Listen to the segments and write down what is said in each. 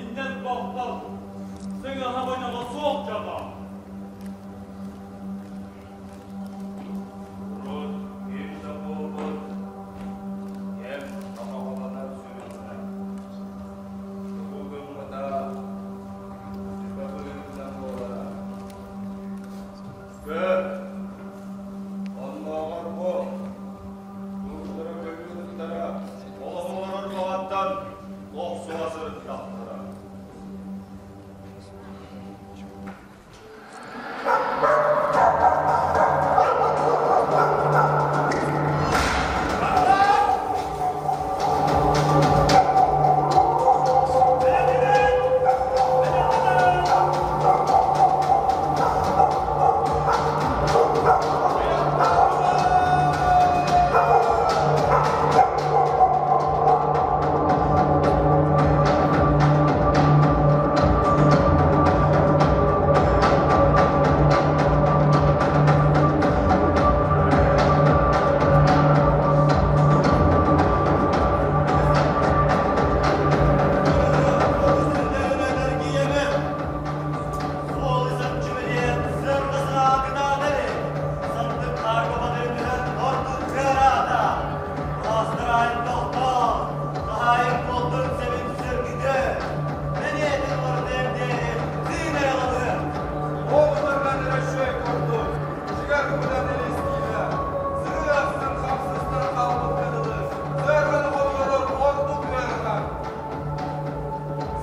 Итинтэн бохтол, сыҥаһа мунньаҕа суох дьоно. Урут ким да буолбут, кэм сомоҕолонор сүрүнэ. Тугу гыммыта, сүбэ быһыытынан буолара. Көр, оннооҕор бу туустара көбүүтүттэрэ олох олорор баҕаттан охсуһа сырыттахтара.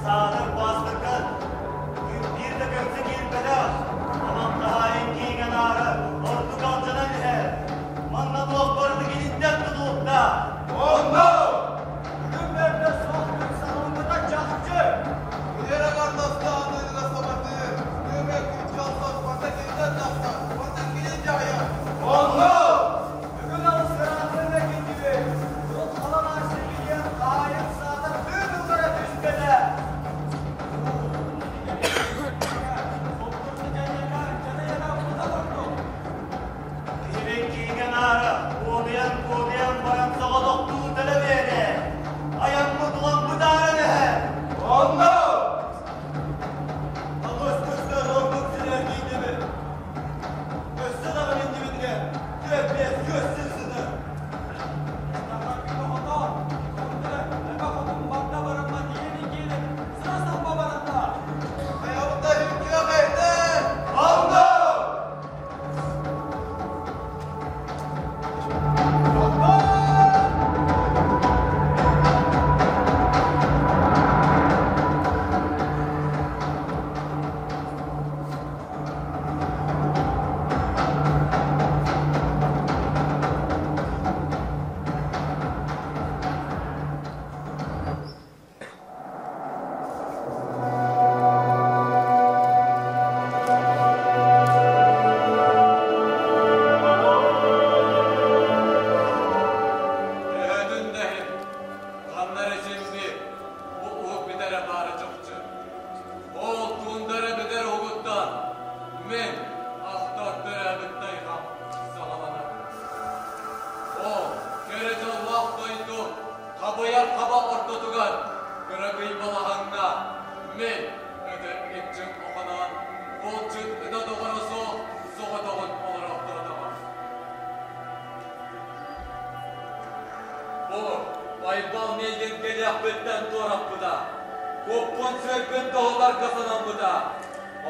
Саатар бастакы биир да көмсө киирбэтэх, онон хаһаайын киэҥ анаара ордук алдьанан иһэр. Манна туох барыта киниттэн тутулуктаах. Онно! Бүгүн бэрдэ суох күн саҕаламмыта чахчы! Билэр аҥардастаан ыарыыга сабардыыр, күөмэй күн-дьыл барыта киниттэн тахсар, барыта кини дьаһайар. Онно! Бүгүн алыс ыраахтан эргиллибит, урут халан аарсыйбытыгар хаһаайын саата тыын ыллара түспэтэ. Киһибин кииҥэ наара, куотуйан-куотуйан баран соҕотохтуу төлө биэрэ. Айаммыт улам бытааран иһэр. Онно! Алыс көстөр ордук сири эргийдибит. Өссө даҕаны иннибитигэр түөрт-биэс күөс сир сытар. Хайабыта үҥкүөх эйдэ! Онно! Төһөтүн да иһин, ханна эрэ син биир бу уһук бүтэрэ баара чахчы. Ол туундара бүтэр уһугуттан мин ахтар төрөөбүт тайҕам саҕаланар. Ол кэрэ дьоллоох дойду хабыйар хаба ортотугар кыракый балаҕаҥҥа мин өтөр иччим охоноон булчут ыта доҕоро суох соҕотоҕун олороохтоотоҕо. Бу Байбал миигин кэлиэхпиттэн туораппыта, куппун-сүрбүн тоһутарга санаммыта.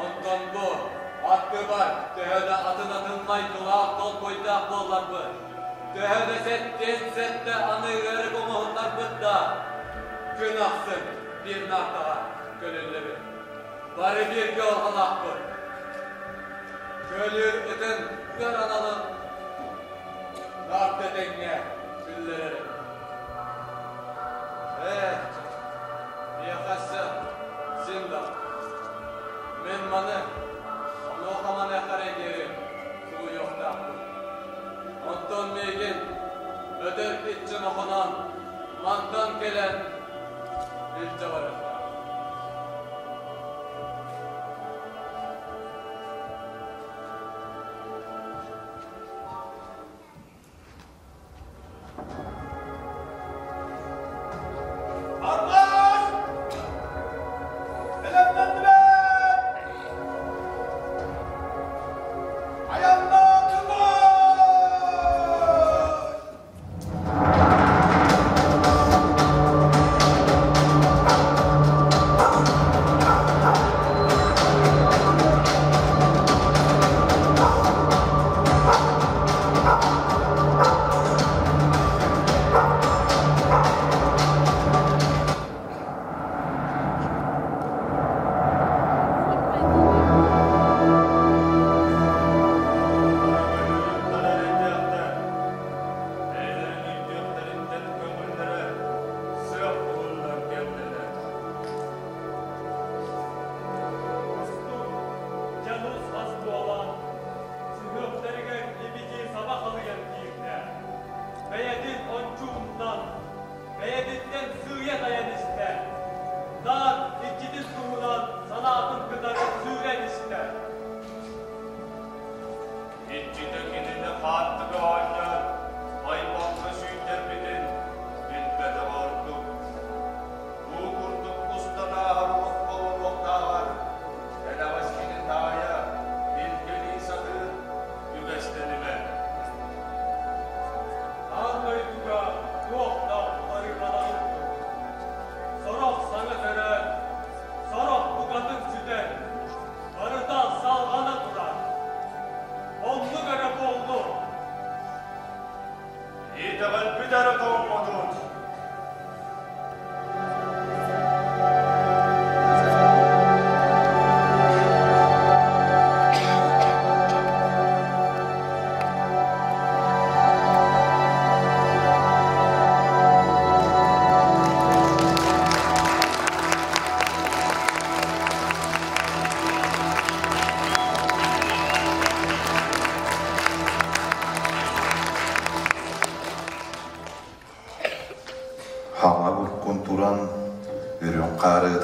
Онтон бу аттыбар төһө да атын-атын майгылаах толкуйдаах буолларбыт, төһө да сэттиэн сэттэ аны ыарык оҥоһуннарбыт да, күн ахсын биир наартаҕа көлүллэбит. Бары бииргэ орҕолоохпут. Көлүүр ытын ыар аналын наарта тэҥҥэ үллэрэрим. Ээ, миэхэ өссө син да. Мин маны онуоха маныаха эрэ диэри тулуйуохтаахпын. Онтон миигин өтөр иччим охоноон мантан кэлэн илдьэ барыахтаах. Арбаас!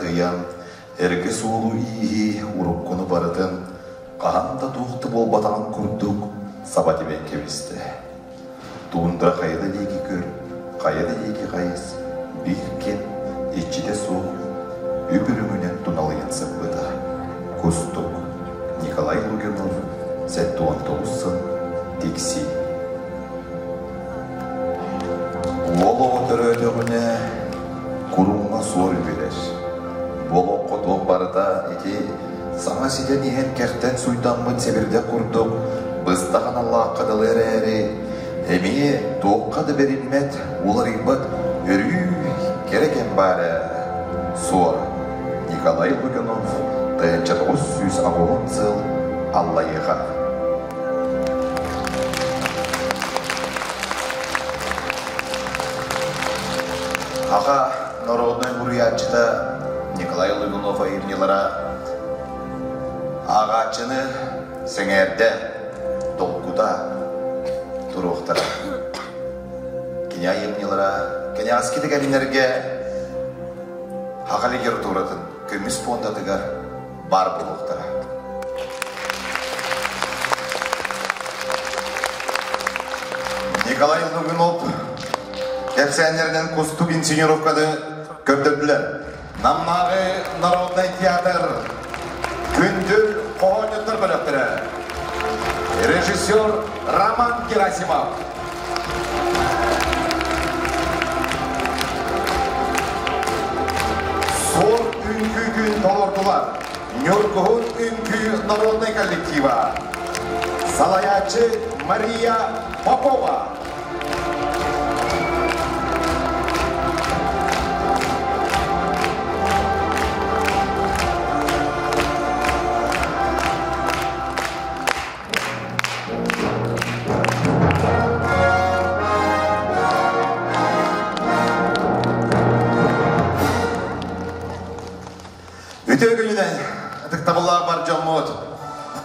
ыйан, эргэ суолу-ииһи уруккуну барытын хаһан да туох да буолбатаҕын курдук саба тибэн кэбистэ. Туундра хайа да диэки көр, хайа да диэки хайыс, биир кэм иччитэ суох үп-үрүҥүнэн туналыйан сыппыта. Кустук Николай Лугинов 79 сыл Тикси. Уол оҕо төрөөтөҕүнэ куруҥҥа суор үөрэр. Бу олоххо туох барыта ити саҥа ситэн иһэн кэртэн суйдаммыт сэбирдэх курдук быстах аналлаахха дылы эрээри, эмиэ туохха да бэриммэт, уларыйбат өрүү кэрэ кэм баар ээ. Суор Николай Лугинов 1980 сыл Аллайыаха. Аҕа народнай буруйааччыта Николай Лугунов айымньылара ааҕааччыны сэҥээрдэ, долгута туруохтара. Кини айымньылара кэнэҕэски да кэмнэргэ саха литературатын көмүс пуондатыгар баар буолуохтара. Николай Лугунов кэпсээннэринэн Кустук инсценировканы көрдөрдүлэр. Намнааҕы народнай театр Күндүл хоһоонньуттар бөлөхтөрө. Режиссер Роман Герасимов. Суор үҥкүү күн толордулар. Ньургуһун үҥкүү народнай коллектива. Салайааччы Мария Попова. Үтүө күнүнэн ытыктабыллаах бар дьоммут,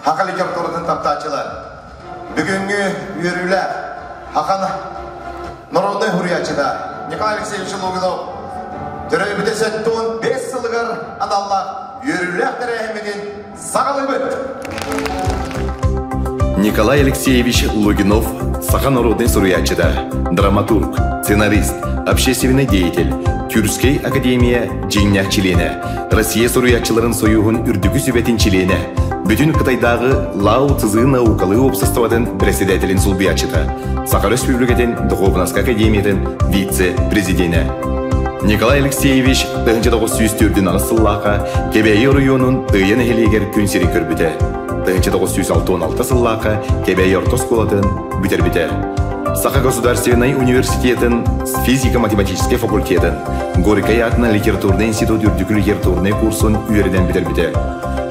Хаха литературатын таптааччылар. Бүгүҥҥү үөрүүлээх Хахан народнай суруйааччыта Николай Алексеевич Лугинов төрөөбүтэ 75 сылыгар аналлаах үөрүүлээх тэрээһиммитин Саҕалыыбыт! Николай Алексеевич Лугинов саха народнай суруйааччыта, драматург, сценарист, общественный деятель, Тюркскай академия дьиҥнээх чилиэнэ, Россия суруйааччыларын союһун үрдүкү сүбэтин чилиэнэ, бүтүн Кытайдааҕы Лао Цзы наукалыы уопсастыбатын председателин солбуйааччыта, Саха Өрөспүүбүлүкэтин Духуобунаска академиятын вице-президенэ. Николай Алексеевич 1948 сыллаахха Кэбээйи оройуонун Тыйа нэһилиэгэр күн сирин көрбүтэ. 1966 сыллаахха Кэбээйи орто оскуолатын бүтэрбитэ. Саха государственнай университетын физико-математическай факультетын, Горькай аатынан литературнай институт үрдүкү литературнай курсун үөрэнэн бүтэрбитэ.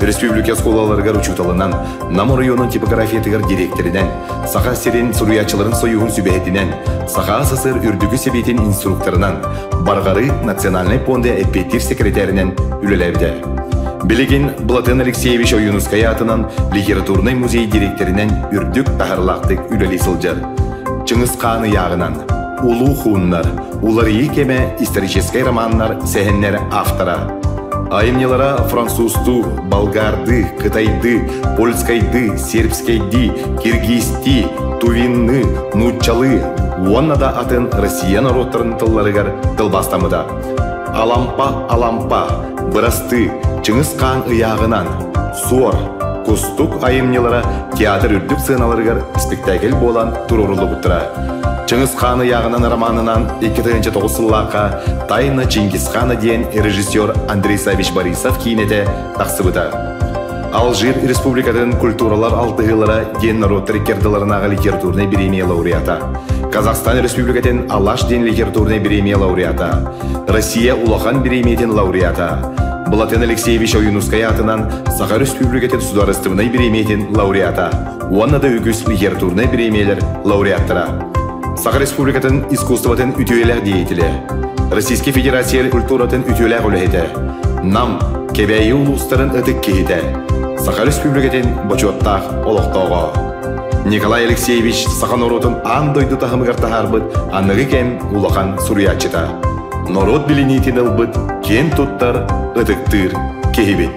Республика оскуолаларыгар учууталынан, Нам оройуонун типографиятыгар дириэктэринэн, Саха сирин суруйааччыларын союһун сүбэһитинэн, Саха СССР Үрдүкү Сэбиэтин инструкторынан, Барҕары национальнай пуонда эппиэттиир секретаринэн үлэлээбитэ. Билигин Былатыан Алексеевич Ойуунускай аатынан литературнай музей дириэктэринэн үрдүк таһарылаахтык үлэлии сылдьар. Чыҥыс Хаан ыйааҕынан Улуу хууннар, Уларыйыы кэмэ историческай романнар сэһэннэр автора. Айымньылара французтуу, болгардыы, кытайдыы, польскайдыы, сербскэйдии, киргизтии, тувинныы, нууччалыы уонна да атын Россия норуоттарын тылларыгар тылбаастаммыта. Алампа, Алампа, Бырастыы, Чыҥыс Хаан ыйааҕынан, Суор, Кустук айымньылара театр үрдүк сыаналарыгар спектакль буолан туруоруллубуттара. Чыҥыс Хаан ыйааҕынан романынан 2009 сыллаахха «Тайна Чингисхана» диэн режиссер Андрей Савич Борисов киинэтэ тахсыбыта. Алжир Республикатын культуралар алтыһыылара диэн норуоттар иккардыларынааҕы литературнай бириэмийэ лауреата, Казахстан Республикатын Алаш диэн литературнай бириэмийэ лауреата, Россия улахан бириэмийэтин лауреата, Былатыан Алексеевич Ойуунускай аатынан Саха Өрөспүүбүлүкэтин судаарыстыбаннай бириэмийэтин лауреата уонна да үгүс литературнай бириэмийэлэр лауреаттара. Саха Республикатын искусствотын үтүөлээх деятелэ, Российскай Федерация культуратын үтүөлээх үлэһитэ, Нам, Кэбээйи улуустарын ытык киһитэ, Саха Республикатын бочуоттаах олохтооҕо. Николай Алексеевич саха норуотун аан дойду таһымыгар таһаарбыт аныгы кэм улахан суруйааччыта. норуот билиниитин ылбыт киэн туттар, ытыктыыр киһибит.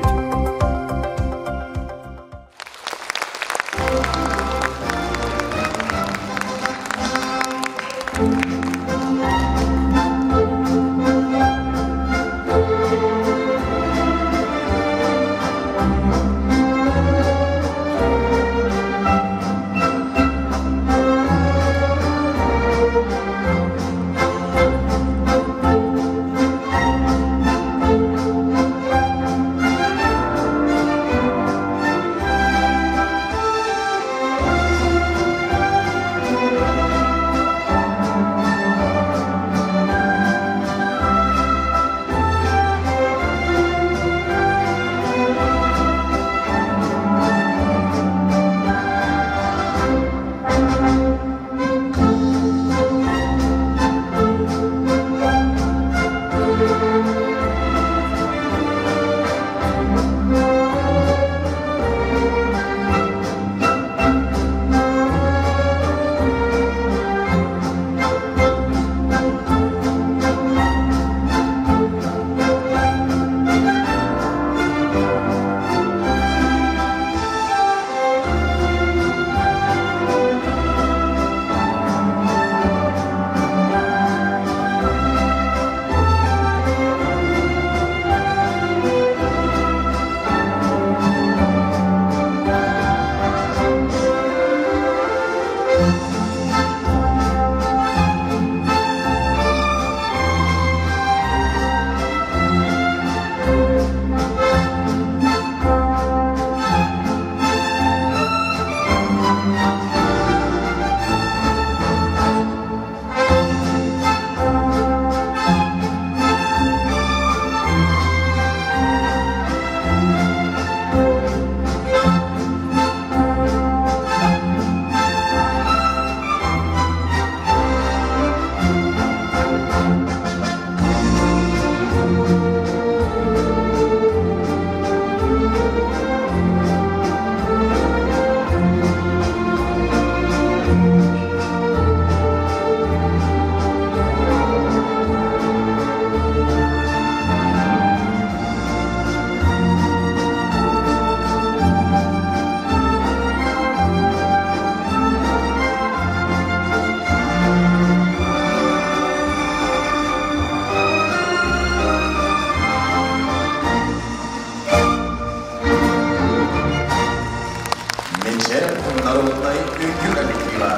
Мечел народной үҥкүү коллектива.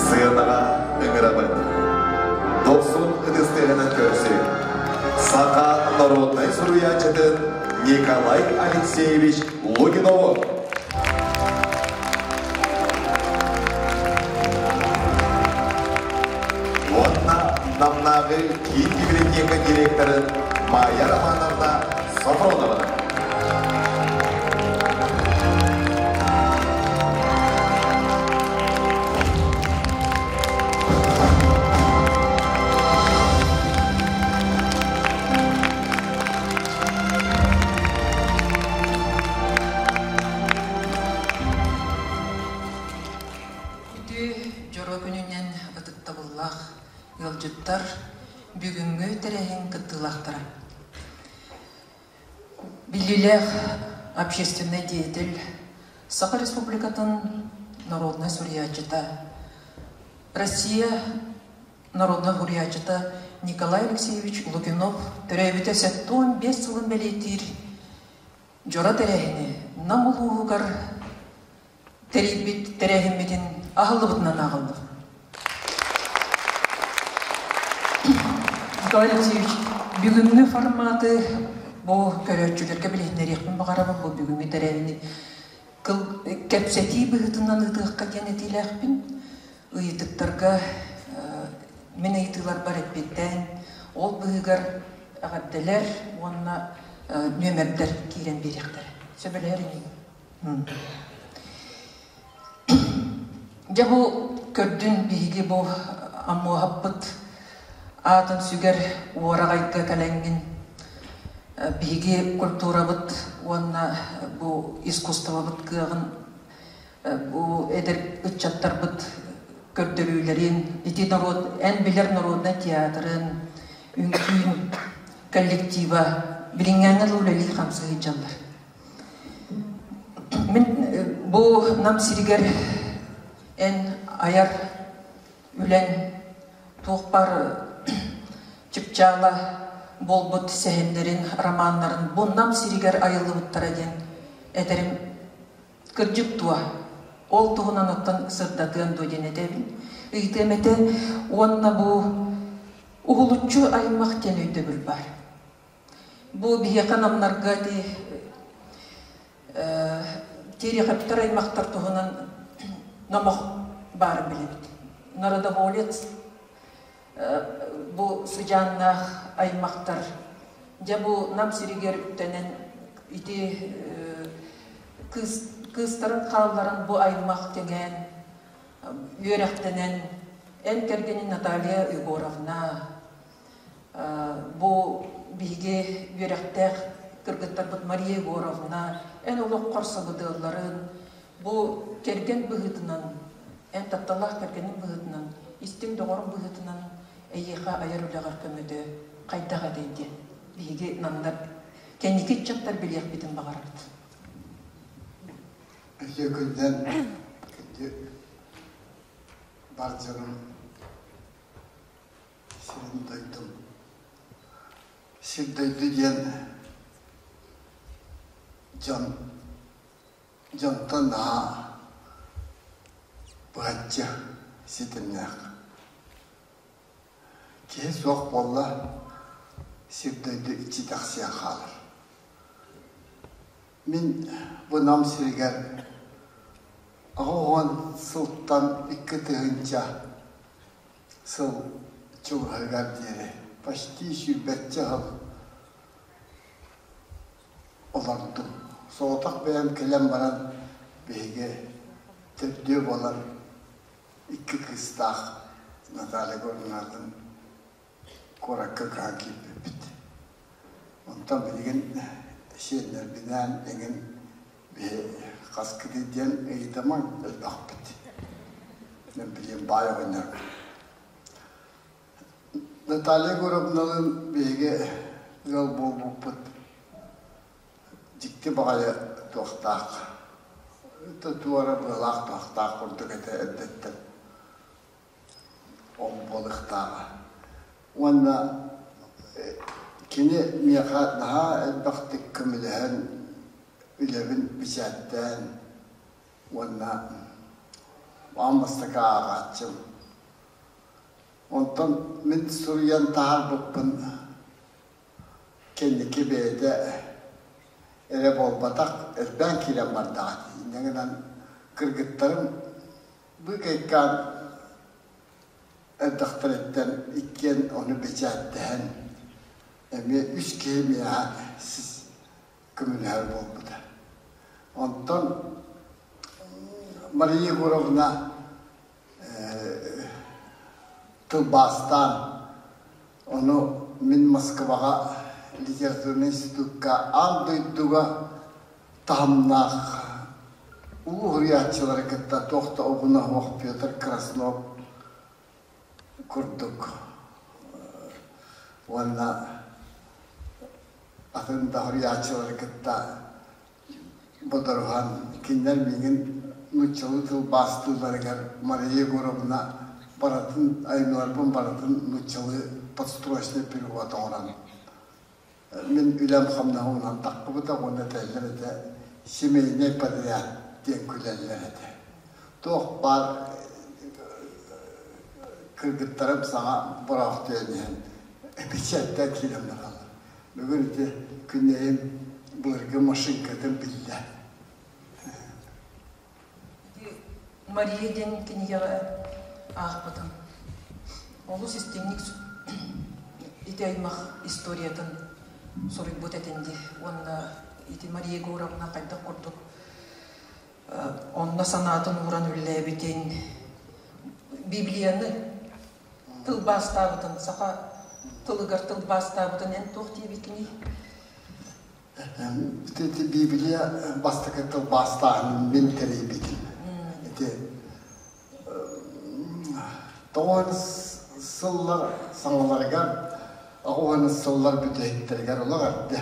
Сыанаҕа ыҥырабыт. Дохсун ытыстыаһынан көрсү. Саха народнай суруйааччытын Николай Алексеевич Лугинову. Уонна Намнааҕы киин библиотека директорын Майя Романовна Софронова. Үтүө дьоро күнүнэн ытыктабыллаах ыалдьыттар, бүгүҥҥү тэрээһин кыттыылаахтара. Биллиилээх общественнай деятель, Саха Республикатын народнай суруйааччыта, Россия народнай суруйааччыта Николай Алексеевич Лукинов төрөөбүтэ 75 сылын бэлиэтиир дьоро тэрээһини Нам улууһугар тэрийбит тэрээһиммитин аһыллыбытынан ааҕыллар. Николай Алексеевич, бүгүҥҥү форматы бу көрөөччүлэргэ билиһиннэриэхпин баҕарабын. Бу бүгүҥҥү тэрээһини кэпсэтии быһыытынан ыытыахха диэн этиилээхпин. Ыйытыктарга мин ыйытыыларбар эппиэттээн, ол быыһыгар эҕэрдэлэр уонна нүөмэрдэр киирэн биэриэхтэрэ. Сөбүлэһэр инигин? Дьэ бу көрдүн биһиги бу Аммуоһаппыт аатын сүгэр уораҕайга кэлэҥҥин. Биһиги культурабыт уонна бу искусствобыт кыаҕын бу эдэр ыччаттарбыт көрдөрүүлэрин, ити норуот, эн билэр народнай театрын, үҥкүүн коллектива билиҥҥээҥҥэ дылы үлэлии хамсыы сылдьаллар. Мин бу Нам сиригэр эн айар үлэҥ туох баар чыпчаала буолбут сэһэннэрин, романнарын бу Нам сиригэр айыллыбыттара диэн этэрим кырдьык дуо? Ол туһунан оттон сырдатыан дуо диэн этэбин. Ыйытыам этэ уонна бу уһулуччу аймах диэн өйдөбүл баар. Бу биһиэхэ намнарга ити Тереховтар аймахтар туһунан номох баарын билэбит. Народоволец бу сыдьааннаах аймахтар дьэ бу Нам сиригэр үктэнэн ити кыыс, кыыстарын хаалларан бу аймах кэҥээн үөрэхтэнэн эн кэргэнин Наталья Егоровна Бу биһиги үөрэхтээх кыргыттарбыт Мария Егоровна, эн олоххор сабыдыалларын, бу кэргэн быһыытынан, эн тапталлаах кэргэниҥ быһыытынан, истиҥ доҕоруҥ быһыытынан эйиэхэ айар үлэҕэр көмөтө хайдах этэй диэн биһиги намнар кэнники ыччаттар билиэхпитин баҕарабыт. Үтүө күнүнэн күндү бар дьонум Сирин дойдум. Сир дойду диэн дьон дьонтон наһаа быһаччы ситимнээх. Киһи суох буолла, сир дойду иччитэхсийэн хаалар. Мин бу Нам сиригэр 80 сылтан 2000 сыл чугаһыгар диэри почти сүүрбэччэ сыл олордум. Соҕотох бэйэм кэлэн баран биһиги төрдүө буолан икки кыыстаах Наталья Горнатын куоракка көһөн киирбиппит. Онтон билигин сиэннэрбинээн эҥин биһи хаскытый диэн ыйытамаҥ элбэхпит. Мен билиэн баай оҕонньорбун. Наталья Егоровналыын биһиги ыал буолбуппут дьикти баҕайы туохтаах, туора быалаах туохтаах курдук этэ эрдэттэн. Ол буолуохтааҕа. Уонна кини миэхэ наһаа элбэхтик көмөлөһөн, үлэбин бэчээттээн уонна аан бастакы ааҕааччым. Онтон мин суруйан таһаарбыппын кэнники бэйэтэ эрэ буолбатах, элбээн киирэн бардаҕа дии. Инньэ гынан кыргыттарым Быыкайкаан эрдэхтэриттэн иккиэн ону бэчээттэһэн, эмиэ үс киһи миэхэ сис көмөлөһөр буолбута. Онтон Мария Егоровна тылбаастаан, ону мин Москваҕа литературнай институкка аан дойдуга таһымнаах улуу суруйааччылары кытта туох да обуна суох Петр Краснов курдук уонна атын да суруйааччылары кытта бодоруһан кинилэр миигин нууччалыы тылбаастыылларыгар Мария Егоровна барытын айымньыларбын барытын нууччалыы подстрочный перевод оҥорон Мин үлэм-хамнаһым онон таххыбыта уонна этэллэр этэ семейнэй подряд диэн күлэллэр этэ. Туох баар кыргыттарым саҥа бороохтуйан иһэн бэчээттээн киирэн бараллар. Бүгүн ити күннэйим былыргы машинкатын биллэ. Ити Мария диэн кинигэҕэ аахпытым. Олус истиҥник ити аймах историятын суруйбут этин дии. Уонна ити Мария Егоровна хайдах курдук онно санаатын ууран үллээбитин, Библияны тылбаастаабытын, саха тылыгар тылбаастаабытын эн туох диэбиккиний? Ити Библия бастакы тылбаастааһынын мин тэрийбитим. Ити тоҕуһун сыллар саҥаларыгар, аҕуһун сыллар бүтэһиктэригэр олох эрдэ.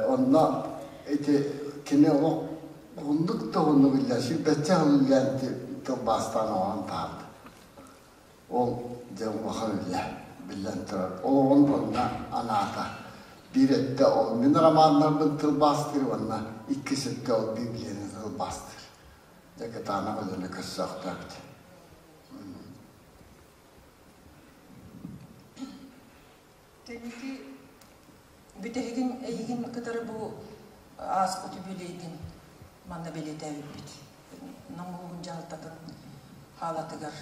Онно ити кини олох уһуннук да уһуннук үллээн, сүүрбэччэ сыл үллээн тылбаастаан оҥорон таһаарда. Ол дьэ улахан үлэ, биллэн турар. Олоҕун онно анаата. Биир өттө ол мин романнарбын тылбаастыыр уонна иккис өттө ол Библияны тылбаастыыр. Дьэ кытаанах үлэни көрсөөхтөөбүт. Кэнники бүтэһигин эйигин кытары бу ааспыт үбүлүөйгүн манна бэлиэтээбиппит. Нам улууһун дьаһалтатын хаалатыгар.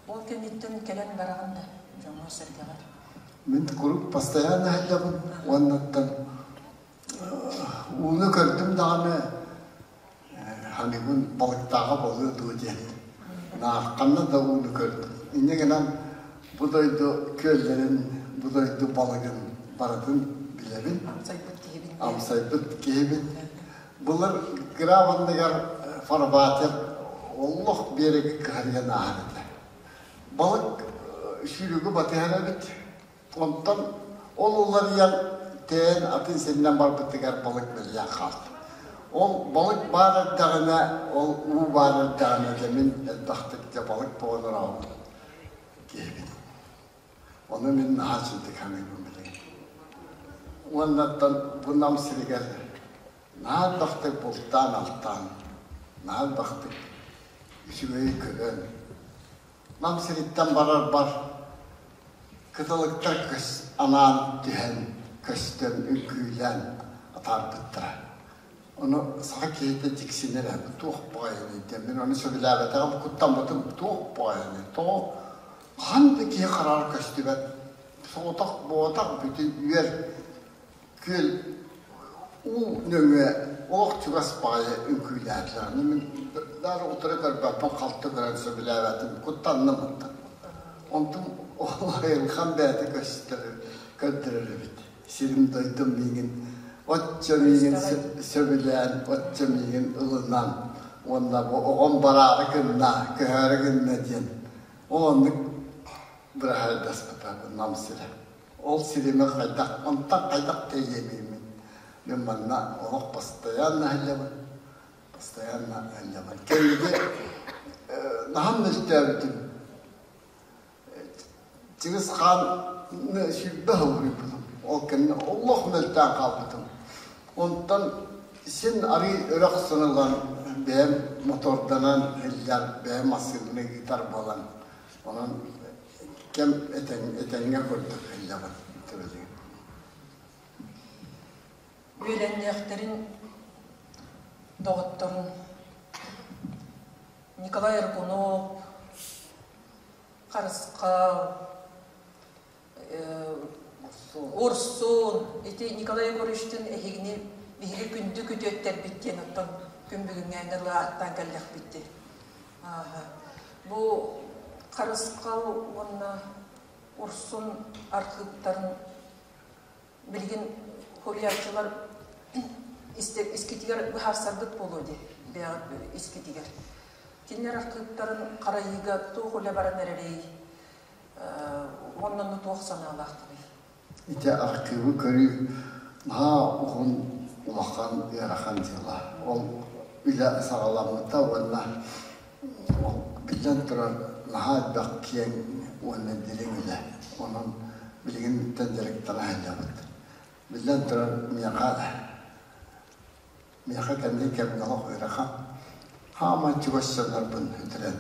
Ол кэнниттэн кэлэн бараҕын да дьоҥҥо-сэргэҕэр? Мин куруук постоянно сылдьабын уоннаттан ууну көрдүм даҕаны ханыгын балыктааҕа буолуо дуо диэн ханна да ууну көрдүм. Инньэ гынан бу дойду күөллэрин, бу дойду балыгын барытын билэбин. Амсайбыт киһибин. Амсайбыт киһибин. Былыр граф анныгар фарватер олох биэрэги кыһарыйан ааһар этэ. Балык сүүрүгү батыһар эбит. Онтон ол уларыйан тэйэн атын сиринэн барбытыгар балык мэлийэн хаалта. Ол балык баар эрдэҕинэ, ол уу баар эрдэҕинэ дьэ мин элбэхтик дьэ балык буолан ораҕым киһибин. Ону мин наһаа үчүгдүк саныыбын билигин. Уоннаттан бу Нам сиригэр наһаа элбэхтик бултаан-алтаан, наһаа элбэхтик үчүгэйи көрөн, Нам сириттэн барарбар кыталыктар көс анаан түһэн, көстөн, үҥкүүлээн атаарбыттара. Ону саха киһитэ дьиксинэр ээ, туох баҕайыный диэн. Мин ону сөбүлээбэтэҕим, куттаммытым, туох баҕайыный, тоҕо хаһан да киһи хараҕар көстүбэт, соҕотох буотах бүтүн үөр күөл уу нөҥүө олох чугас баҕайы үҥкүүлээтилэр. Аны мин даже утары көрбөппүн, халты көрөн сөбүлээбэтим, куттанным оттон. Онтум ол айылҕам бэйэтэ көстөр, көрдөрөр эбит. Сирим дойдум миигин оччо миигин сөбүлээн, оччо миигин ылынан уонна бу оҕом бараары гынна, көһөөрү гынна диэн ол оннук быраһайдаспыта бу Нам сирэ. Ол сирими хайдах, онтон хайдах тэйиэмиймин? Мин манна олох постоянно сылдьабын, постоянно сылдьабын. Кэнники наһаа мөлтөөбүтүм. Чыгыс хаан сүүрбэ сыл уруйбутум. Ол кэннэ олох мөлтөөн хаалбытым. Онтон син арыы өрөх сынылан бэйэм моторданан иһиллэр, бэйэм массыынаны ыытар буолан, онон кэм этэҥҥэ курдук ыллабын төбөлүгүн. Үөлэннээхтэрин доҕотторун Николай Аргунов, Харысхал, Урсун, ити Николай Егоровичтыын эһигини биһиги күндү күтүөттэрбит диэн оттон күн бүгүҥҥээҥҥэ дылы ааттаан кэллэхпит дии. Бу Харысхал уонна Урсун архыыптарын билигин суруйааччылар искитигэр быһаарсаргыт буолуо дии, бэйэҕит искитигэр. Кинилэр архыыптарын харайыыга туох үлэ баран эрэрий уонна туох санаалаахтарый? Ити архыыбы көрүү наһаа уһун, улахан, ыарахан дьыала. Ол үлэ саҕаламмыта уонна биллэн турар наһаа элбэх киэҥ уонна дириҥ үлэ. Онон билигин дьарыктана сылдьабыт. Биллэн турар, миэхэ миэхэ кэнники кэмҥэ олох ыарахан. Хааман чугас дьоннорбун сүтэрэн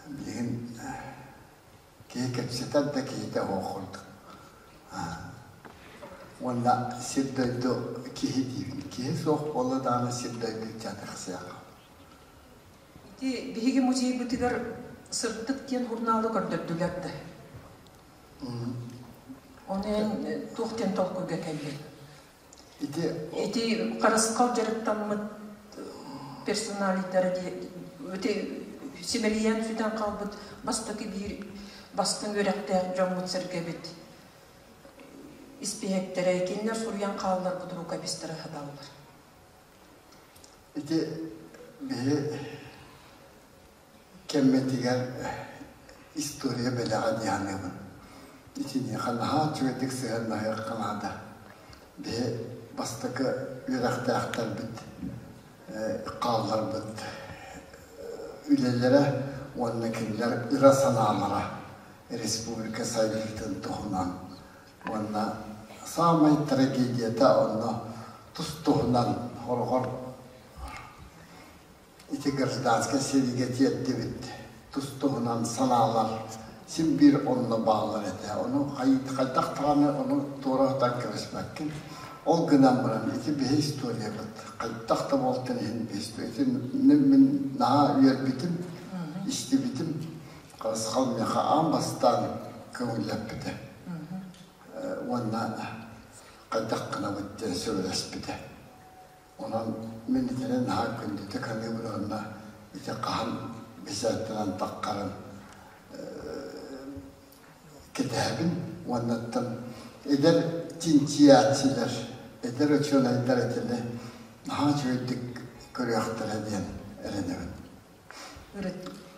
билигин киһи кэпсэтэр да киһитэ суох курдук. Уонна сир-дойду киһи диибин. Киһи суох буолла даҕаны сир-дойду тахсыаҕа. Ити биһиги музейбытыгар «Сырдык» диэн журналы көрдөрдүлэр да. Ону эн туох диэн толкуйга кэллиҥ? Ити Ити харысхал дьарыктаммыт персоналийдара ити симэлийэн сүтэн хаалбыт бастакы биир бастыҥ үөрэхтээх дьоммут-сэргэбит. Испииһэктэрэ, кинилэр суруйан хаалларбыт рукопистара сыталлар. Ити биһи кэммитигэр история бэлэҕэ дии саныыбын. Итиниэхэ наһаа үчүгэйдик сыһыаннаһыахха наада. Биһи бастакы үөрэхтээхтэрбит хаалларбыт үлэлэрэ уонна кинилэр ыра санаалара республика сайдыытын туһунан уонна саамай трагедията онно тус-туһунан хороҕор ити гражданскай сэриигэ тиэрдибит тус-туһунан санаалар син биир онно бааллар этэ. Ону хайдах даҕаны ону туора сытан кэбиспэккин. Ол гынан баран ити биһи историябыт хайдах да буолтун иһин биһи ити мин наһаа үөрбүтүм, истибитим. Харысхал миэхэ аан бастаан көҥүллэппитэ уонна хайдах гынабыт диэн сөбүлэспитэ. Онон мин итини наһаа күндүтүк саныыбын уонна ити хаһан бэчээттэнэн таххарын кэтэһэбин уоннаттан эдэр чинчийээччилэр, эдэр учуонайдар итини наһаа үчүгэйдик көрүөхтэрэ диэн эрэнэбин.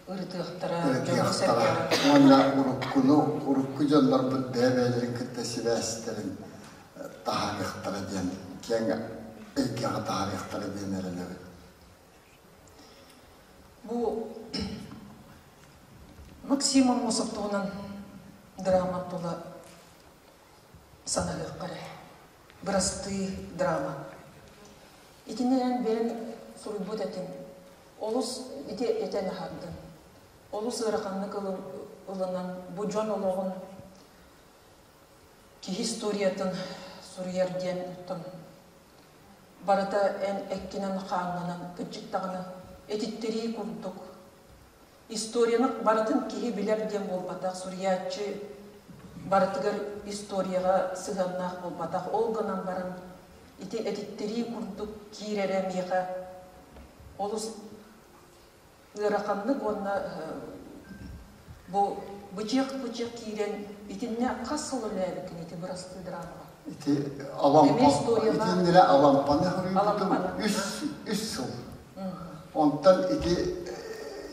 Ырытыахтара, ырытыахтара уонна уруккуну, урукку дьоннорбут бэйэ-бэйэлэрин кытта сибээстэрин таһаарыахтара диэн, киэҥ эйгэҕэ таһаарыахтара диэн эрэнэбин. Бу Максим Аммосов туһунан драма тула санаһыахха эрэ. Бырастыы драма. Итини эн бэйэҥ суруйбут этиҥ. Олус ити этэн аһардын. Олус ыараханнык ылынан бу дьон олоҕун киһи историятын суруйар диэн оттон барыта эн эккинэн-хааҥҥынан кырдьык даҕаны этиттэрии курдук историяны барытын киһи билэр диэн буолбатах суруйааччы барытыгар историяҕа сыһыаннаах буолбатах ол гынан баран ити этиттэрии курдук киирэрэ миэхэ олус ыараханнык уонна бу бычыах-бычыах киирэн итиннэ хас сыл үлэлээбиккин ити бырастыы драмаҕа? Ити Алампа, итиннэрэ Алампаны хоруйбутум үс, үс сыл. Онтон ити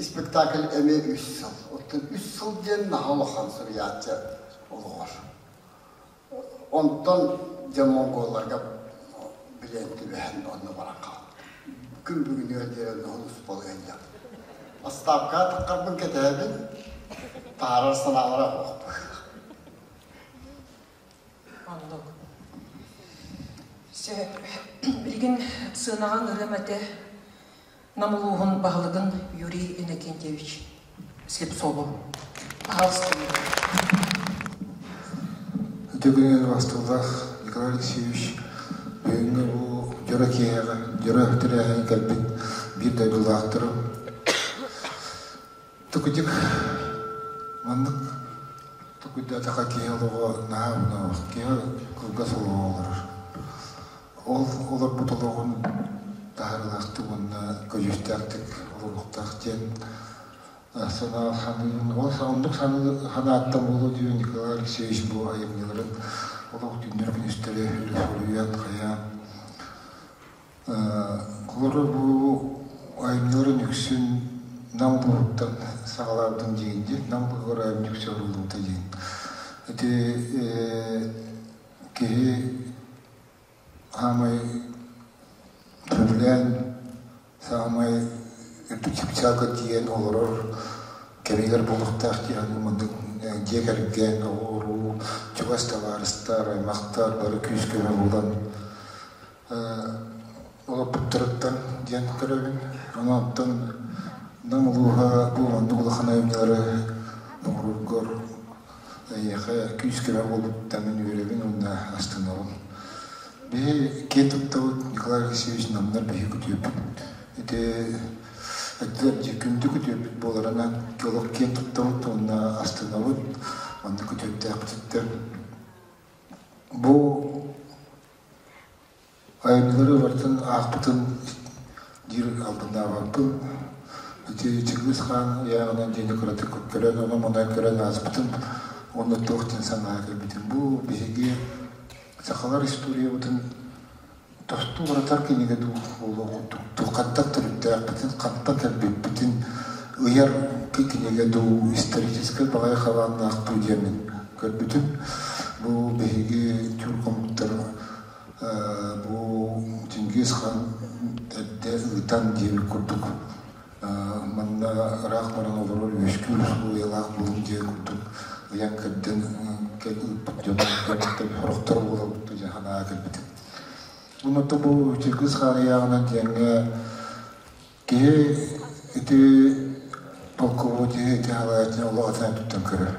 спектакль эмиэ үс сыл. Оттон үс сыл диэн наһаа улахан суруйааччы олоҕор. Онтон дьэ монголларга билэн түбэһэн онно баран хаалбытым. Күн бүгүнүгэр диэри олус балыһынньам. Астаапкаҕа таххарбын кэтэһэбин, таһаарар санаалара суох. Оннук. Сөп. Билигин сыанаҕа ыҥырыам этэ Нам улууһун баһылыгын Юрий Иннокентьевич Слепцову. Пожалуйста. Үтүө күнүнэн убастыылаах Николай Алексеевич, бүгүҥҥү бу дьоро киэһэҕэ, дьоро тэрээһин кэлбит биир дойдулаахтарым. Тукудик маннык тукуйдаатаха киһи олоҕо наһаа унаах, киһи кылгас олоҕу олорор. Ол олорбут олоҕун таһаарыылаахтык уонна көдьүүстээхтик олоруохтаах диэн санаа саныыбын. Ол оннук санааттан буолуо диэн Николай Алексеевич бу айымньыларын олох түүннэри-күнүстэри суруйан, хайаан Холобура бу айымньыларын үксүн Нам улууһуттан саҕалаабытым диигин дии, Нам улууһугар айымньы үксэ уһуллубута диин. Ити киһи саамай сөбүлээн, саамай үрдүк чыпчаалга тиийэн олорор кэмигэр буолуохтаах дии саныыбын. Маннык дьиэ кэргэн, оҕо-уруу, чугас табаарыстар, аймахтар бары күүс-көмө буолан олорбуттарыттан диэн көрөбүн. Онон Нам улууһа бу маннык улахан айымньылары оҥороргор эйиэхэ күүс-көмө буолбуттан мин үөрэбин уонна астынабын. Биһи киэн туттабыт Николай Алексеевич Намнар биһи күтүөппүт. Ити эттилэр дьэ күндү күтүөппүт буоларынан олох киэн туттабыт уонна астынабыт. Маннык күтүөттээхпититтэн. Бу Айымньылары барытын аахпытым диир албыннаабаппын. Ити Чыҥыс Хаан ыйааҕынан диэни кыратык көрөн, ону-маны көрөн ааспытым уонна туох диэн санаа кэлбитим. Бу биһиги Сахалар историябытын тосту уларытар кинигэ дуу буолуох курдук хантан төрүттээхпитин, хантан кэлбиппитин ыйар кинигэ дуу, историческай баҕайы хабааннаах дуу диэммин көрбүтүм. Бу биһиги тюрк омуктар бу Чингис хан эрдэ ыытан диэбит курдук манна ыраах баран олорор үөскүүр усулуобуйалаах буолуҥ диэн курдук ыйан кэрдэн ыыппыт дьон сорохтор буолабыт диэн санаа кэлбитим. Онно бу Чингис хаан ыйааҕынан диэҥҥэ киһи ити полководеһы ити халаатын олох атын өттүттэн көрөр.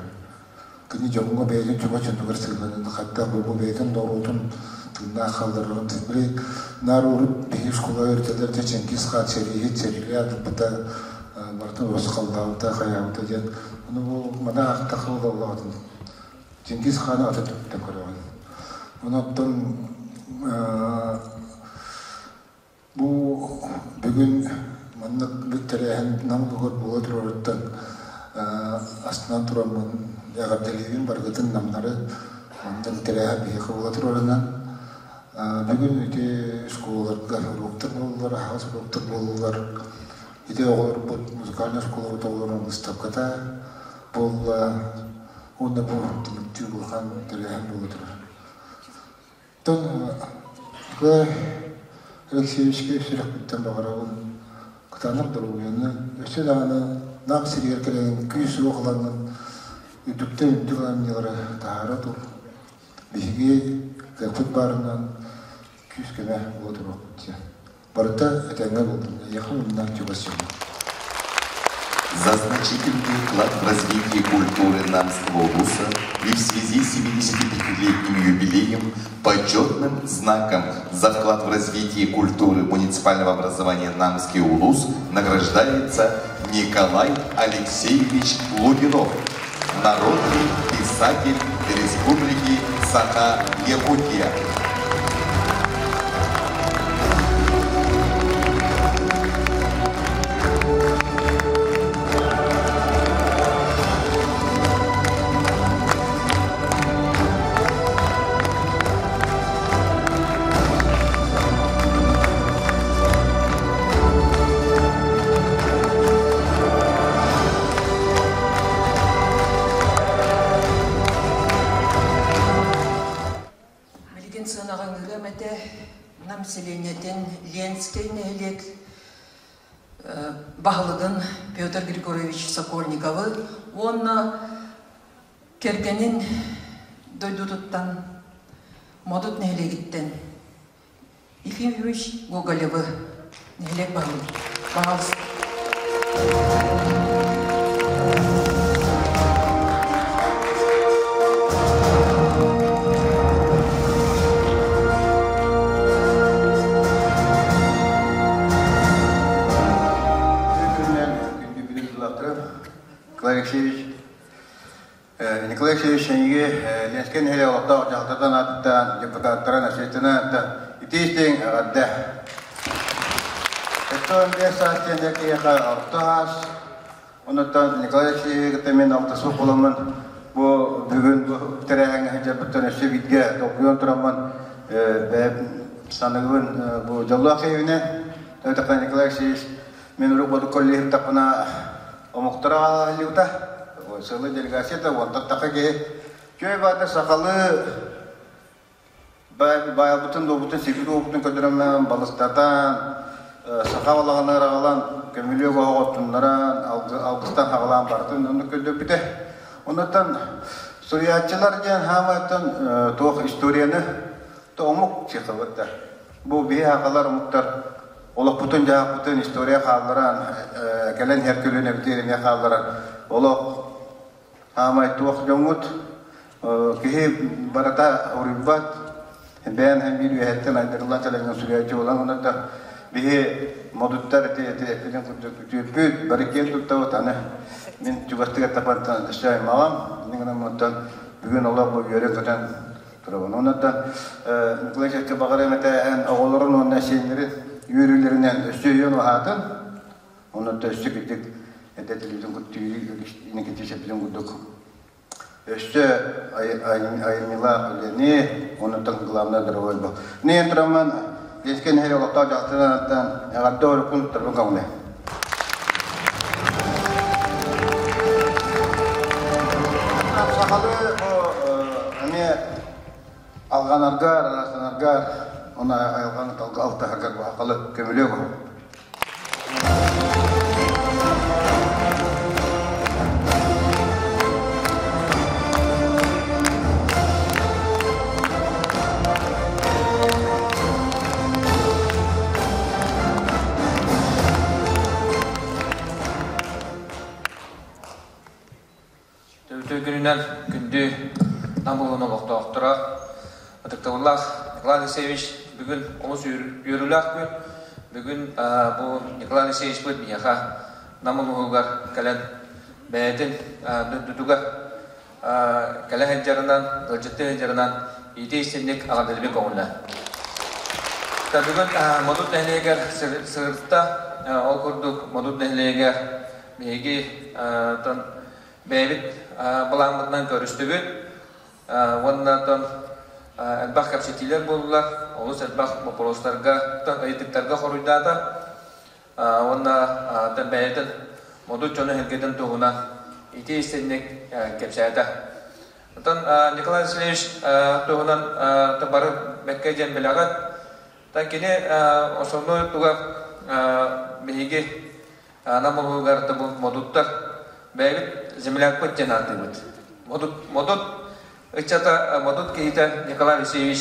Кини дьоҥҥо бэйэтин чугас дьонугар сыһыанын хайдах бу бэйэтин норуотун тыыннаах хаалларарын били наар урут биһиги школа үөрэтэллэр дьэ Чингис хаан сэрииһит сэриилээн ылбыта барытын урусхаллаабыта хайаабыта диэн ону бу маны аахтахха буоллаҕытын Чингис хааны атын өттүттэн көрөҕүн. Онон Бу бүгүн маннык тэрээһин Нам улууһугар буола турарыттан астынан тураммын эҕэрдэлиибин барыгытын намнары маннык тэрээһин биһиэхэ буола турарынан. Бүгүн ити школаларга уруоктар буоллулар, аһаҕас уруоктар буоллулар. Ити оҕолорбут музыкальнай школабыт оҕолорун выставката буолла уонна бу түмүктүүр улахан тэрээһин буола турар. Оттон Николай Алексеевичка сүрэхпиттэн баҕарабын кытаанах доруобуйаны, өссө даҕаны Нам сиригэр кэлэн күүс-уох ылаҥҥын үрдүктэн үрдүк айымньылары таһаара тур. Биһиги кыахпыт баарынан күүс-көмө буола туруохпут диэн. Барыта этэҥҥэ буоллун, эйиэхэ уонна чугас дьоҥҥор. За значительный вклад в развитие культуры Намского улуса и в связи с 75-летним юбилеем почетным знаком за вклад в развитие культуры муниципального образования Намский улус награждается Николай Алексеевич Лугинов, народный писатель Республики Саха-Якутия. Билигин сыанаҕа ыҥырыам этэ Нам сэлиэнньэтин Ленскэй нэһилиэк баһылыгын Петр Григорьевич Сокольниковы уонна кэргэнин дойдутуттан Модут нэһилиэгиттэн Ефим Ефимович Гоголевы нэһилиэк баһылыга. Пожалуйста. Николай Алексеевич Николай Алексеевич эйиги Ленскэй нэһилиэк олохтоох дьаһалтатын аатыттан, депутаттарын общественнай ааттан итии-истиҥ эҕэрдэ! 75 саас диэн киһиэхэ орто аас. Онуттан Николай Алексеевиһы кытта мин алтысбыт буоламмын бу бүгүн бу тэрээһиҥҥэ сылдьарбыттан өссө бииргэ долгуйан тураммын бэйэм саныыбын бу дьоллоох киһибинэн. Николай Алексеевич мин урут бодук коллеһыттахпына омуктара аҕаллыбыта. Сылы делегацията уонтан таха киһи. Чүөй баата сахалыы баайбытын, дуобутун, сирбит уопутун көрдөрөн балыстатан, саха балаҕаныгар аҕалан, көмүлүөк оһох оттуннаран, алгыстан хаҕалаан барытын оннук көрдөрбүтэ. Оннуттан суруйааччылар диэн хаамайтан туох историяны то омук сихабыт да. Бу биһи хахалар омуктар олохпутун-дьаһахпытын история хаалларан, кэлэн иһэр көлүөнэбитигэр эмиэ хаалларан олох хаамай туох дьоҥҥут киһи барыта уруйбат бэйэн һэн биир үөһэттэн айдарыллан кэлэҥҥин суруйааччы буолан онон да биһи модуттар ити ити эппитин курдук үтүөппүт бары киэн туттабыт аны мин чугастык этапантан өссө аймаҕам мин гынан онтон бүгүн олох бу үөрэ-көтөн турабын. Онон Николай Чачча баҕарыам этэ эн оҕолорун уонна сиэннэрин үөрүүлэринэн өссө өйөөн уһаатын, онон өссө кырдьык эдэр телевизион курдук инникити сөбүлүн курдук. Өссө айымньылаах үлэни, онуттан главное дорогой был. Не турамман Ленскэй нэһилиэк олохтоох дьахтарынан эҕэрдэ оруккун туттарбын көҥүлэ. Сахалыы эмиэ алҕанаргар, арастанаргар, оны айылҕаны алтыһаргар баһақалы көмүлүөк оһо. Үтүө күнүнэн күндү Нам улууһун олохтоохторо, ытыктабыллаах Николай Алексеевич, бүгүн олус үөрүүлээх күн. Бүгүн бу Николай Алексеевичпыт биһиэхэ Нам улууһугар кэлэн бэйэтин дойдутугар кэлэ сылдьарынан, ыалдьыттыы сылдьарынан иитии истинник аҕардылыбын көҥүллээн. Бүгүн Модут нэһилиэгэр сырытта, ол курдук Модут нэһилиэгэр биһиги бэйэбит былааммытынан көрүстүбүт уонна оттон элбэх кэпсэтиилэр буоллулар, олус элбэх боппуруостарга, ыйытыктарга хоруйдаата уонна бэйэтин модут дьону эһэргэтин туһунан ити истинник кэпсээтэ. Оттон Николай Васильевич туһунан бары бэккэ диэн билэҕит. Кини основной туга биһиги Нам улууһугар да бу модуттар бэйэбит землякпыт диэн ааттыыбыт. Модут, модут ыччата, модут киһитэ Николай Алексеевич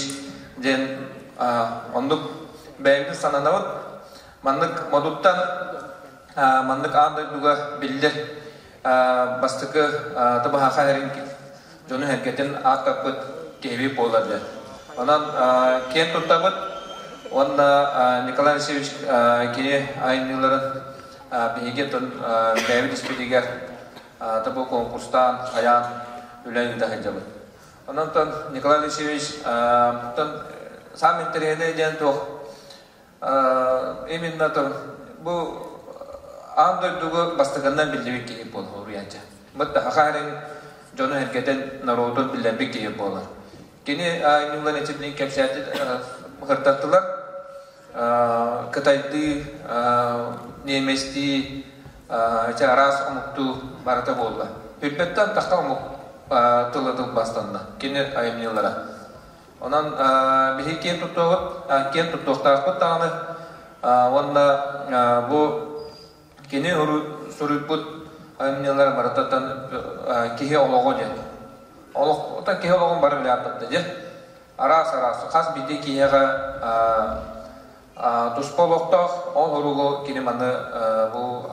диэн оннук бэйэбитин сананабыт. Маннык модуттан маннык аан дойдуга биллэр бастакы табаһаха эрин дьону эргэтин ааттаппыт киһибит буолар диэн. Онон киэн туттабыт уонна Николай Алексеевич кини айымньыларын биһиги бэйэбит испитигэр тобу конкурстаан хайаан үлэ ыыта сылдьабыт. Онон Николай Алексеевич саам интэриэһинэй диэн туох именно бу аан дойдуга бастакыннан биллибит киһи буолар уруйааччы. Бытта хахаарин дьону эргэтэн норуотун биллэрбит киһи буолар. Кини айымньыларын эчиблин кэпсээтит хыртаттылар. Кытайдыы, немецтии, ити араас омуктуу барыта буолла. Үрбэттэн тахта омук тылы тылбастанна. Кини айымньылара. Онон биһиги киэн туттуохпут, киэн туттуохтаахпыт даҕаны уонна бу кини суруйбут айымньылара барытыттан киһи олоҕо диэн. Олох, киһи олоҕун бары билээппит дьэ. Араас-араас, хас биирдии киһиэхэ туспа олохтоох, ол уругу кини маны бу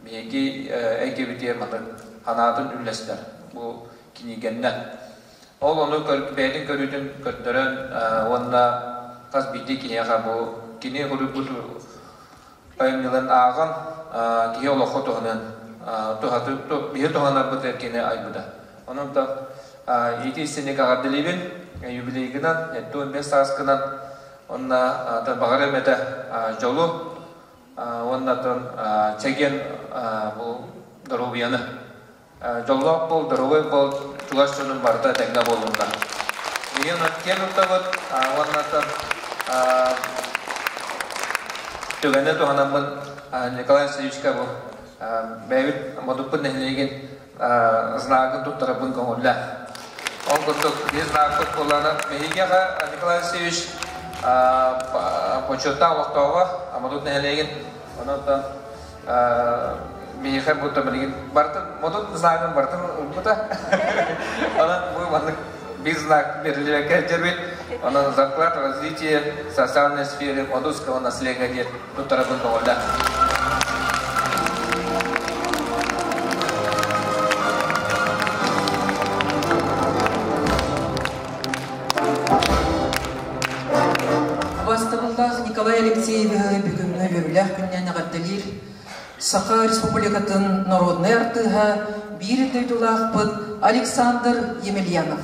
биһиги эйгэбитигэр маны санаатын үллэстэр бу кинигэннэн. Ол ону бэйэтин көрүүтүн көрдөрөн уонна хас биирдии киһиэхэ бу кини уруйбут айымньыларын ааҕан киһи олоххо туһанан туһаты биһи туһанарбытыгар кини айбыта. Онон да иити истинник аҕардылыыбын юбилейгынан, 75 сааскынан уонна баҕарыам этэ дьолу уонна чэгиэн бу доруобуйаны Дьоллоох буол, доруобай буол, чугас дьонум барыта этэҥҥэ буоллуннар. Билигин киэн туттабыт уонна түгэни туһанаммын Николай Васильевичка бу бэйэбит модуппут нэһилиэгин знагын туттарарбын көҥүллээх. Ол курдук биир знакпыт буоллаҕына биһиги Николай Васильевич почеттаах олохтооҕо Модут нэһилиэгин онон Миэхэ будто билигин барытын модун знагын барытын ылбыта. Онон бу маннык биир знак бэриллибэккэ дьэбит. Онон заклад развития социальной сферы модусского наследия диэн туттарабын көҕүллээх. Убастабыллаах Николай Алексеевиһы бүгүҥҥү үөрүүлээх күнүнэн эҕэрдэлиир Саха Республикатын народнай артыыһа, биир дойдулаахпыт Александр Емельянов.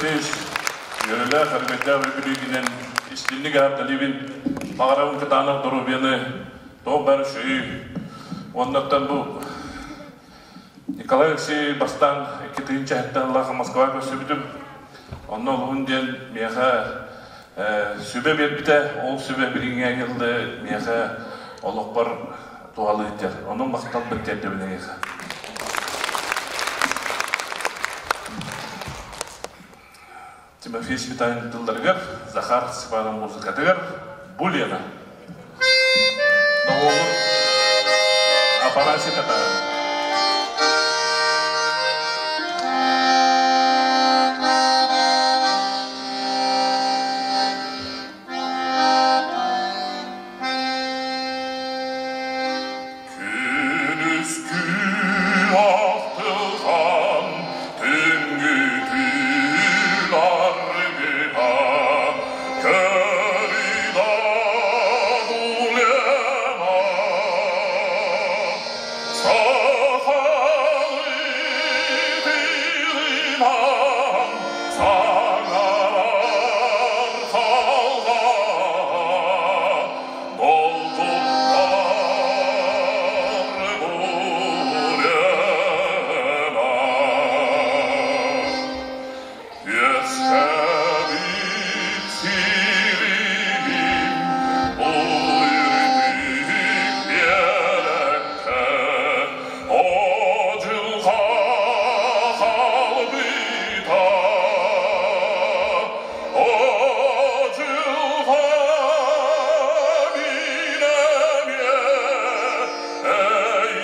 Алексеевич, үөрүүлээх, өрөгөйдөөх үбүлүйгүнэн истинник эҕэрдэлиибин. Баҕарабын кытаанах доруобуйаны, туох баар үчүгэй. Уоннаттан бу Николай Алексеевич бастаан 2007 сыллаах Москваҕа көрсүбүтүм. Онно олуһун диэн миэхэ сүбэ биэрбитэ. Ол сүбэ билиҥҥэ ыҥыллы миэхэ олохпор туһалыы сылдьар. Онон махталбын тиэрдэбин эйиэхэ. Тимофей Сметанин тылларыгар, Захар Степанов музыкатыгар «Бу Лена». Доҕуолу Афанасий Татарин. Күнүскү ахтылҕан түҥҥү түүн аргыһа көрүдэ Улена Сахалыы тыынынан саҥарар халҕа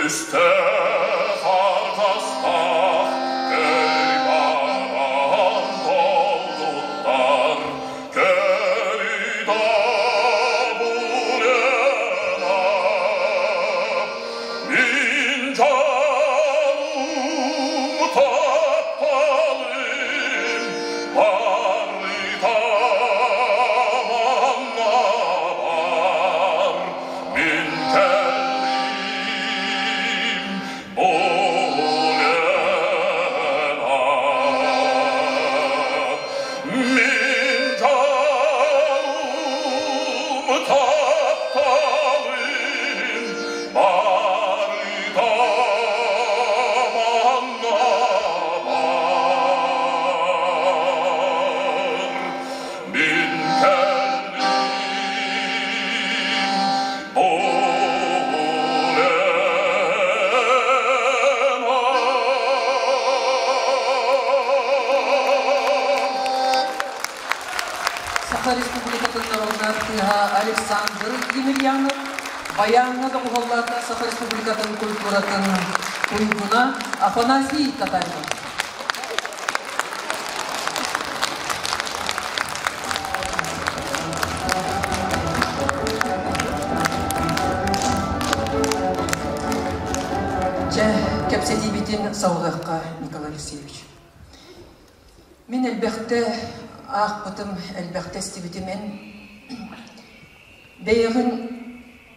Көмүстээх арҕастаах көй баран долгуттар, көрүдэ булена. Мин жаным тапталым барыта манна бар. Мин кэллим Улена. Мин жаным тапталым барыта манна бар. Мин кэллим Саха Республикатын народнай артыыһа Александр Емельянов баяҥҥа доҕуһуоллаата Саха Республикатын культуратын туйгуна Афанасий Татаринов. Чэ, кэпсэтиибитин салҕыахха, Николай Алексеевич. Мин элбэхтэ аахпытым, элбэхтэ истибитим эн бэйэҕин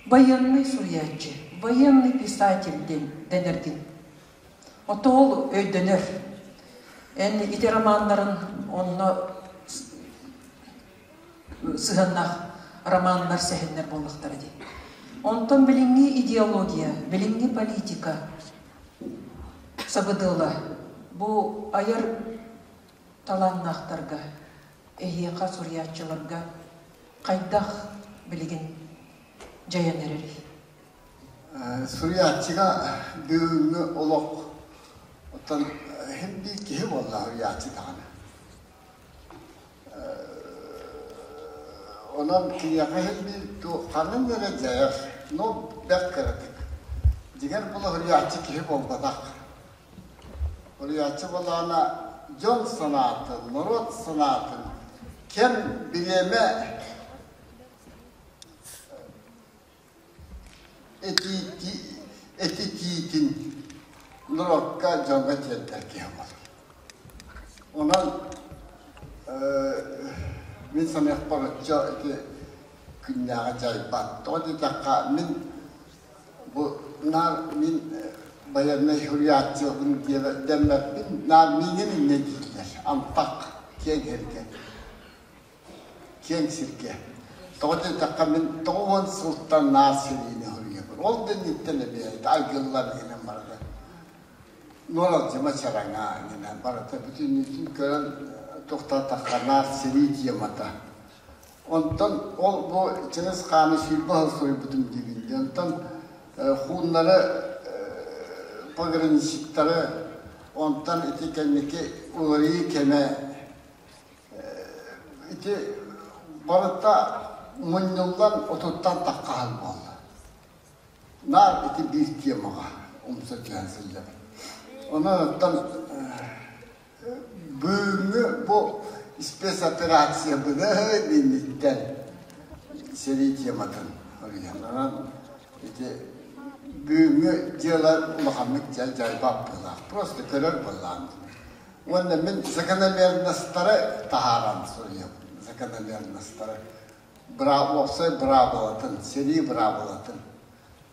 военный суруйааччы, военный писатель диэн дэнэргин. Оттон ол өйдөнөр. Эн ити романнарын онно сыһыаннаах романнар, сэһэннэр буоллахтара дии. Онтон билиҥҥи идеология, билиҥҥи политика сабыдыала бу айар талааннаахтарга, эһиэхэ суруйааччыларга хайдах билигин дьайан эрэрий? Суруйааччыга бүгүҥҥү олох оттон иһин биир киһи буолла суруйааччы даҕаны. Онон киниэхэ иһин биир ханан эрэ дьайар, но бэрт кыратык. Дьиҥэр була суруйааччы киһи буолбатах. Уруйааччы буоллаҕына дьон санаатын, норуот санаатын кэм бириэмэ этитиитин норуокка дьоҥҥо тиэрдэр киһи буолар. Онон мин саныахпар оччо ити күннээҕи дьайбат. Тоҕо диэтэххэ мин бу наар мин байыаннай суруйааччыбын дэммэппин, наар миигин инньэ дииллэр. Антах киэҥ сиргэ. Киэҥ сиргэ. Тоҕо диэтэххэ мин 90 сылтан наар сэриини суруйабын. Ол да инниттэн эмиэ айгыллар инэн барыта. Нуоралдьыма чараҥа инэн барыта бүтүннүүтүн көрөн тохтоотохха наар сэрии темата. Онтон ол бу Чыҥыс Хааны 20 сыл суруйбутум диибин дии. Онтон хууннары, пограничниктары, онтон ити кэнники уларыйыы кэмэ ити барыта мунньуллан отуттан таххаһар буолла. Наар ити биир темаҕа умса түһэн сылдьабын. Онон оттон Бүгүҥҥү бу спецоперациябыны инниттэн сэрии тематын арыйан онон ити бүгүҥҥү дьыала улаханнык дьайбат быһыылаах, просто көрөр буоллаҕым. Уонна мин закономерностары таһааран суруйабын, закономерностары. Уопсай быраабылатын, сэрии быраабылатын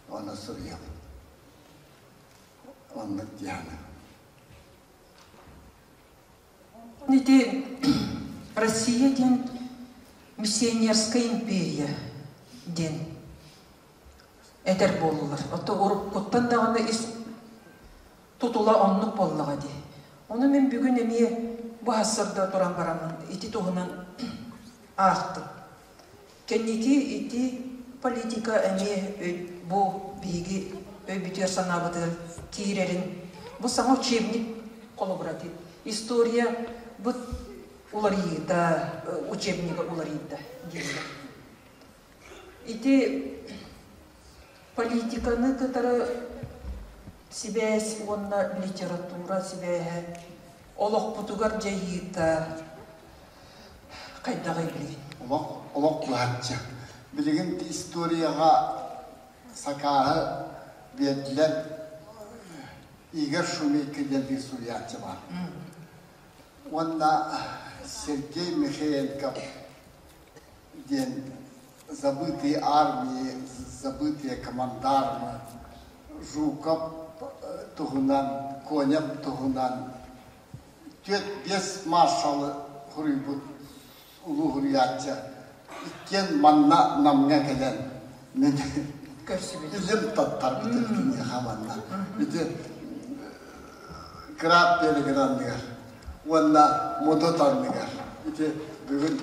уонна суруйабын. Оннук диэххэ. Ити Россия диэн миссионерская империя диэн этэр буоллулар. Ото уруккуттан даҕаны ис тутула оннук буоллаҕа дии. Ону мин бүгүн эмиэ бу сарсыарда туран бараммын ити туһунан аахтым. Кэнники ити политика эмиэ бу биһиги өйбүтүгэр-санаабытыгар киирэрин бу саҥа учебник холобура история быт уларыйыыта учебнига уларыйда дииллэр. Ити политиканы кытары сибээс уонна литература сибээһэ олохпутугар дьайыыта хайдаҕый билигин? Олох, олох быһаччы. Билигин историяҕа сакааһы биэрдилэр Игорь Шумейко диэн биир суруйааччы баар. Уонна Сергей Михеенков диэн забытые армии, забытые командармы, Жуков туһунан, Конев туһунан түөрт-биэс маршалы суруйбут улуу суруйааччы иккиэн манна Намҥа кэлэн мин илим таттарбытым киниэхэ манна. Ити Краб биэрэгин анныгар уонна Модут анныгар. Ити бүгүн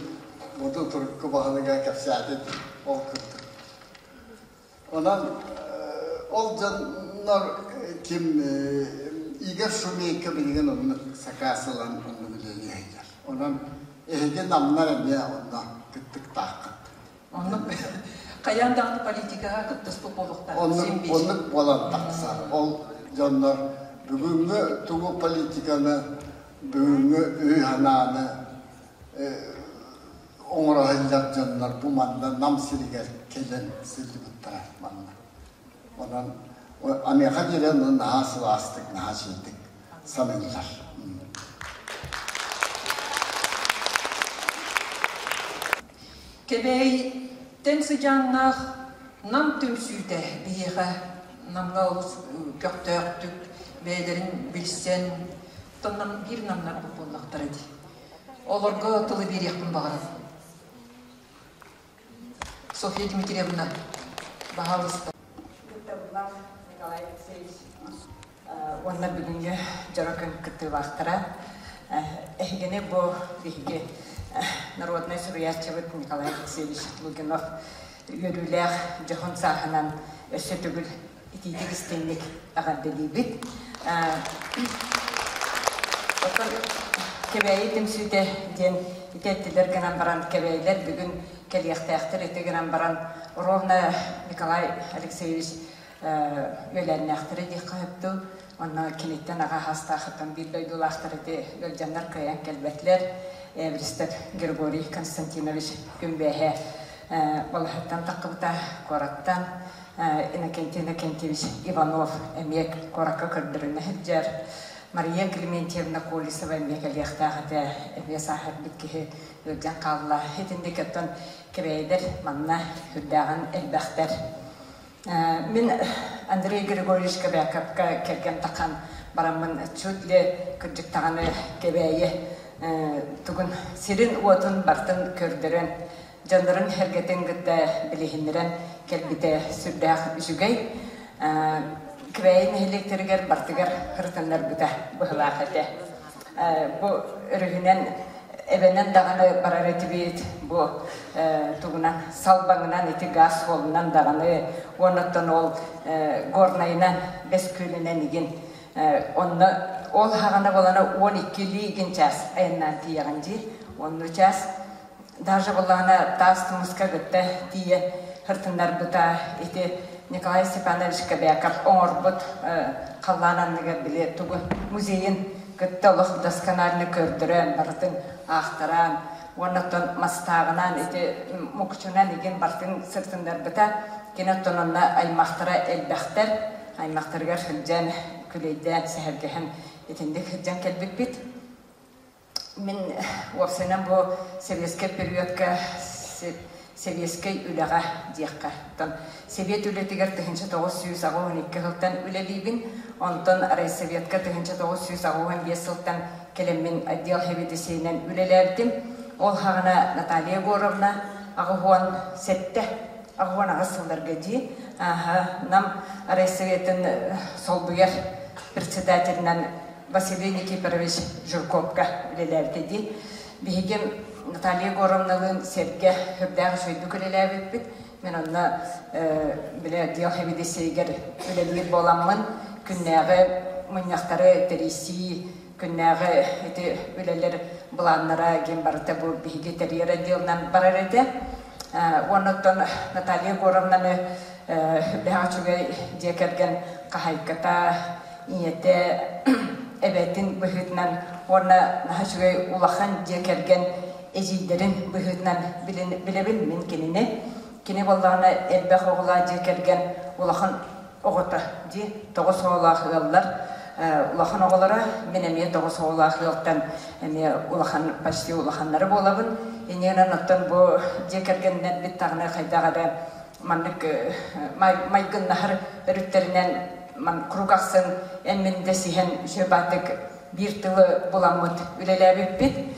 Модут урукку баһылыга кэпсээтин ол курдук. Онон ол дьоннор ким Игорь Шумейко билигин оннук сакаас ылан оннук үлэлии сылдьар. Онон эһиги намнар эмиэ онно кыттыктааххыт. Оннук хайаан даҕаны политикаҕа кыттыспыт буолуохтаах. Оннук, оннук буолан тахсар. Ол дьоннор бүгүҥҥү тугу политиканы, бүгүҥҥү өй-санааны оҥоро сылдьар дьоннор бу манна Нам сиригэр кэлэн сылдьыбыттара манна. Онон Америка диэри наһаа сылаастык, наһаа үчүгэйдик саныыллар. Кэбээйиттэн сыдьааннаах Нам түмсүүтэ биһиэхэ Намҥа олус көхтөөхтүк бэйэлэрин билсэн, оттон биир намнар буоллахтара дии. Олорго тылы биэриэхпин баҕарабын. Софья Дмитриевна, баһаалыста. Кыттабыллаах Николай Алексеевич уонна бүгүҥҥү дьоро күн кыттыылаахтара. Эһигини бу биһиги народнай суруйааччыбыт Николай Алексеевич Лугинов үөрүүлээх дьоһун сааһынан өссө төгүл итиитик истиҥник эҕэрдэлиибит. Оттон Кэбээйи түмсүүтэ диэн ити эттилэр гынан баран кэбээйилэр бүгүн кэлиэхтээхтэр ити гынан баран ровно Николай Алексеевич үөлээннээхтэрэ диэххэ сөп дуу. Онно киниттэн аҕа саастаахыттан биир дойдулаахтар ити ыалдьаннар кыайан кэлбэтилэр. Эбристэп Григорий Константинович күн бэһэ балаһаттан таххыбыта куораттан Иннокентий Иннокентьевич Иванов эмиэ куоракка көрдөрүнэ сылдьар. Мария Климентьевна Колесова эмиэ кэлиэхтээх этэ, эмиэ сааһырбыт киһи ыалдьан хаалла. Итинник оттон кэбээйилэр манна сүрдээҕин элбэхтэр. Мин Андрей Григорьевич Кобяковка кэргэн тахан бараммын чуть ли кырдьык даҕаны Кэбээйи тугун сирин-уотун бартын көрдөрөн, дьоннорун сэргэтин кытта билиһиннэрэн кэлбитэ сүрдээх үчүгэй. Кэбээйи нэһилиэктэригэр бартыгар ырытыннарбыта быһылаах этэ. Бу өрүһүнэн эбэнэн даҕаны барар этибит, бу тугунан салбаҥынан ити газ суолунан даҕаны, уоннаттан ол горнайынан, бэс күөлүнэн игин онно ол хаҕана болана 12 лиигин час айаннаан тиийэҕин дии. Онну час даже буллаҕына таас тумуска кытта тиийэн һыртыннарбыта ити Николай Степанович Кобяков оҥорбут халлаан анныгар били тугун музейын кытта олох досконально көрдөрөн барытын аахтаран уонна оттон мастааҕынан ити мукучунан игин барытын сыртыннарбыта кини оттон онно аймахтара элбэхтэр аймахтарыгар сылдьан күлэйдээн сэһэргэһэн итинник сылдьан кэлбиппит. Мин уопсайынан бу сэбиэскэй периодка сэбиэскэй үлэҕэ диэххэ. Оттон сэбиэт үлэтигэр 1982 сылтан үлэлиибин, онтон райсоветка 1985 сылтан кэлэммин отдел сэбиэдиссэйинэн үлэлээбитим. Ол хаҕана Наталья Егоровна 87 88 сылларга дии Нам райсоветын солбуйар председателинэн Василий Никифорович Жирковка үлэлээбитэ дии. Биһиги Наталья Егоровналыын сэргэ үрдээх үчүгэйдик үлэлээбиппит. Мин онно били отдел сэбиэдиссэйигэр үлэлиир буоламмын, күннээҕи мунньахтары тэрийсии, күннээҕи ити үлэлэр былааннара диэн барыта бу биһиги тэрийэр отделынан барар этэ. Уонна оттон Наталья Егоровнаны үрдээх үчүгэй дьиэ кэргэн хаһайката, ийэтэ эбэтин быһыытынан уонна наһаа үчүгэй улахан дьиэ кэргэн эдьиийдэрин быһыытынан билэбин мин кинини. Кини буоллаҕына элбэх оҕолоох дьиэ кэргэн улахан оҕото дии тоҕус оҕолоох ыаллар улахан оҕолоро мин эмиэ тоҕус оҕолоох ыалтан эмиэ улахан почти улаханнары буолабын иннинэн оттон бу дьиэ кэргэннэрбит даҕаны хайдах эрэ маннык майгыннаһар өрүттэринэн круг ахсын эн-мин дэсиһэн үчүгэй биир тылы буламмыт үлэлээбиппит.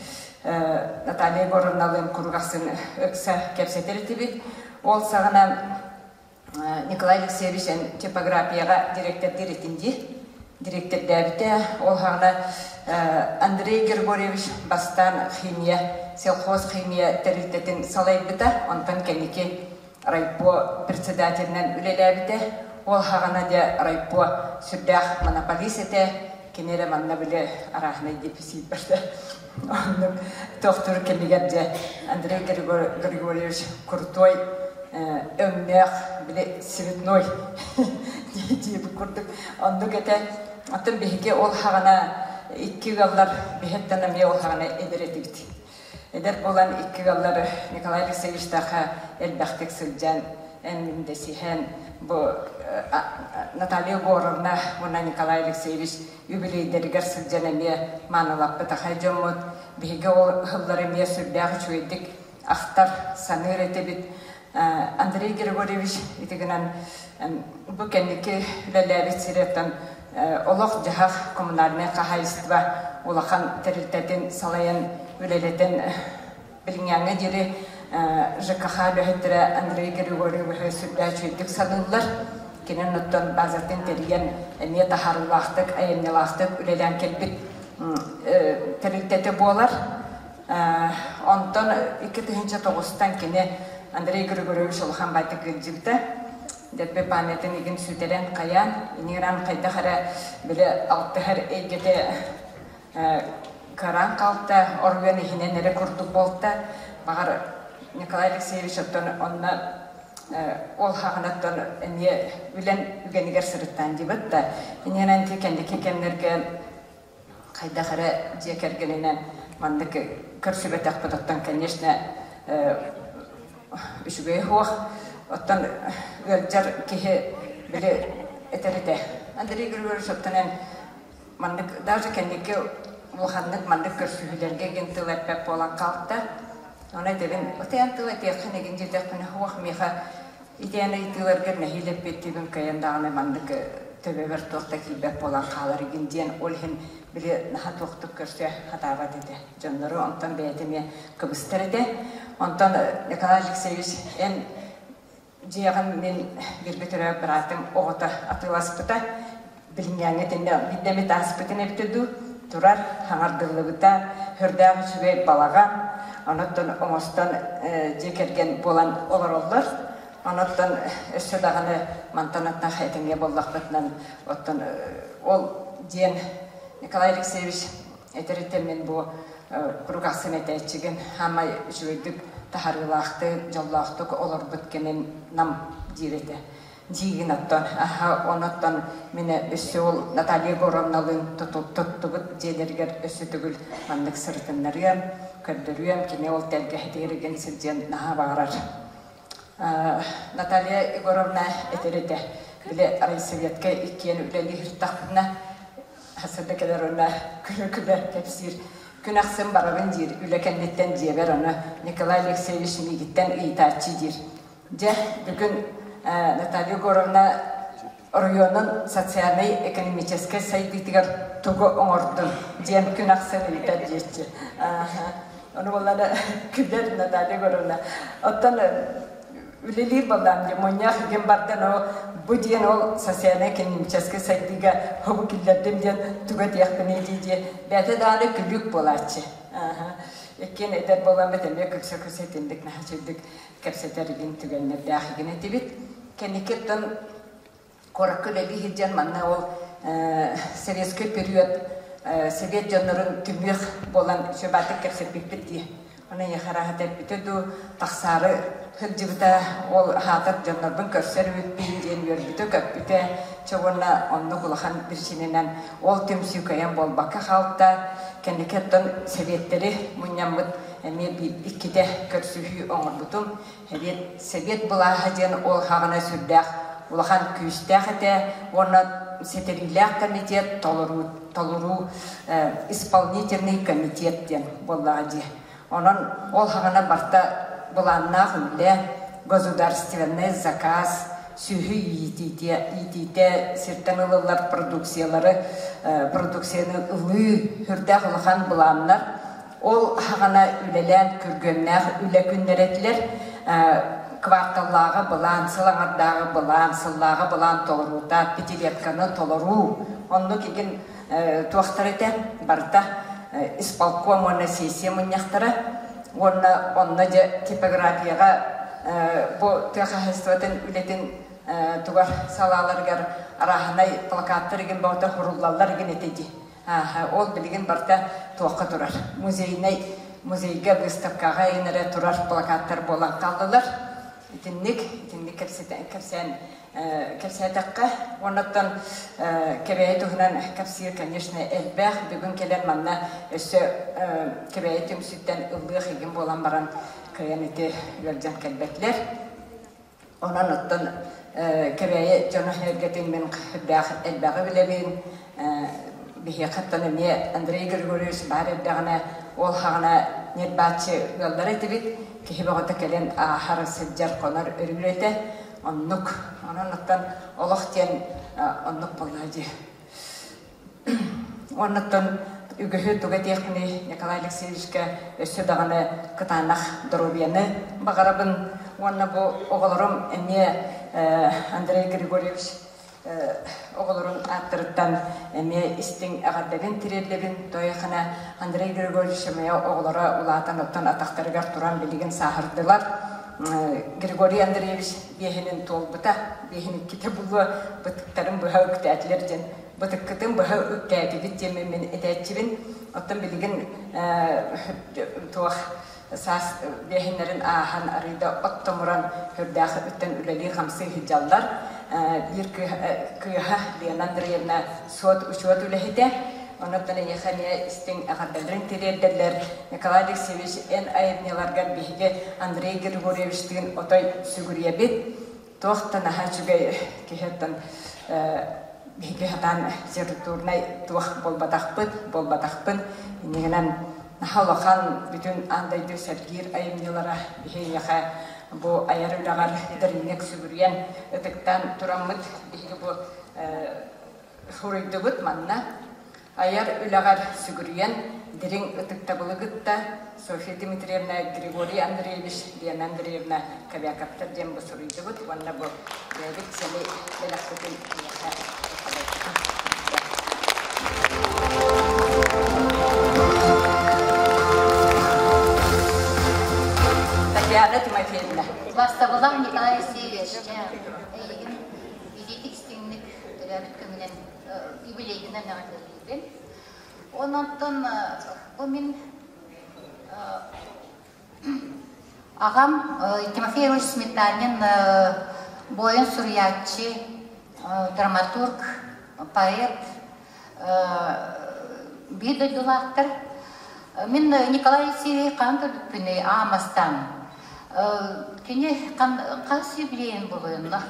Наталья Егоровналыын круг ахсын ыкса кэпсэтэр этибит. Ол саҕана Николай Алексеевич эн типографияҕа директордиир этин дии. Директордээбитэ. Ол саҕана Андрей Григорьевич бастаан химия, сельхоз химия тэрилтэтин салайбыта. Онтон кэнники райпо председателинэн үлэлээбитэ. Ол хаҕана дьэ райпо сүрдээх монополист этэ. Кини эрэ манна били арааһынай дефицит барда. Оннук тохтуур кэмигэр дьэ Андрей Григорьевич крутой өҥнөөх били цветной диэбит курдук оннук этэ. Оттон биһиги ол хаҕана икки ыаллар биһиттэн эмиэ ол хаҕана эдэр этибит. Эдэр буолан икки ыаллар Николай Алексеевичтаахха элбэхтик сылдьан, эн-мин дэсиһэн, бу Наталья Егоровна уонна Николай Алексеевич үбүлүөйдэригэр сылдьан эмиэ маанылаппыт ахай дьоммут. Биһиги ол ыһыллары эмиэ сүрдээх үчүгэйдик ахтар, саныыр этибит. Андрей Григорьевич ити гынан бу кэнники үлэлээбит сирэттэн олох-дьаһах коммунальнай хаһаайыстыба улахан тэрилтэтин салайан үлэлэтэн билиҥҥээҥҥэ диэри ЖКХ үлэһиттэрэ Андрей Григорьевиһы сүрдээх үчүгэйдик саныыллар. Кини оннуттан базатын тэрийэн эмиэ таһаарыылаахтык, айымньылаахтык үлэлээн кэлбит тэрилтэтэ буолар. Онтон 2009-тан кини Андрей Григорьевич улахан байтык ыалдьыбыта. Дэрбэ памятын игин сүтэрэн хайаан, иниран хайдах эрэ били алтыһар эйгэтэ кыраан хаалта, оройуон иһинэн эрэ курдук буолта. Баҕар Николай Алексеевич оттон онно Ол хаҕанаттан эмиэ үлэн үгэнигэр сырыттаан дибит да, иннинэн кэнники кэмнэргэ хайдах эрэ дьиэ кэргэнинэн маннык көрсүбэтэхпит оттон, конечно, үчүгэй суох. Оттон ыалдьар киһи били этэр этэ. Андрей Григорьевич оттон эн маннык даже кэнники улаханнык маннык көрсүһүүлэргэ гин тыл эппэт буолан хаалта. Оны этэбин, отыйан тыл этиэххин эгин диэтэхпинэ, суох миэхэ итиэн ыйытыыларгар нэһиилэ эппиэттиибин кыайан даҕаны маннык төбөбөр туох да киирбэт буолан хаалар игин диэн ол иһин били наһаа туохтук көрсө хатаабат этэ дьоннору онтон бэйэтэ эмиэ кыбыстар этэ. Онтон Николай Алексеевич эн дьиэҕин мин бииргэ төрөөбүт быраатым оҕото атыыласпыта. Билиҥҥээҥҥэ итиннэ биирдэ эмит ааспытын эбитэ дуу, турар, хаҥардыллыбыта, сүрдээх үчүгэй балаҕан, онуттан оҥостон дьиэ кэргэн буолан олороллор. Онуттан өссө даҕаны мантан аттах этэҥҥэ буоллахпытынан, оттон ол диэн Николай Алексеевич Этэриттэн мин бу куруук ахсын этээччигин хаамай үчүгэйдик таһарыылаахтык, дьоллоохтук олорбут кэмим нам диир этэ. Диигин оттон, аха, оноттон мин өссө ол Наталья Егоровналыын туттубут дьиэлэригэр өссө төгүл маннык сырытыннарыам, көрдөрүөм, кини ол тэлгэһэтигэр игин сылдьыан наһаа баҕарар. Наталья Егоровна этэр этэ, били райсоветка иккиэн үлэлиир тахпытына Хасыда кэлэр уонна күлэ-күлэ кэпсиир. Күн ахсын барабын диир, үлэ кэнниттэн дьиэбэр ону Николай Алексеевич миигиттэн ыйытааччы диир. Дьэ, бүгүн Наталья Егоровна оройуонун социальнай-экономическай сайдыытыгар тугу оҥордун диэн күн ахсын ыйытар диэччи. Ону буоллаҕына күлэр Наталья Егоровна. Оттон үлэлиир буоллаам дии мунньах игин бардан ол бу диэн ол социальнай-экономическай сайдыыга хобу киллэрдим диэн тугу этиэхпиний дии дии бэйэтэ даҕаны күлүүк буолааччы иккиэн эдэр буоламмыт эмиэ күлсэ-күлсэ итинник наһаа үчүгдүк кэпсэтэр игин түгэннэрдээх игин этибит кэнникиттэн куоракка үлэлии сылдьан манна ол советский период совет дьоннорун түмүөх буолан сүбаатык кэпсэппиппит дии. Оны эйиэхэ эппитэ дуу, тахсаары сылдьыбыта, ол аһаатар дьоннорбун көрсөр эбиппин диэн үөрбүтэ-көппүтэ. Чэ уонна оннук улахан причинэнэн ол түмсүү кыайан буолбакка хаалта. Кэнники оттон сэбиэттэри мунньаммыт эмиэ иккитэ көрсүһүү оҥорбутум. Сэбиэт, сэбиэт былааһа диэн ол хаҕына сүрдээх улахан күүстээх этэ уонна ситэриилээх комитет толоруу, толоруу исполнительный комитет диэн буоллаҕа дии. Онон ол хаҕына барта былааннаах үлэ, государственный заказ, сүөһү иитиитэ, иитиитэ сиртэн ылыллар продукциялары, продукцияны ылыы сүрдээх улахан былааннар Ол хаҕана үлэлээн күргүөмнээх үлэ күннэрэ этилэр. Кварталлааҕы былаан, сыл аҥардааҕы былаан, сыллааҕы былаан толоруута, пятилетканы толоруу. Оннук игин туохтар этэ барыта исполком уонна сессия мунньахтара уонна онно дьэ типографияҕа бу тыа хаһаайыстыбатын үлэтин тугар салааларыгар арааһынай плакаттар игин бөҕөтө хуруллаллар игин этэ дии. Ол билигин барыта туохха турар? Музейнай музейга выставкаҕа иһин эрэ турар плакаттар буолан хааллылар. Итинник, итинник кэпсэтэн, кэпсээн, кэпсээтэххэ, уоннаттан Кэбээйи туһунан кэпсиир, конечно, элбэх. Бүгүн кэлэн манна өссө Кэбээйи түмсүүттэн ыллыах игин буолан баран кыайан ити ыалдьан кэлбэтилэр. Онон оттон Кэбээйи дьоно-сэргэтин мин элбэх элбэҕи билэбин. Биһиэхэ оттон эмиэ Андрей Григорьевич баар эрдэҕинэ, ол хаҕына ньирбааччы ыаллар этибит. Киһи бөҕөтө кэлэн ааһар, сылдьар, хонор өрүүр этэ. Оннук. Онон оттон олох диэн оннук буоллаҕа дии. Уоннаттан үгэһи тугу этиэхпиний Николай Алексеевичка өссө даҕаны кытаанах доруобуйаны баҕарабын уонна бу оҕолорум эмиэ Андрей Григорьевич оҕолорун ааттарыттан эмиэ истиҥ эҕэрдэбин тириэрдэбин. Тойохана Андрей Григорьевич эмиэ оҕолоро улаатан оттон атахтарыгар туран билигин сааһырдылар. Григорий Андреевич биэһинин туолбута, биэһин иккитэ булуо бытыктарын быһа үктээтилэр диэн. Бытыккытын быһа үктээтигит диэммин мин этээччибин. Оттон билигин туох саас биэһиннэрин ааһан арыыда оттомуран көрдөөх үттэн үлэлии-хамсыы сылдьаллар. Биир кыыһа Лена Андреевна суот-учуот үлэһитэ. Онон эйиэхэ эмиэ истиҥ эҕэрдэлэрин тириэрдэллэр. Николай Алексеевич, эн айымньыларгар биһиги Андрей Григорьевичтыын отой сүгүрүйэбит. Туох да наһаа үчүгэй киһи оттон биһиги сатаан литературнай туох буолбатахпыт, буолбатахпын. Иннигинэн наһаа улахан бүтүн аан дойду сэргиир айымньылара биһиэхэ бу айар үлэҕэр дириҥник сүгүрүйэн ытыктаан тураммыт биһиги бу суруйдубут манна Айар үлэҕэр сүгүрүйэн, дириҥ ытыктабылы кытта Софья Дмитриевна, Григорий Андреевич, Лена Андреевна Кобяковтар диэн бу суруйдубут уонна бу бэйэбит сэмэй бэлэхпитин эйиэхэ Татьяна Тимофеевна. Бастабылах Николай Алексеевич, эйигин илиитик истиҥник төрөөбүт күҥүнэн юбилейгынан эҕэрдэлиибин. Онон бу мин аҕам Тимофей Иванович Сметанин буойун суруйааччы, драматург, поэт, биир дойдулаахтар. Мин Николай Алексеевич хаһан көрбүппүнүй аамастаан. Кини хас юбилейын буолуйунна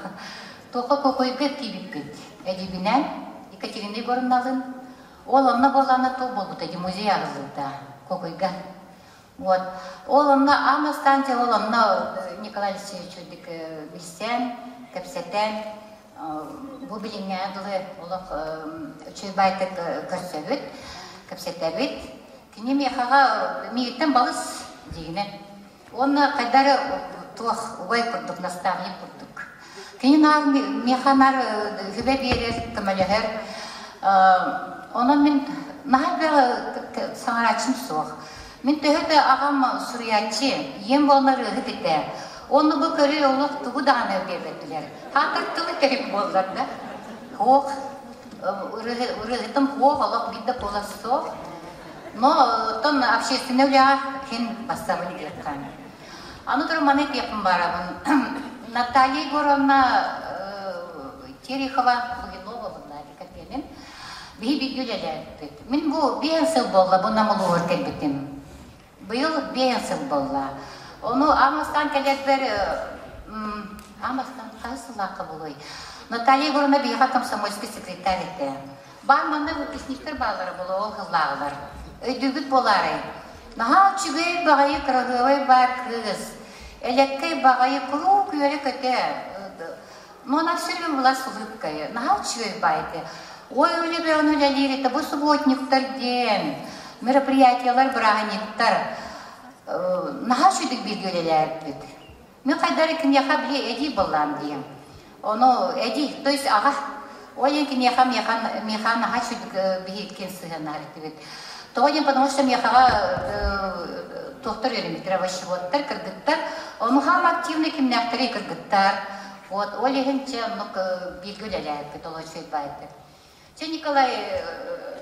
Туохха кокойга киирбиппит. Эдибинэн Екатерина Егоровналын ол онно буоллаҕына туох буолбута дии музей арыллыбыта Кокойга. Вот. Ол онно аан бастаан ол онно Николай Алексеевич үрдүк билсэн, кэпсэтэн бу билиҥҥэ дылы олох үчүгэй баайтык көрсөбүт, кэпсэтэбит. Кини миэхэҕэ миигиттэн балыс дигинэ. Уонна хайда эрэ туох убай курдук, наставник курдук. Кини наар миэхэ наар үбэ биэрэр, көмөлөһөр. Онон мин наһаа элбэх саҥарааччым суох. Мин төһө да аҕам суруйааччы, ийэм буолла ырыаһыт этэ. Онно бу көрүү олох тугу даҕаны биэрбэтилэр. Хаатыр тылы кэрик буоллар да. Суох. Ырыаһытым суох, олох биир да куолас суох. Но оттон общественнай үлэҕэ хин бассабын диэххэ. Аны туран маны этиэхпин баарабын. Наталья Егоровна Терехова Лугинова буолла Биһи бииргэ үлэлээбиппит. Мин бу биэһэн сыл буолла бу Нам улууһугар кэлбитим. Быйыл биэһэн сыл буолла. Ону аан бастаан кэлэрбэр аан бастаан хаһыс сыллаахха буолуой? Наталья Егоровна биһиэхэ комсомольский секретарь этэ. Баар манна выпускниктар бааллара буолуо ол сыллааҕылар. Өйдүүгүт буолаарай? Наһаа үчүгэй баҕайы кыраһыабай баар кыыс. Элэккэй баҕайы куруук үөрэ-көтө. Но она все время была с улыбкой. Наһаа үчүгэй баай этэ. Ой, үлэ бөҕөнү үлэлиир этэ. Бу субботниктар диэн, мероприятиялар, бырааһынньыктар. Наһаа үчүгэй бииргэ үлэлээбиппит. Мин хайдары киниэхэ били эдии буоллаам диэн. Ону эдии, то есть аҕа. Ол иһин киниэхэ миэхэ миэхэ наһаа үчүгэй биһиккин сыһыаннаһар этибит. Тоҕо диэн, потому что миэхэҕэ туохтар үөрэммиттэр, овощеводтар, кыргыттар. Ону хаам активный кимнээхтэрий кыргыттар. Вот, ол иһин чэ оннук бииргэ үлэлээбиппит, ол үчүгэй баайдык. Чэ, Николай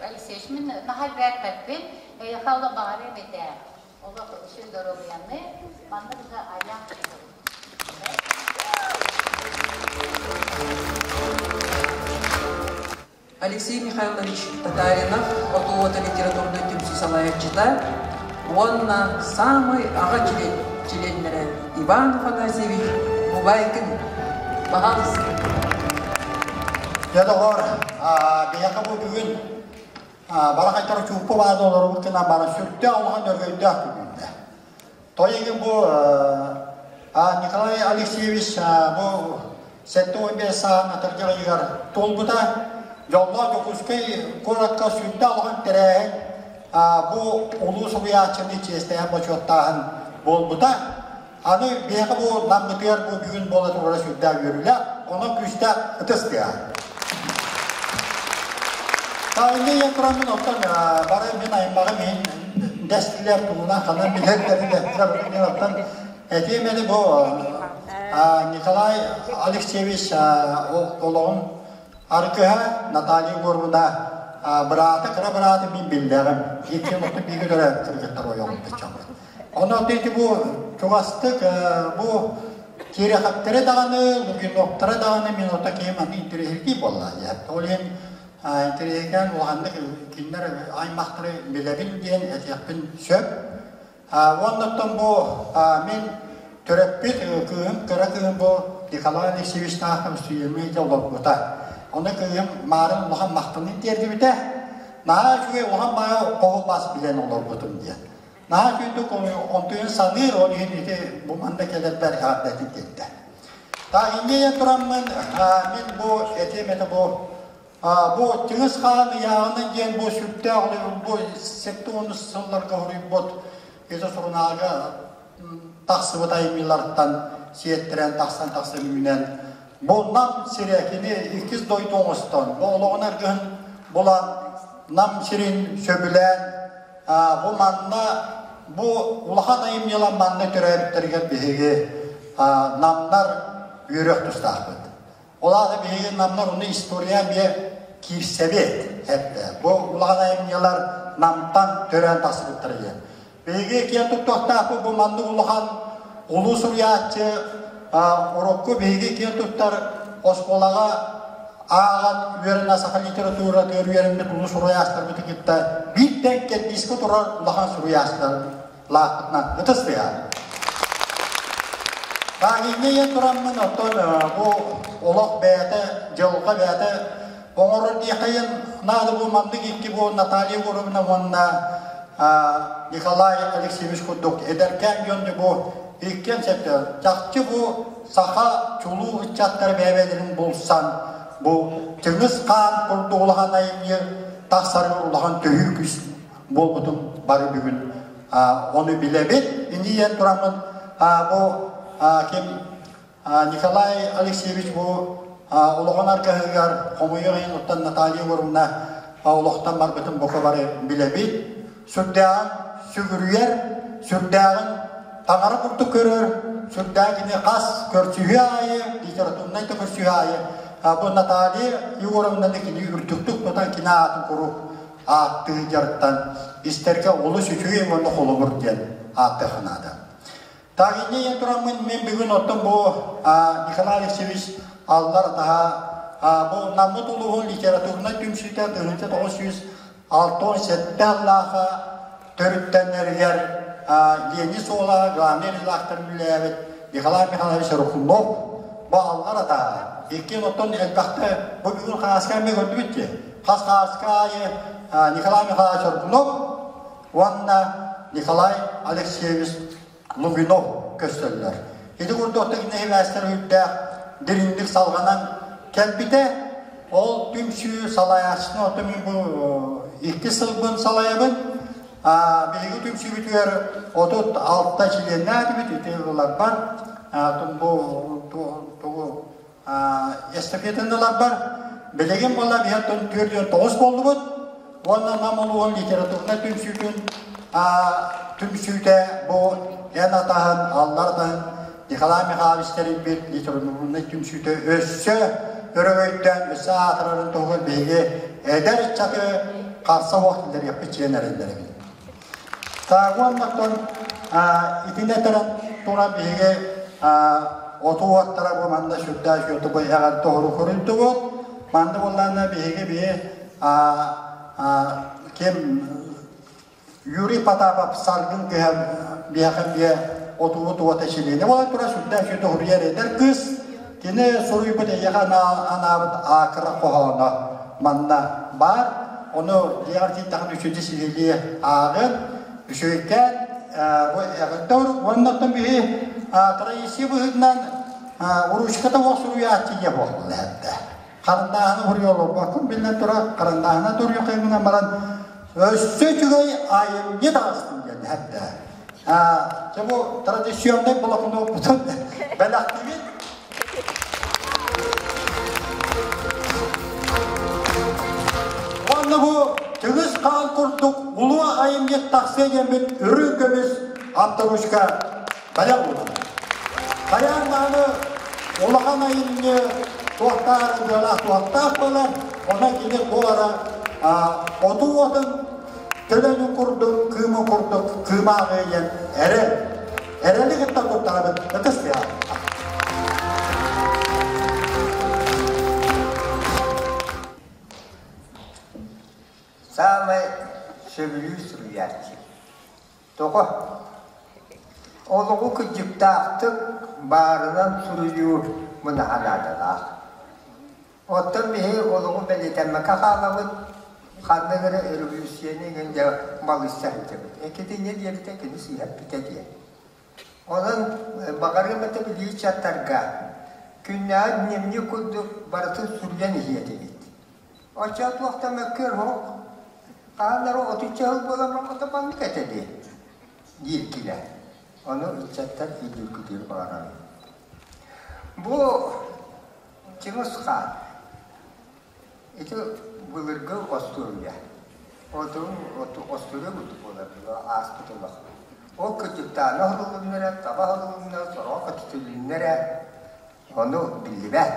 Алексеевич, мин наһаа элбээппэппин, эйиэхэ олох баҕарыам этэ. Олох үчүгэй доруобуйаны, манна быһа айах Алексей Михайлович Татаринов Отуота литературнай түмсүү салайааччыта уонна саамай аҕа чилиэннэрэ Иван Афанасьевич Бубайкин. Пожалуйста. Дьэ доҕор, биһиэхэ бу бүгүн Балахайтар чууппу баада олоробут гынан баран сүрдээх улахан өргөйдөөх күнүндэ. Тойыгы бу Николай Алексеевич бу 75 сааһын атырдьах ыйыгар туолбута. Дьоллоох Дьокуускай куоракка сүрдээх улахан тэрээһин бу улуу суруйааччыны чиэстэһэн бочуоттааһын буолбута. Аны биһиэхэ бу Наммытыгар бу бүгүн буола турара сүрдээх үөрүүлээх, онон күүстээх ытыс тыаһа. Таайынна ийэн тураммын оттон бары мин аймаҕым иһин дэстилэр тугунан ханан билэрдэрин дэстилэр мен оттон этиэм эни бу Николай Алексеевич олоҕун Аргыһа Наталья Егоровна быраата, кыра бырааты мин биллэҕим. Иккиэн оттон бииргэ төрөөбүт кыргыттар ойоҕум быччаммыт. Онон ити бу чугастык бу Кириэхэптэрэ даҕаны, Лугиновтара даҕаны мин ото киһим аны интэриэһиргии буолла. Ол иһин интэриэһиргээн улаханнык кинилэр аймахтары билэбин диэн этиэхпин сөп. Уоннаттан бу мин төрөппүт кыыһым, кыра кыыһым бу Николай Алексеевич Таахов студенныы олорбута. Ону кыыһым Маарын улахан махтанын тиэрдибитэ. Наһаа үчүгэй улахан баайа хоһу бас билэн олорбутум диэн. Наһаа үчүгэйдик онтуйун саныыр, ол иһин ити бу манна кэлэрбэр эҕэрдэтин тиэрдэ. Та инньэ тураммын мин бу этиэм этэ бу Бу Чыҥыс Хаан ыйааҕынан диэн бу сүрдээх бу 70 сылларга суруйбут ити сурунаалга тахсыбыт айымньылартан сиэттэрэн тахсан тахсан үүнэн бу Нам сирэ кини иккис дойду оҥостон бу олоҕун аргыһын булан Нам сирин сөбүлээн бу манна бу улахан айымньылар манна төрөөбүттэригэр биһиги намнар үөрүөх тустаахпыт. Ол аата биһиги намнар уну история эмиэ киирсэбит эттэ. Бу улахан айымньылар намтан төрөөн тахсыбыттар диэн. Биһиги киэн туттуохтаахпыт бу маннык улахан улуу суруйааччы урукку биһиги киэн туттар оскуолаҕа ааҕан үөрэнэ саха литературатыгар үөрэммит улуу суруйааччыларбытын кытта биир тэҥ кэрдиискэ турар улахан суруйааччылар лаахпытынан ытыс тыаһа. Баагинньа тураммын оттон бу олох бэйэтэ, дьылҕа бэйэтэ оҥорор диэхэйин наада бу маннык икки бу Наталья Егоровна уонна Николай Алексеевич курдук эдэркээн дьон бу иккиэн сөптөөх. Чахчы бу саха чулуу ыччаттара бэйэ-бэйэлэрин булсан бу Чыҥыс Хаан курдук улахан айымньы тахсарыгар улахан төһүү күүс буолбутун бары бүгүн ону билэбит. Инийэн тураммын бу ким Николай Алексеевич бу олоҕун аргыһыгар хомойуох иһин оттон Наталья Егоровна олохтон барбытын бука бары билэбит. Сүрдээҕин сүгүрүйэр, сүрдээҕин таҥара курдук көрөр, сүрдээҕин кини хас көрсүһүү аайы, литературнай да көрсүһүү аайы бу Наталья Егоровнаны кини үрдүктүк тутан кини аатын куруук ааттыы дьарыктан истэргэ олус үчүгэй уонна холобур диэн ааттыахха наада. Тагинне ийэн тураммын мен бүгүн оттон бу Николай Алексеевич Аллар атаһа бу Наммыт улууһун литературнай түмсүүтэ 1967 аллааха төрүттэнэригэр Лени Суола главный редактор үлэлээбит Николай Михайлович Рухунов бу Аллар атаһа иккиэн оттон элбэхтэ бу бүгүн хааска эмиэ көрдүбүт дии Хас хааска аайы Николай Михайлович Аргунов уонна Николай Алексеевич Лугинов көстөллөр. Ити курдук нэһилиэстэр үрдээх дириҥник салҕанан кэлбитэ. Ол түмсүү салайааччыны оттон мин бу икки сылбын салайабын. Биһиги түмсүүбүтүгэр 36 чилиэннээтибит ити ыларбар. Бу тугу эстафетаны ыларбар билигин буолла биһиэттэн 49 буоллубут уонна Нам улууһун литературнай түмсүүтүн түмсүүтэ бу эн атаһын, аллар атаһын Николай Михайлович тэрийбит литературнай түмсүүтэ өссө өрөгөйдөөн, өссө аатырарын туһугар биһиги эдэр ыччаты харса суох киллэриэхпит чиэн эрэллэрэбит. Так уонна оттон итиннэ этэрэн туран биһиги оту уоттара бу манна сүрдээх үчүгэй бу эҕэрдэ оһору хоруйдубут. Манна буоллаҕына биһиги биһи ким Юрий Потапов саргын кыһа биһэхэ биэ отугу туота чилиэнэ буолан тура сүрдээх үчүгэй хоруйар эдэр кыыс кини суруйбут эйиэхэ анаабыт аакыра хоһооно манна баар. Ону дьиэҕэр тиийдэххинэ үчүгэй сиһилии ааҕын, үчүгэйкээн бу эҕэрдэ уонна оттон биһи традиция быһыытынан уручката суох суруйааччы ийэ буолла эһэрдэ. Харандааһыны суруйа олорбоккун биллэн турар, харандааһына туруйуоххайгынан баран өссө үчүгэй айымньы таҕыстын диэн эһэрдэ. Чэ бу традиционнай блокноппутун бэлэхтиибит. Уонна бу Чыҥыс Хаан курдук улуу айымньыт тахсыа диэммит үрүҥ көмүс авторучка бэлэх уунар. Хайаан даҕаны улахан айымньы. туохтаах быалаах туохтаах буолар, онон кини туора оту уотун төлөнүн курдук, кыымын курдук кыымааҕы диэн эрэл, эрэли кытта туттарабыт ытыс тыаһа. Саамай сөбүлүүр суруйааччы. Тоҕо? Олоҕу кырдьыктаахтык баарынан суруйуу мунаһа наадалаах. Оттон биһи олоҕу бэлиэтэммэккэ хаалабыт, ханнык эрэ өрөбөлүүссүйэни эҥин дьэ балыйса сылдьабыт. Экитинньэ диэбитэ кини сыыһа эппитэ диэн. Онон баҕарыам этэ билии чаттарга күннээҕи дневник курдук барытын суруйан иһиэ этибит. Оччо туох да мөккүөр суох. Хаһан эрэ отучча сыл буолан барбыта маннык этэ дии диир килэ. Ону ыччаттар өйдүүргүтүгэр баҕарабын. Бу Чыҥыс Хаан ити былыргы остуоруйа. Отун остуоруйа курдук буолар ааспыт олох. Ол кырдьыктаана оһолуннара, таба оһолуннара, сороҕо көтүтүлүннэрэ Ону биллибэт.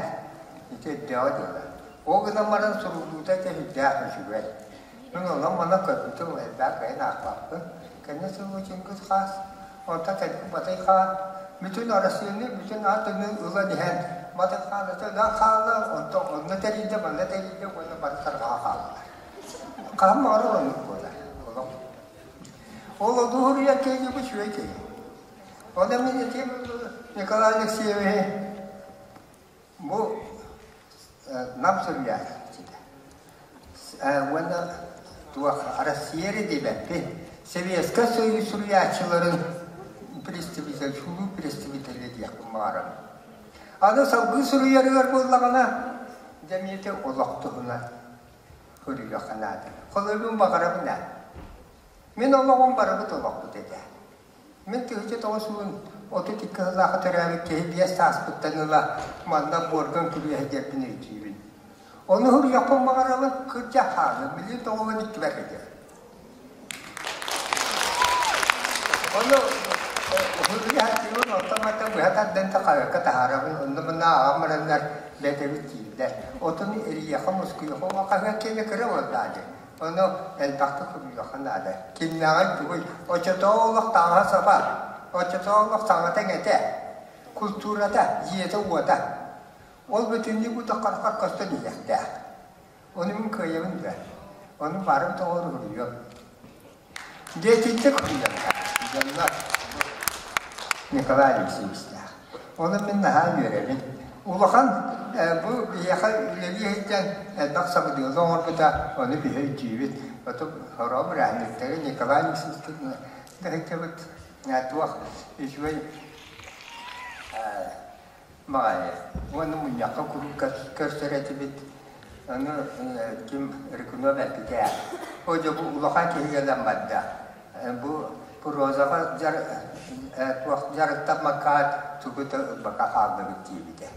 Ити өйдөөҕө дьыала. Ол гынан баран суруллуута этэ сүрдээх үчүгэй. Мин онон-манан көрбүтүм, элбэх кыайан аахпаппын. Кэннэ сылы Чингис хаас, онтон кэлбит Батый хаан бүтүн Арассыыйаны бүтүн аат дойдуну ылан иһэн Батый хаан ата өлөн хаалла, онтон онно тэрийдэ, манна тэрийдэ уонна бары тарҕаһа хааллылар. Хаһан баҕарар оннук буолар. Олох. Ол одуһуруйар киһи үчүгэй киһи. Ол эмин ити Николай Алексеевиһи бу Нам суруйааччыта уонна туох Россия эрэ диэбэппин, Советскай Союз суруйааччыларын представитель, чулуу представителэ диэхпин баҕарабын. Аны салгыы суруйарыгар буоллаҕына, дьэ эмиэ олох туһунан суруйуохха наада. Холобурун баҕарабын ээ. Мин олоҕум барыбыт олохпут этэ. Мин 1932 сыллаахха төрөөбүт киһи биэс сааспыттан ыла манна буорган күрүөһэ диэппин өйдүүбүн. Ону суруйуохпун баҕарабын, кырдьа хаалым, билигин тоҕо иккибэр сылдьар. Ону суруйа сатыыбын, оттон-мантан быһа тардан хаһыакка таһаарабын, онно манна ааҕан бараннар бэйэбит дииллэр. Отун эрийиэхэ, мускуйуохха, ол хаһыат киэнэ кыра буоллаҕа дии. Ону элбэхтик суруйуохха наада. Кимнээҕий тугуй? Оччотооҕу олох таҥаһа-саба, оччотооҕу олох саҥата-иҥэтэ, культурата, дьиэтэ-уота. Ол бүтүннүү бу харахпар көстөн иһиэхтээх. Ону мин кыайабын да. Ону баарым тоҕо суруйуом. Дьиэтинчик суруйарга дьоннор Николай Алексеевичтаах. Ону мин наһаа үөрэбин. Улахан бу биһиэхэ үлэлии сылдьан элбэх сабыдыалы оҥорбута, ону биһи өйдүүбүт. Оту сорох бырааһынньыктары Николай Алексеевичтыын сылдьабыт туох үчүгэй баҕайы. Уонна мунньахха куруук көрсөр этибит. Ону ким Рыкунов эппитэ. О дьэ бу улахан киһи кэлэн барда. Бу прозаҕа туох дьарыктаммакка тугу да ылбакка хааллыбыт диэбитэ.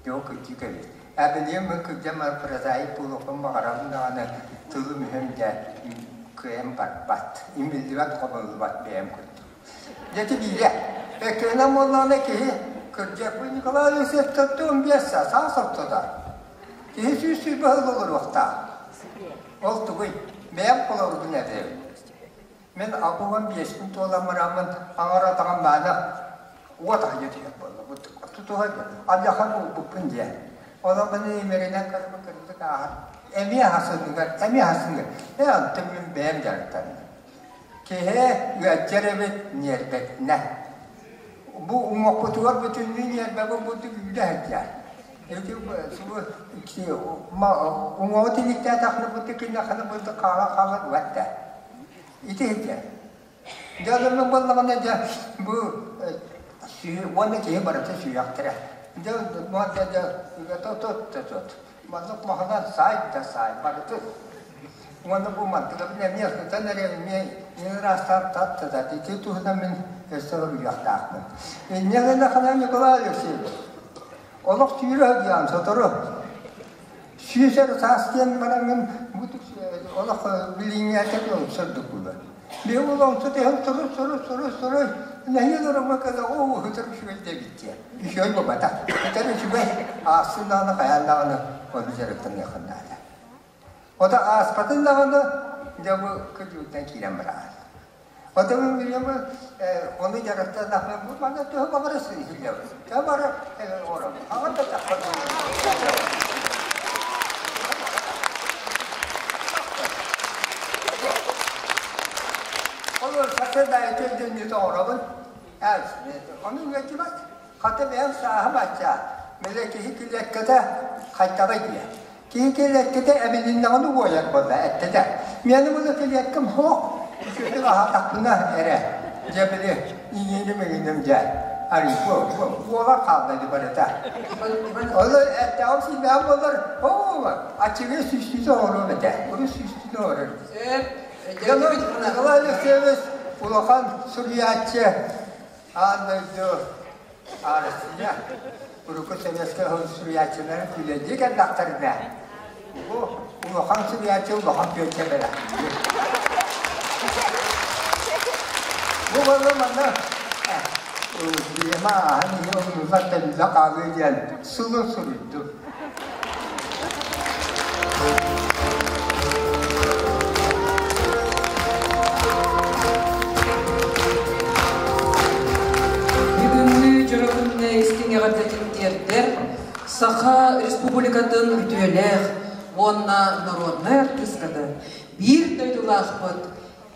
Дьэ ол кырдьык эбит. Ээ билигин мин кырдьан прозаик буолуохпун баҕарабын даҕаны тылым-өһүм дьэ кыайан барбат. Имиллибэт, хомуллубат бэйэм курдук. Дьэ ити биирэ. Эккиһинэн буоллаҕына киһи кырдьык бу Николай Алексеевич 45 саас, саас ортото. Киһи 120 сыл олоруохтаах. Ол тугуй? Бэйэм холобурбун этэбин. Мин 65-пин туолан бараммын аҥар атаҕым мааны уот аһыйа түһэр буолла. Тутуһа алдьархай буолбуппун диэн. Онон мин имэринэн көрбүт кырдьык ааһар. Эмиэ хасыныгар, эмиэ хасыныгар. Ээ, онтон мин бэйэм дьарыктанным. Киһи ыалдьар эбит ньиэрбэтинэ. Бу уҥуохпутугар бүтүннүү ньиэрбэбит курдук үүнэ сылдьар. Ити уҥуоҕу тиниктээтаххына бу киниэхэ бу хаала хаалар уот да. Ити сылдьар. Дьэ онно буоллаҕына дьэ бу уонна киһи барыта сүһүөхтэрэ. Дьэ дьэ дьэ тут маннык маһынан саай да саай барытын. Уонна бу мантыкабын эмиэ сытан эрэ эмиэ ыраастаан тат ити туһунан мин өссө суруйуохтаахпын. Инньэ гынахына Николай Алексеевич олох сүүрэ сылдьан сотору 100 саас диэн бараҥҥын бу олох билиҥҥээтэ сырдык буолар. Биһи олоҥсу тэһэн суруй, суруй, суруй, суруй. Нэһиил ороҥҥо кэлэ, оо, ытыр үчүгэй диэбит диэн. Үчүгэй буолбатах. Ытыр үчүгэй, аахсын даҕаны, хайаан даҕаны ону дьарыктаныаххын наада. Ото ааспатын даҕаны, дьэ бу кыдьыыттан киирэн бараҕын. Ото билиэм ону дьарыктаннахпына бу манна төһө баҕара сыыһыллабын. Төһө баҕара оҥоробун. Аҕам да таххар Ол сарсыарда үтүө оҥоробун. Ону үөрдүбэт. Хата бэйэм сааһым аччаа. Мэлэ киһи килиэккэтэ хайдаҕый диye. Киһи килиэккэтэ эбилиннэҕинэ уойар буолла эттэтэ. Миэнэ була килиэккэм суох. Үчүгэйдик аһаатахпына эрэ. Дьэ били иҥииним иҥиним дьэ. Арый буолар хаалла ди барыта. Ол эттэҕим сииннэҕим буоллар, оо, аччыгый сүүстүүтэ оҥоруом этэ. Урут сүүстүүтэ оҥорор. Дьону Николай Алексеевич улахан суруйааччы аан дойду Арассыыйа урукку советскай суруйааччыларын күлэлии кэллэхтэринэ, бу улахан суруйааччы улахан күөччэ бэлэх. Бу буолла манна бириэмэ ааһан иһи умнуллар тэллэ хаалыы диэн сылы суруйдум. Бүгүҥҥү дьоро күҥҥэ истиҥ эҕэрдэтин тиэрдэр Саха Республикатын үтүөлээх уонна народнай артыыската биир дойдулаахпыт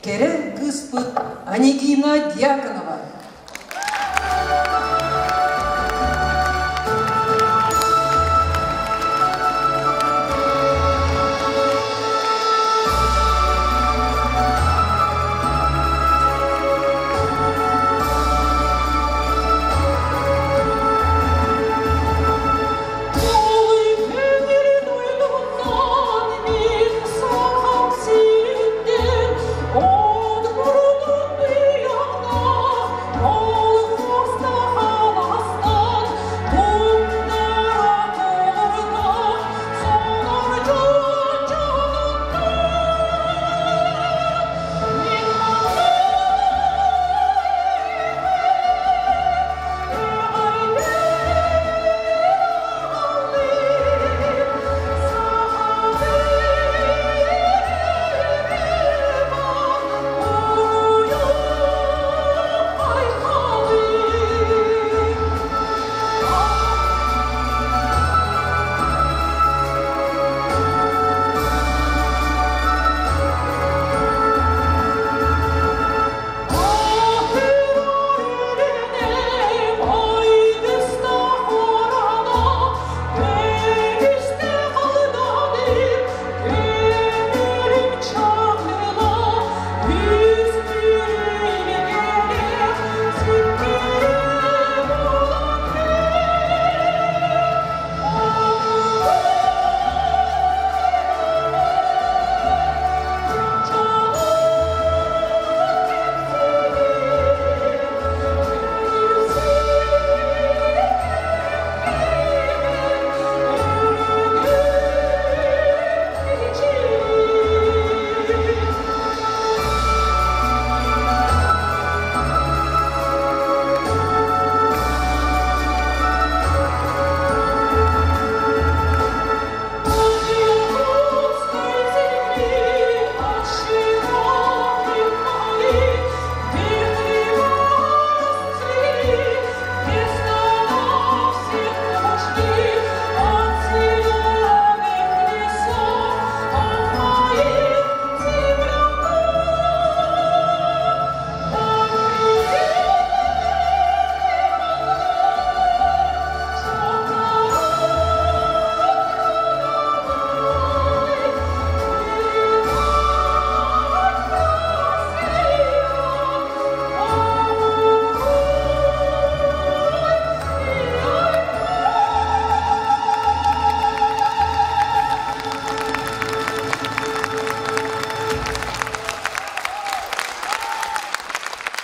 кэрэ кыыспыт Анегина Дьяконова.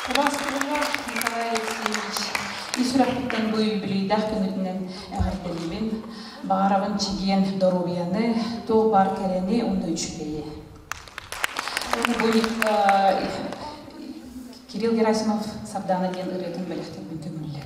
Убаастабыллаах Николай Алексеевич, ис сүрэхпиттэн бу үбүлүйдээх күнүтүнэн эҕэрдэлиибин. Баҕарабын чэгиэн доруобуйаны, туох баар кэрэни уонна үчүгэйи. Уонна бу Кирилл Герасимов Сардаана диэн ырыатын бэлэхтэрбин көҥүллэ.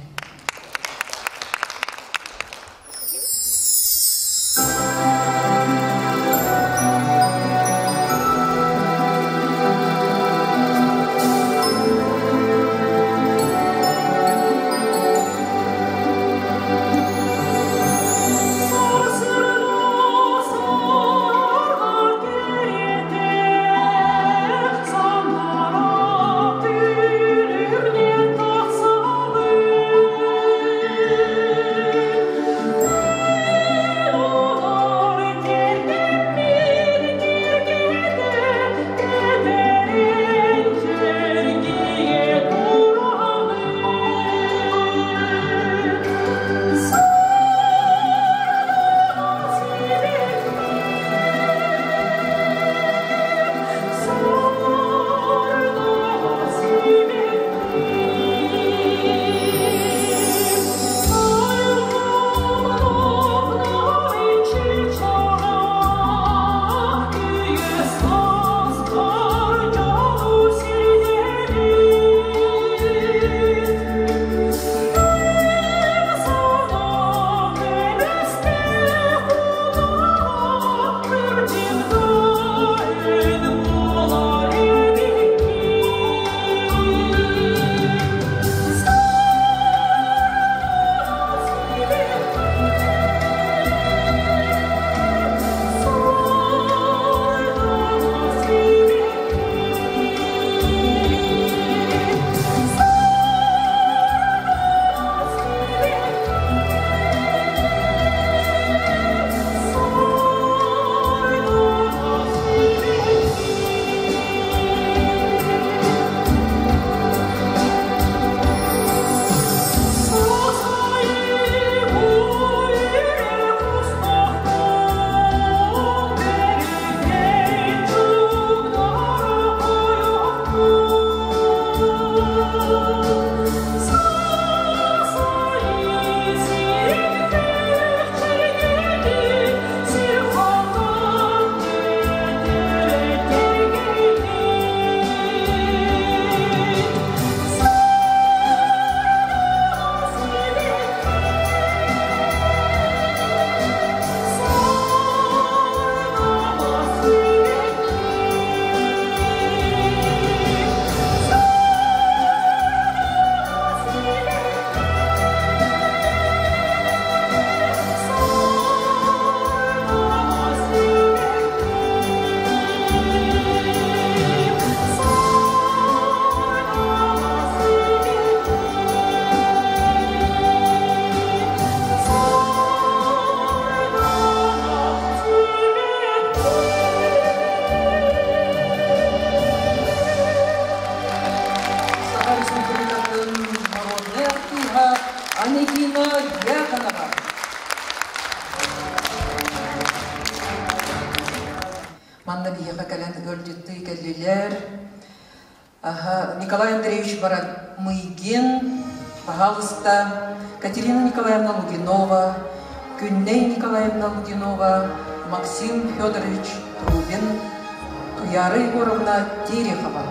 Саха Республикатын народнай артыыһа Анегина Дьяконова. Манна биһиэхэ кэлэн ыалдьыттыы кэллилэр. Николай Андреевич Барамыгин, пожалуйста, Катерина Николаевна Лугинова, Күннэй Николаевна Лугинова, Максим Федорович Трубин, Туяра Егоровна Терехова.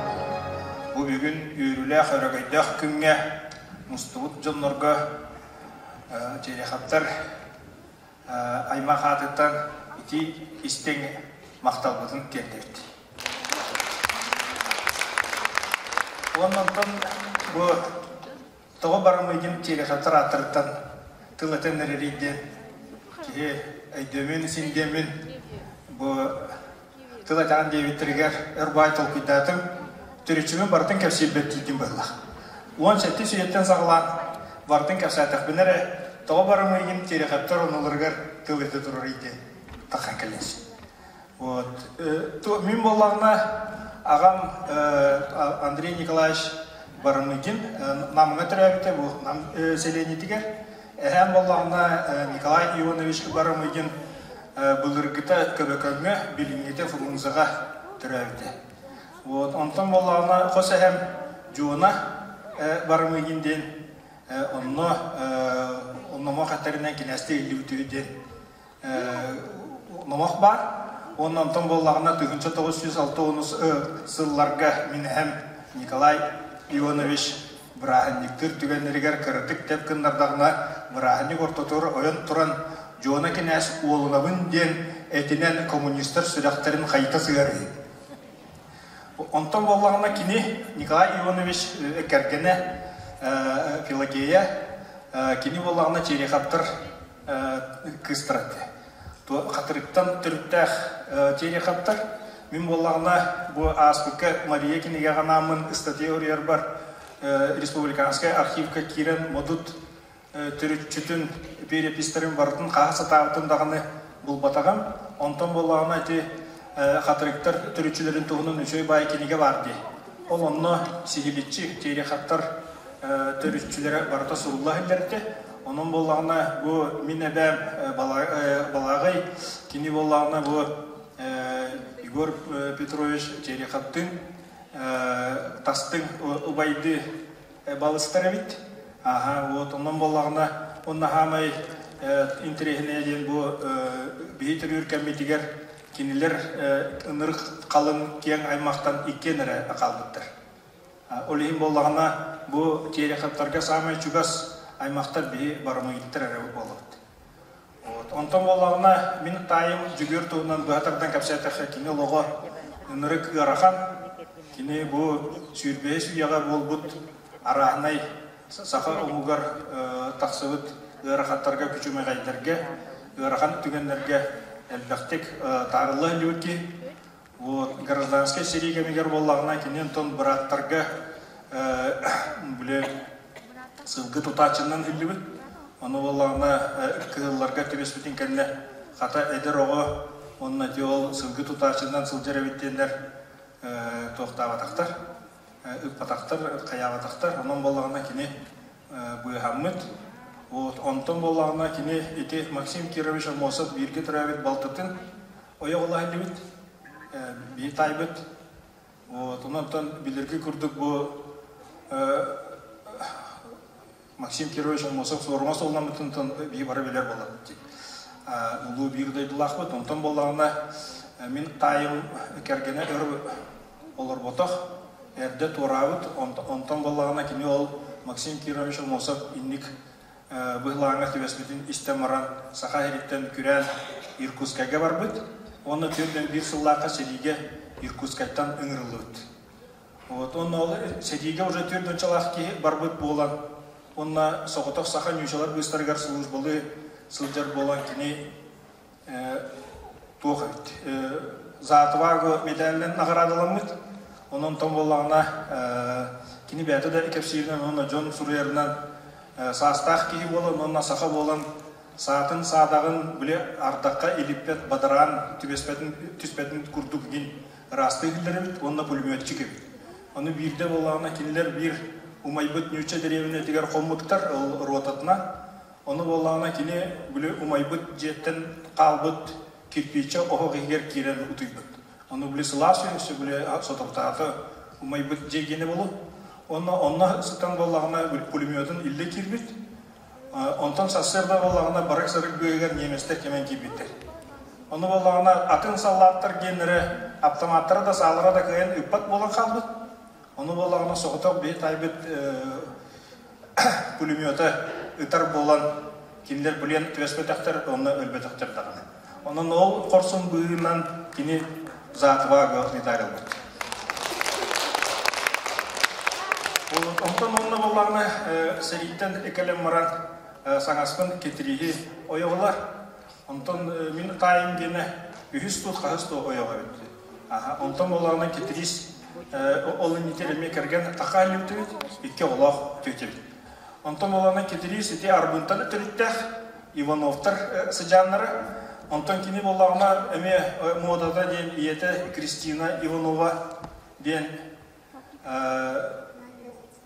Бу бүгүн үөрүүлээх өрөгөйдөөх күҥҥэ мустубут дьоннорго Тереховтар аймах аатыттан ити истиҥ махталбытын тиэрдэбит. Уонна онтон бу тоҕо барамыйдым Тереховтар ааттарыттан тыл этэн эрэрий диэн киһи өйдүөмүн син диэммин бу тыл этэҕин диэбиттэригэр өр баай толкуйдаатым төрүччүбүн барытын кэпсиирбэр тиийдим быһыылаах. 17 үйэттэн саҕалаан барытын кэпсээтэхпинэ эрэ тоҕо барамыйгын Тереховтар оннуларыгар тыл этэ турарый диэн таххан кэллэс. Вот. Мин буоллаҕына аҕам Андрей Николаевич Барамыгин Намҥа төрөөбүтэ бу Нам сэлиэнньэтигэр. Эһээм буоллаҕына Николай Ионович Барамыгин былыргыта Көбөкөҥҥө, билиҥҥитэ Фрунзеҕа төрөөбүтэ. Вот. Онтон буоллаҕына хос эһэм Дьуона Барамыгин диэн онно номох этэринэн кинээстии иһиллибит диэн номох баар. Уонна онтон буоллаҕына 1960 сылларга мин эһэм Николай Ионович бырааһынньыктыыр түгэннэригэр кыратык тэп гыннардаҕына, бырааһынньык ортотугар ойон туран Дьуона кинээс уолунабын диэн этинэн коммунистар сүрэхтэрин хайыта сыһар үһү. Онтон буоллаҕына кини Николай Иванович кэргэнэ Пелагея, кини буоллаҕына Тереховтар кыыстара этэ. Хатырыктан төрүттээх Тереховтар. Мин буоллаҕына бу ааспыкка Мария кинигэҕэ анааммын ыстатыйа уруйарбар республиканскай архивка киирэн модут төрүччүтүн, перепистэрин барытын хаһа сатаабытым даҕаны булбатаҕым. Онтон буоллаҕына ити хатырыктар төрүччүлэрин туһунан үчүгэй баай кинигэ баар дии. Ол онно сиһиличчи Тереховтар төрүччүлэрэ барыта сурулла иһиллэр этэ. Онон буоллаҕына бу мин эбээм Балааҕай, кини буоллаҕына бу Егор Петрович Тереховтыын тастыҥ убайды балыстар эбит. Аха, вот онон буоллаҕына, онно хаамай интэриэһинэйэ диэн бу биһи төрүүр кэммитигэр кинилэр ынырык халыҥ киэҥ аймахтан иккиэн эрэ хаалбыттар. Ол иһин буоллаҕына, бу Тереховтарга саамай чугас аймахтар биһи барамыйыттар эрэ буолабыт. Вот. Онтон буоллаҕына, мин таайым Дьөгүөр туһунан быһа тардан кэпсээтэххэ, кини олоҕо ынырык ыарахан. Кини бу сүүрбэһис үйэҕэ буолбут арааһынай саха омугар тахсыбыт ыарахаттарга, күчүмэҕэйдэргэ, ыарахан түгэннэргэ элбэхтик таарылла сылдьыбыт киһи. Вот, гражданскай сэрии кэмигэр буоллаҕына, кини онтон бырааттарга били сылгы тутааччынан иһиллибит. Ону буоллаҕына кыһылларга түбэспитин кэннэ хата эдэр оҕо уонна ити ол сылгы тутааччынан сылдьар эбит диэннэр туохтаабатахтар, ыппатахтар, хайаабатахтар. Онон буоллаҕына кини быыһаммыт. Вот, онтон буоллаҕына кини ити Максим Кирович Аммосов бииргэ төрөөбүт балтытын ойох ыла иһиллибит, биир таайбыт. Вот, онон билэрги курдук бу Максим Кирович Аммосов суорума суолламмытын биһи бары билэр буолабыт. Улуу биир дойдулаахпыт. Онтон буоллаҕына мин таайым кэргэнэ өр олорботох, эрдэ туораабыт. Онтон буоллаҕына кини ол Максим Кирович Аммосов инник быһылааҥҥа түбэспитин истэн баран Саха сириттэн күрээн Иркутскайга барбыт уонна 41 сыллаахха сэриигэ Иркутскайтан ыҥырыллыбыт. Вот, уонна ол сэриигэ уже түөрт уончалаах киһи барбыт буолан, уонна соҕотох саха ньуучалар быыстарыгар службалыы сылдьар буолан кини туох эбит За отвагу медалынан наҕараадаламмыт. Онон том буоллаҕына кини бэйэтэ да кэпсииринэн уонна дьон суруйарынан саастаах киһи буолан уонна саха буолан саатын саадаҕын били ардахха илиппэт бадараан түбэспэтин түспэтин курдук гин ыраастыы иһиллэр эбит уонна пулеметчик эбит. Ону биирдэ буоллаҕына кинилэр биир умайбыт ньуучча дэриэбинэтигэр хоммуттар ол ротатына. Ону буоллаҕына кини били умайбыт дьиэттэн хаалбыт кирпииччэ оһох иһигэр киирэн утуйбут. Ону били сылаас үһү били соторутааҕыта умайбыт дьиэ гиэнэ буолу. Онно онно сытан буоллаҕына пулеметун иллэ киирбит. Онтон сарсыарда буоллаҕына барык-сарык быыһыгар немецтэр кимэн киирбиттэр. Ону буоллаҕына атын саллааттар гиэннэрэ автоматтара да саалара да кыайан ыппат буолан хаалбыт. Ону буоллаҕына соҕотох биһи таайбыт пулемета ытар буолан кинилэр плен түбэспэтэхтэр, онно өлбөтөхтөр даҕаны. Онон ол хорсун быһыынан кини за отвагу медаль ылбыт. Онтон онно буоллаҕына сэрииттэн кэлэн баран саҥаспын Кэтирииһи ойоҕолор. Онтон мин таайым диэнэ үһүс туу хаһыс туу ойоҕо эбит. Онтон буоллаҕына Кэтириис ол иннитигэр эмиэ кэргэн таха илибит икки оҕолоох түөтэбит. Онтон буоллаҕына Кэтириис ити Арбынтан төрүттээх Ивановтар сыдьааннара. Онтон кини буоллаҕына эмиэ муодата диэн ийэтэ Кристина Иванова диэн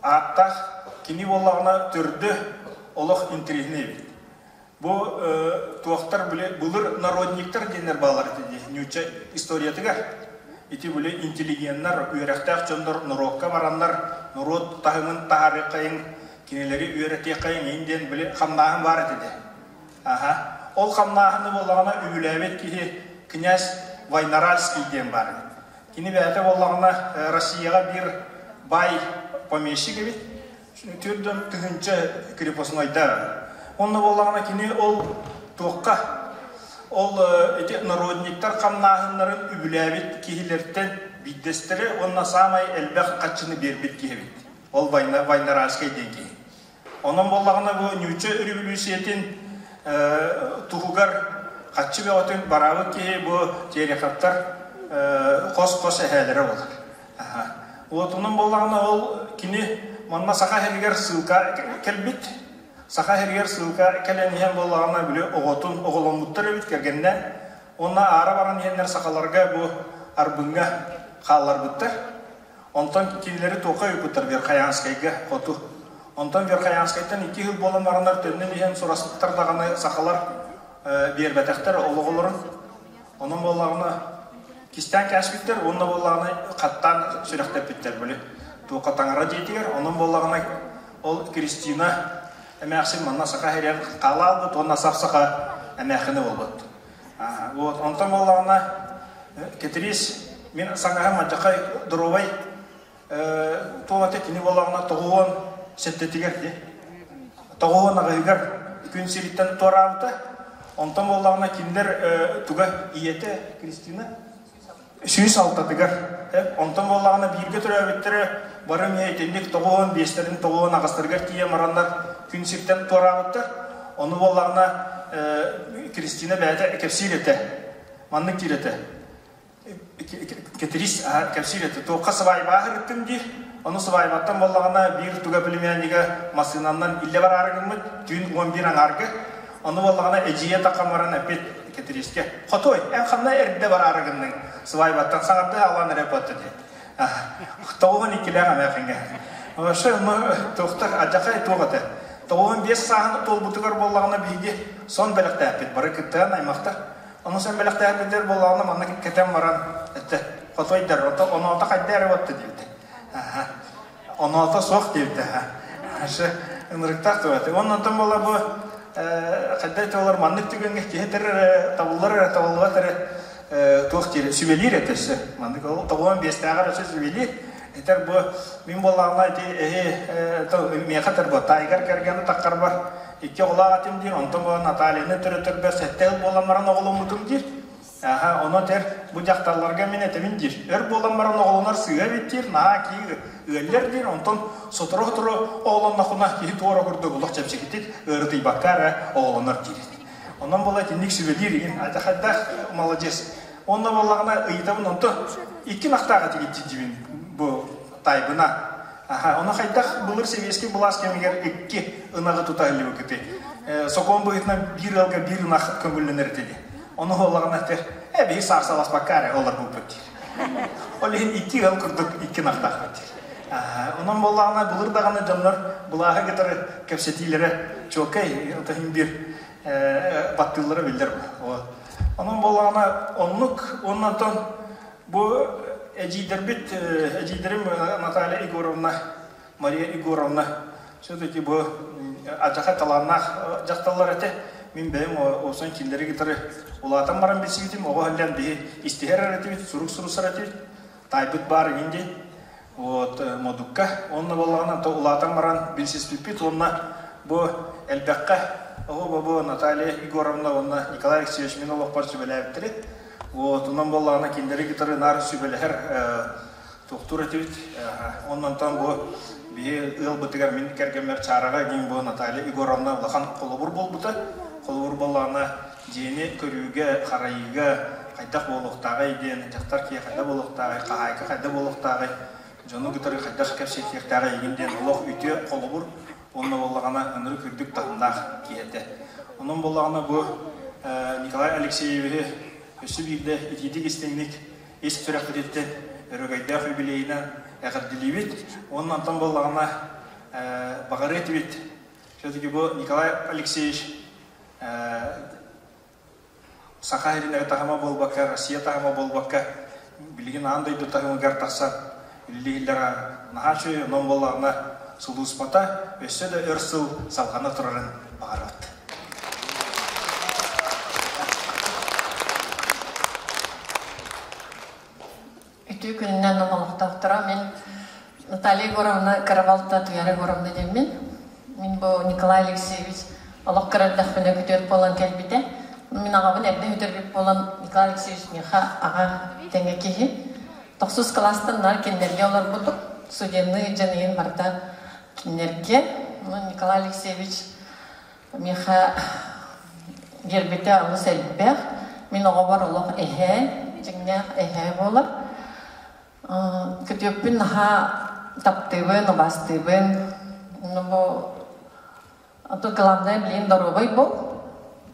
ааттаах. Кини буоллаҕына төрдө олох интэриэһинэй эбит. Бу туохтар били былыр народниктар диэннэр бааллар этэ дии ньуучча историятыгар. Ити били интеллигеннар, үөрэхтээх дьоннор норуокка бараннар норуот таһымын таһаарыаххайыҥ, кинилэри үөрэтиэххэйиҥ иҥ диэн били хамнааһын баар этэ дии. Аха. Ол хамнааһыны буоллаҕына үбүлээбит киһи князь Войнаральский диэн баар эбит. Кини бэйэтэ буоллаҕына Россияҕа биир баай помещик эбит. Түрдөн тыһыынча крепостнойдар. Онно буоллаҕына кини ол туохха ол ити народниктар хамнааһыннарын үбүлээбит киһилэртэн биирдэстэрэ уонна саамай элбэх хаччыны биэрбит киһи эбит. Ол война, Войнарадскай диэн киһи. Онон буоллаҕына бу ньуучча өрөбүлүүсүйэтин туһугар хаччы бөҕөтүн бараабыт киһи бу Тереховтар хос-хос эһээлэрэ буолар. Вот онон буоллаҕына ол кини манна Саха сиригэр ссылка кэлбит. Саха сиригэр ссылка кэлэн иһэн буоллаҕына били оҕотун оҕоломмуттар эбит кэргэннээн. Уонна аара баран иһэннэр сахаларга бу Арбыҥҥа хаалларбыттар. Онтон кинилэри туохха ыыппыттар Верхоянскайга хоту. Онтон Верхоянскайтан икки сыл буолан бараннар төннөн иһэн сураспыттар даҕаны сахалар биэрбэтэхтэр олоҕолорун. Онон буоллаҕына кистээн кээспиттэр уонна буоллаҕына хаттаан сүрэхтэппиттэр били туохха таҥара дьиэтигэр. Онон буоллаҕына ол Кристина эмээхсин манна саха сиригэр хаалаалбыт уонна сах саха эмээххини буолбут. Вот, онтон буоллаҕына Кэтириис мин саҥаһым алдьархай доруобай туох этэ кини буоллаҕына тоҕуон сэттэтигэр дии тоҕуон аҕыһыгар күн сириттэн туораабыта. Онтон буоллаҕына кинилэр туга ийэтэ Кристина 106-тыгар. Онтон буоллаҕына бииргэ төрөөбүттэрэ бары эмиэ итинник тоҕуон биэстэрин тоҕуон аҕыстарыгар тиийэн бараннар күн сиртэн туораабыттар. Ону буоллаҕына Кристина бэйэтэ кэпсиир этэ. Маннык диир этэ. Кэтириис кэпсиир этэ. Туохха сыбаайбаҕа сырыттым диир. Ону сыбаайбаттан буоллаҕына биир туга племяннига массыынанан иллэ бараары гыммыт. Түүн 11 аҥаарга. Ону буоллаҕына эдьиийэ таххан баран эппит Кэтириискэ, «Хотуой, эн ханна эрдэ бараары гынныҥ? Сыбаайбаттан саҥардыы аалаан эрэ батта» диэн. Тоҕуһун иккилээх эмээхиҥҥэ. Вообще, туохтар адьахай туох этэ. Тоҕуһун биэс сааһын туолбутугар буоллаҕына биһиги сон бэлэхтээппит, бары кыттыһан аймахтар. Ону сон бэлэхтээппитигэр буоллаҕына манна кэтэн баран этэ, хотуойдар, оноото хайда эрэ батта диэбитэ. Оноото суох диэбитэ. Аше ынырыктаах туох этэ. Уонна онтон буола бу хайда этэ маннык түгэҥҥэ киһи этэр эрэ табыллар эрэ табыллыбат эрэ туох диир сүбэлиир этэ өссө. Маннык ол тоҕуон биэстээҕэр өссө сүбэлиир. Этэр бу мин буоллаҕына ити эһи миэхэ этэр бу таайгар кэргэни таххарбар икки оҕолоох этим диир. Онтон буолан Натальяны төрөтөрбөр сэттэ ыл буолан баран оҕоломмутум диир. Аха, ону этэр, бу дьахталларга мин этэбин диир. Өр буолан баран оҕолонор сыыһа эбит диир, наһаа кии ыаллар диир, онтон сотору-сотору оҕолонноххуна киһи туора курдук олох чэпчэкитик ыарытыйбакка эрэ оҕолонор диир. Онон буола итинник сүбэлиир игин, хайдах молодец. Онно буоллаҕына ыйытабын, онто икки нахтаах этигит диибин бу тайбына. Аха, ону хайдах былыр сэбиэскэй былаас кэмигэр икки ынаҕы тута сылдьыбыккытый? Сокуон быһыытынан биир ыалга биир ынах көҥүллэнэр этэ дии. Ону буоллаҕына этэр, ээ биһи саарсаласпакка эрэ олорбуппут диир. Ол иһин икки ыал курдук икки ынахтаахпыт диир. Онон буоллаҕына былыр даҕаны дьоннор былааһы кытары кэпсэтиилэрэ чуолкай, отоһин биир баттыыллара биллэр. Онон буоллаҕына оннук уонна онтон бу эдьиийдэрбит, эдьиийдэрим Наталья Егоровна, Мария Егоровна все-таки бу адьаха талааннаах дьахталлар этэ. Мин бэйэм олсон кинилэри кытары улаатан баран билсибитим, оҕо сылдьан биһи истиһэр эрэ этибит, сурук суруссар этибит, таайбыт баар иҥин диэн. Вот модукка. Онно буоллаҕына то улаатан баран билсиспиппит уонна бу элбэххэ оҕо бу Наталья Егоровна уонна Николай Алексеевич мин олохпор сүбэлээбиттэрэ. Вот онон буоллаҕына кинилэри кытары наар сүбэлэһэр туохтуур этибит. Оннонтон бу биһи ыалбытыгар мин кэргэммэр Чаараҕа диэн бу Наталья Егоровна улахан холобур буолбута. Холобур буоллаҕына дьиэни көрүүгэ, харайыыга хайдах буолуохтааҕый диэн, дьахтар киһи хайдах буолуохтааҕый, хаһаайка хайдах буолуохтааҕый, дьону кытары хайдах кэпсэтиэхтээҕий игин диэн олох үтүө холобур уонна буоллаҕына ынырык үрдүк таһымнаах киһи этэ. Онон буоллаҕына бу Николай Алексеевиһы өссө биирдэ итиитик истиҥник ис сүрэхпититтэн өрөгөйдөөх юбилейынан эҕэрдэлиибит. Уонна онтон буоллаҕына баҕарыа этибит все-таки бу Николай Алексеевич Саха сирин таһыма буолбакка, Россия таһыма буолбакка, билигин аан дойду таһымыгар тахсан үлэлииллэр наһаа үчүгэй, онон буоллаҕына сулууспата өссө да өр сыл салҕана турарын баҕарабыт. Үтүө күнүнэн олохтоохторо мин Наталья Егоровна Кыра Туяра Егоровна диэммин. Мин бу Николай Алексеевич олох кыра эрдэхпинэ күтүөт буолан кэлбитэ. Мин аҕабын эрдэ үтэрбит буолан Николай Алексеевич миэхэ аҕа тэҥэ киһи. Тохсус кылаастан наар кинилэргэ олорбутум. Судебный дьаныйын барыта кинилэргэ. Николай Алексеевич миэхэ биэрбитэ олус элбэх. Мин оҕобор олох эһээ, дьиҥнээх эһээ буолар. Күтүөппүн наһаа таптыыбын, убаастыыбын. Ну, бу а то главное, блин, доруобай буол.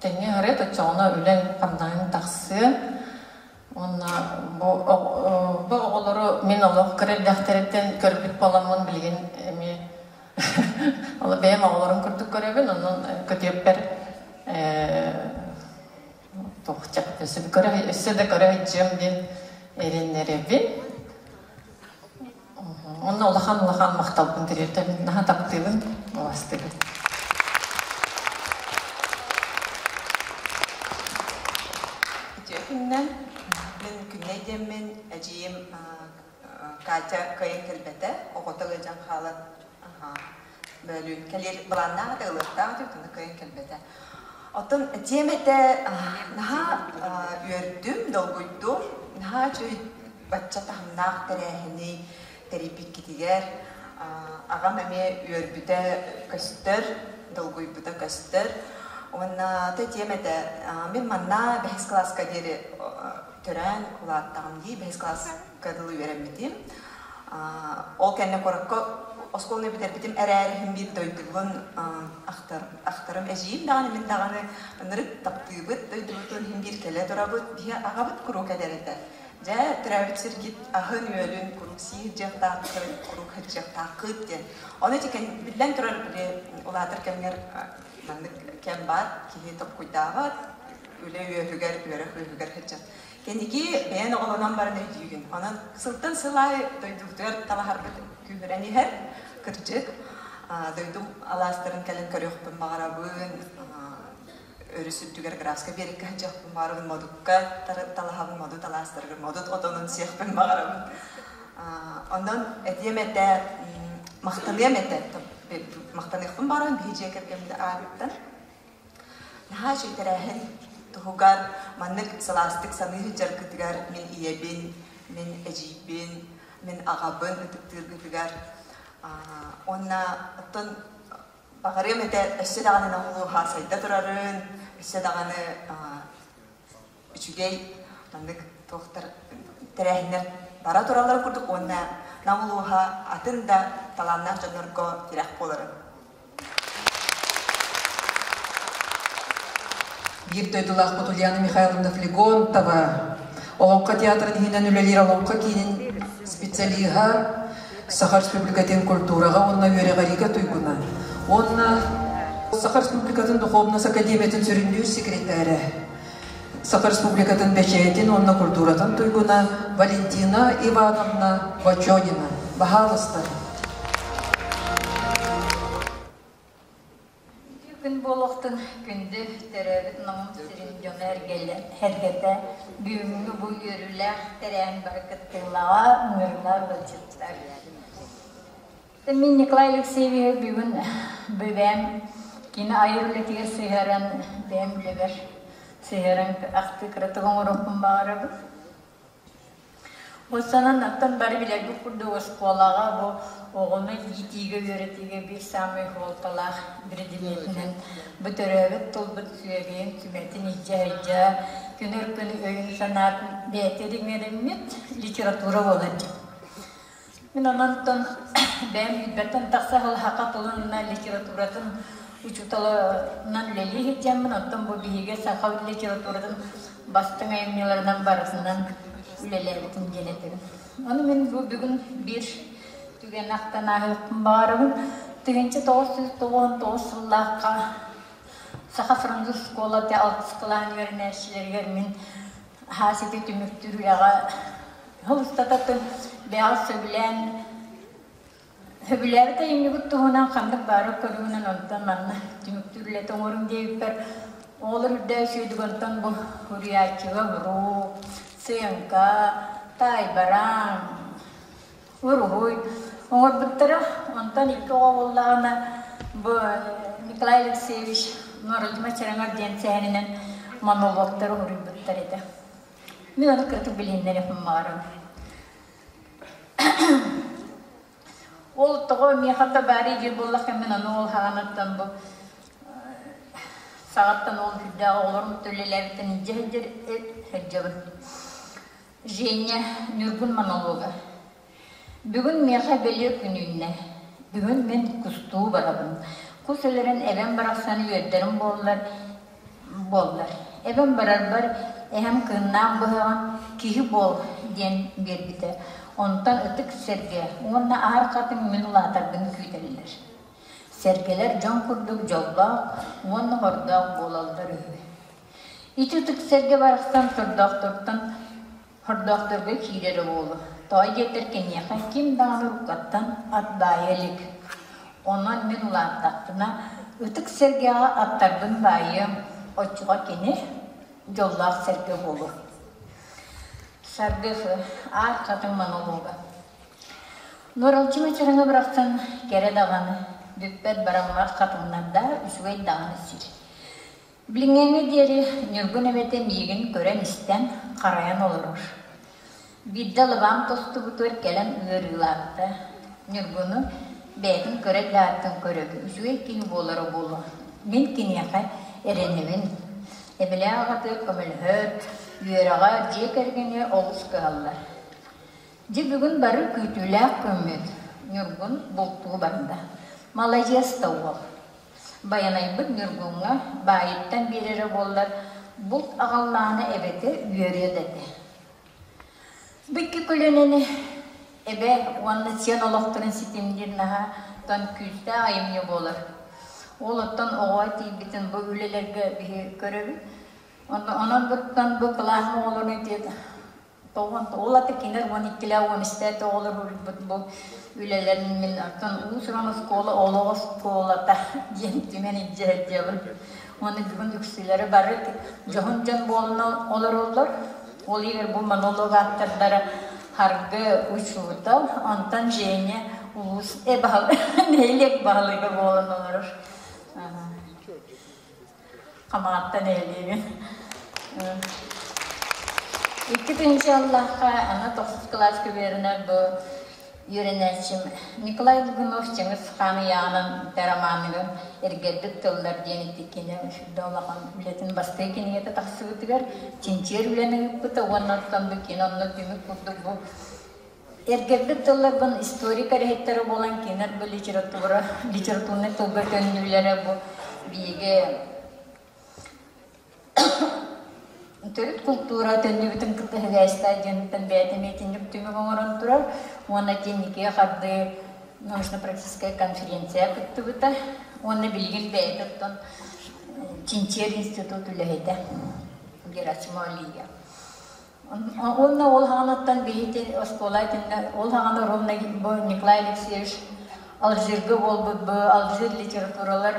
Тэҥҥэ аһарыат, оччоҕуна үлэҥ хамнаһыҥ тахсыа. Уонна бу бу оҕолору мин олох кыра эрдэхтэриттэн көрбүт буоламмын билигин эмиэ ол бэйэм оҕолорум курдук көрөбүн, онон көтүөппэр туох өссө да көрө сылдьыам диэн эрэннэрэбин. Онно улахан-улахан махталбын тириэрдэбин, наһаа таптыыбын, убаастыыбын. Үтүө күннэн. Мин Күннэй диэммин, эдьиийим Катя кыайан кэлбэтэ, оҕото ыалдьан хаалан бөлүүн кэлиэр былааннаах этэ, ылыахтаах этэ, оттон кыайан кэлбэтэ. Оттон тиэм этэ наһаа үөрдүм, долгуйдум, наһаа үчүгэй бачча таһымнаах тэрээһини тэрийбиккитигэр аҕам эмиэ үөрбүтэ көстөр, долгуйбута көстөр. Уонна тиэм этэ мин манна бэһис кылааска диэри төрөөн улааттаҕым дии, бэһис кылааска дылы үөрэммитим. Ол кэннэ куоракка оскуоланы бүтэрбитим эрээри иһин биир дойдубун ахтарым эдьиийим даҕаны мин даҕаны ынырык таптыыбыт дойдубутун иһин биир кэлэ турабыт биһи аҕабыт куруук эдэр этэ дьэ төрөөбүт сиргит аһын-үөлүн куруук сии сылдьыахтааххыт куруук сылдьыахтааххыт диэн ону ити биллэн турар били улаатар кэмҥэр маннык кэм баар киһи токкуйдаабат үлэ үөһүгэр үөрэх үөһүгэр сылдьар Кэнники бэйэн оҕолонон баран өйдүүгүн. Онон сылтан сыл аайы дойдубутугар талаһарбыт күүһүрэн иһэр. Кырдьык, дойдум алаастарын кэлэн көрүөхпүн баҕарабын. Өрүс үрдүгэр Графска биэриккэ сылдьыахпын баҕарабын, Модукка талаһабын, Модут алаастарыгар Модут отонун сиэхпин баҕарабын. Онон этиэм этэ, махтаныам этэ, махтаныахпын баҕарабын биһи дьиэ кэргэммит аатыттан. Наһаа үчүгэй тэрээһин туһугар маннык сылаастык саныы сылдьаргытыгар мин ийэбин, мин эдьиийбин, мин аҕабын ытыктыыргытыгар уонна оттон баҕарыам этэ өссө даҕаны Нам сайда турарын, өссө даҕаны үчүгэй маннык туохтар тэрээһиннэр бара тураллар курдук уонна Нам улууһа атын да талааннаах дьоннорго тирэх буоларын. Биир дойдулаахпыт Ульяна Михайловна Флегонтова Олоҥхо театрын иһинэн үлэлиир Олоҥхо киинин специалиһа, Саха Республикатын культураҕа уонна үөрэҕириигэ туйгуна уонна Саха Республикатын Духовнас Академиятын сүрүннүүр секретарэ, Саха Республикатын бэчээтин уонна культуратын туйгуна Валентина Ивановна Бочонина. Баһаалыста. Күн буолуохтун күндү төрөөбүт Намым сирин дьоно эргэтэ бүгүҥҥү бу үөрүүлээх тэрээһин бары кыттыылааҕа ыҥырыылаах ыалдьыттар. Мин Николай Алексеевиһы бүгүн бэйэм кини айар үлэтигэр сыһыаран бэйэм үлэбэр сыһыаран ахтыы кыратык оҥоруохпун баҕарабын. Бу санан оттон бары билэрбит курдук оскуолаҕа бу оҕону иитиигэ үөрэтиигэ биир саамай суолталаах биридимиэтинэн бу төрөөбүт тылбыт сүөгэйин сүмэтин илдьэ сылдьа күнүр күн өйүн-санаатын бэйэтигэр иҥэриммит литература буолар дии. Мин онон бэйэм билбэттэн тахса сыл саха тылын литературатын учууталынан үлэлии сылдьаммын, оттон бу биһиги саха литературатын бастыҥ айымньыларынан барытынан үлэлээбитим диэн этэбин. Ону мин бу бүгүн биир түгэн ахтан ааһыахпын баҕарабын. 1999 сыллаахха Саха француз школата алтыс кылааһын үөрэнээччилэригэр мин хаас ити түмүктүүр үлэҕэ сыл устата бэйэҕит сөбүлээн сөбүлээбит айымньыгыт туһунан ханнык баары көрүүнэн онтон манна түмүктүүр үлэтэ оҥоруҥ диэбиппэр оҕолор үрдээ үчүгэйдик онтон бу суруйааччыга урук, сценка, таайбараҥ, уруһуй. Оҥорбуттара. Онтон икки оҕо буоллаҕына бу Николай Алексеевич Нуоралдьыма Чараҥар диэн сэһэнинэн монологтары уруйбуттар этэ. Мин ону кыратык билиһиннэриэхпин баҕарабын. Ол тоҕо миэхэ да баарый диир буоллахха мин ону ол хаҕанаттан бу саҕаттан ол үрдээх оҕолорум үлэлээбиттэн илдьэ сылдьар сылдьабын. Женя Ньургун монолога. Бүгүн миэхэ бэлиэ күн үүннэ. Бүгүн мин кустуу барабын. Кус өлөрөн эбэм барахсан үөрдэрим буоллар буоллар. Эбэм барарбар эһэм кыыннаах быһаҕын киһи буол диэн биэрбитэ. Онтон ытык сэргэ уонна аар хатыҥ мин улаатарбын күүтэллэр. Сэргэлэр дьон курдук дьоллоох уонна хордоох буолаллар үһү. Ити ытык сэргэ барахсан сордоохтортон Хордоохторго киирэрэ буолуо. Тоҕо диэтэр киниэхэ ким даҕаны уруккаттан ат баайа илик. Онон мин улааттахпына ытык сэргэҕэ аттарбын баайыам, оччоҕо кини дьоллоох сэргэ буолуо. Саргы аар хатыҥ монолога. Нуоралдьыма чараҥа бырахсан кэрэ даҕаны, бүппэт бараммат хатыҥнардаах үчүгэй даҕаны сир. Билиҥҥээҥҥэ диэри Ньургун эбэтэ миигин көрөн-истэн, харайан олорор. Биирдэ лыбаам тостубутугар кэлэн ыарыылаабыта. Ньургуну бэйэтин көрө эрдэҕиттэн көрөбүн, үчүгэй киһи буолара буолуо. Мин киниэхэ эрэнэбин. Эбэлээх аҕатыгар көмөлөһөр, үөрэҕэ, дьиэ кэргэҥҥэ олус кыһаллар. Дьэ бүгүн бары күүтүүлээх күммүт. Ньургун бултуу барда. Маладьыас да уол. Байанайбыт Ньургуҥҥа баайыттан биэрэрэ буоллар, булт аҕаллаҕына эбэтэ үөрүө да этэ. Бу икки көлүөнэни эбэ уонна сиэн олохторун ситимниир наһаа тон күүстээх айымньы буолар. Ол оттон оҕо тиийбитин бу үлэлэргэ биһи көрөбүт. Онон буттан бу кылаас оҕолорун Тоҕон ол аты кинилэр 12-лээх 13-тээх оҕолор уруйбут бу үлэлэрин мин оттон уус-уран оскуола олох оскуолата диэн түмэн илдьэ сылдьабын. Уонна бүгүн үксүлэрэ бары дьоһун дьон буолан олороллор. Ол иһигэр бу монолог ааптардара Харгы учуутал, онтон Женя улуус э нэһилиэк баһылыга буолан олорор. Хамаатта нэһилиэгин. Икки тыһыынча сыллаахха аны тохсус кылааска үөрэнэр бу үөрэнээччим Николай Лугунов Чыҥыс Хаан ыйааҕынан романыгар эргэрбит тыллар диэн ити кини сүрдэ улахан үлэтин бастакы кинигэтэ тахсыбытыгар чинчийэр үлэни ыыппыта уонна оттон бу кини онно түмүк курдук бу Эргэрбит тылларбын историк эрэһиттэрэ буолан кинилэр бу литература, литературнай тылга төннүүлэрэ бу биһиги төрүт култуура төннүбүтүн кытта сибээстээх диэнтэн бэйэтэ итинник түмүк оҥорон турар уонна Тинникигэ хардыы научно-практическая конференция кыттыбыта уонна билигин бэйэтэ оттон чинчийэр институт үлэһитэ Герасимова Лия. Уонна ол хаҕанаттан биһиги оскуола итиннэ ол хаҕана ровно бу Николай Алексеевич Алжирга буолбут бу Алжир литературалар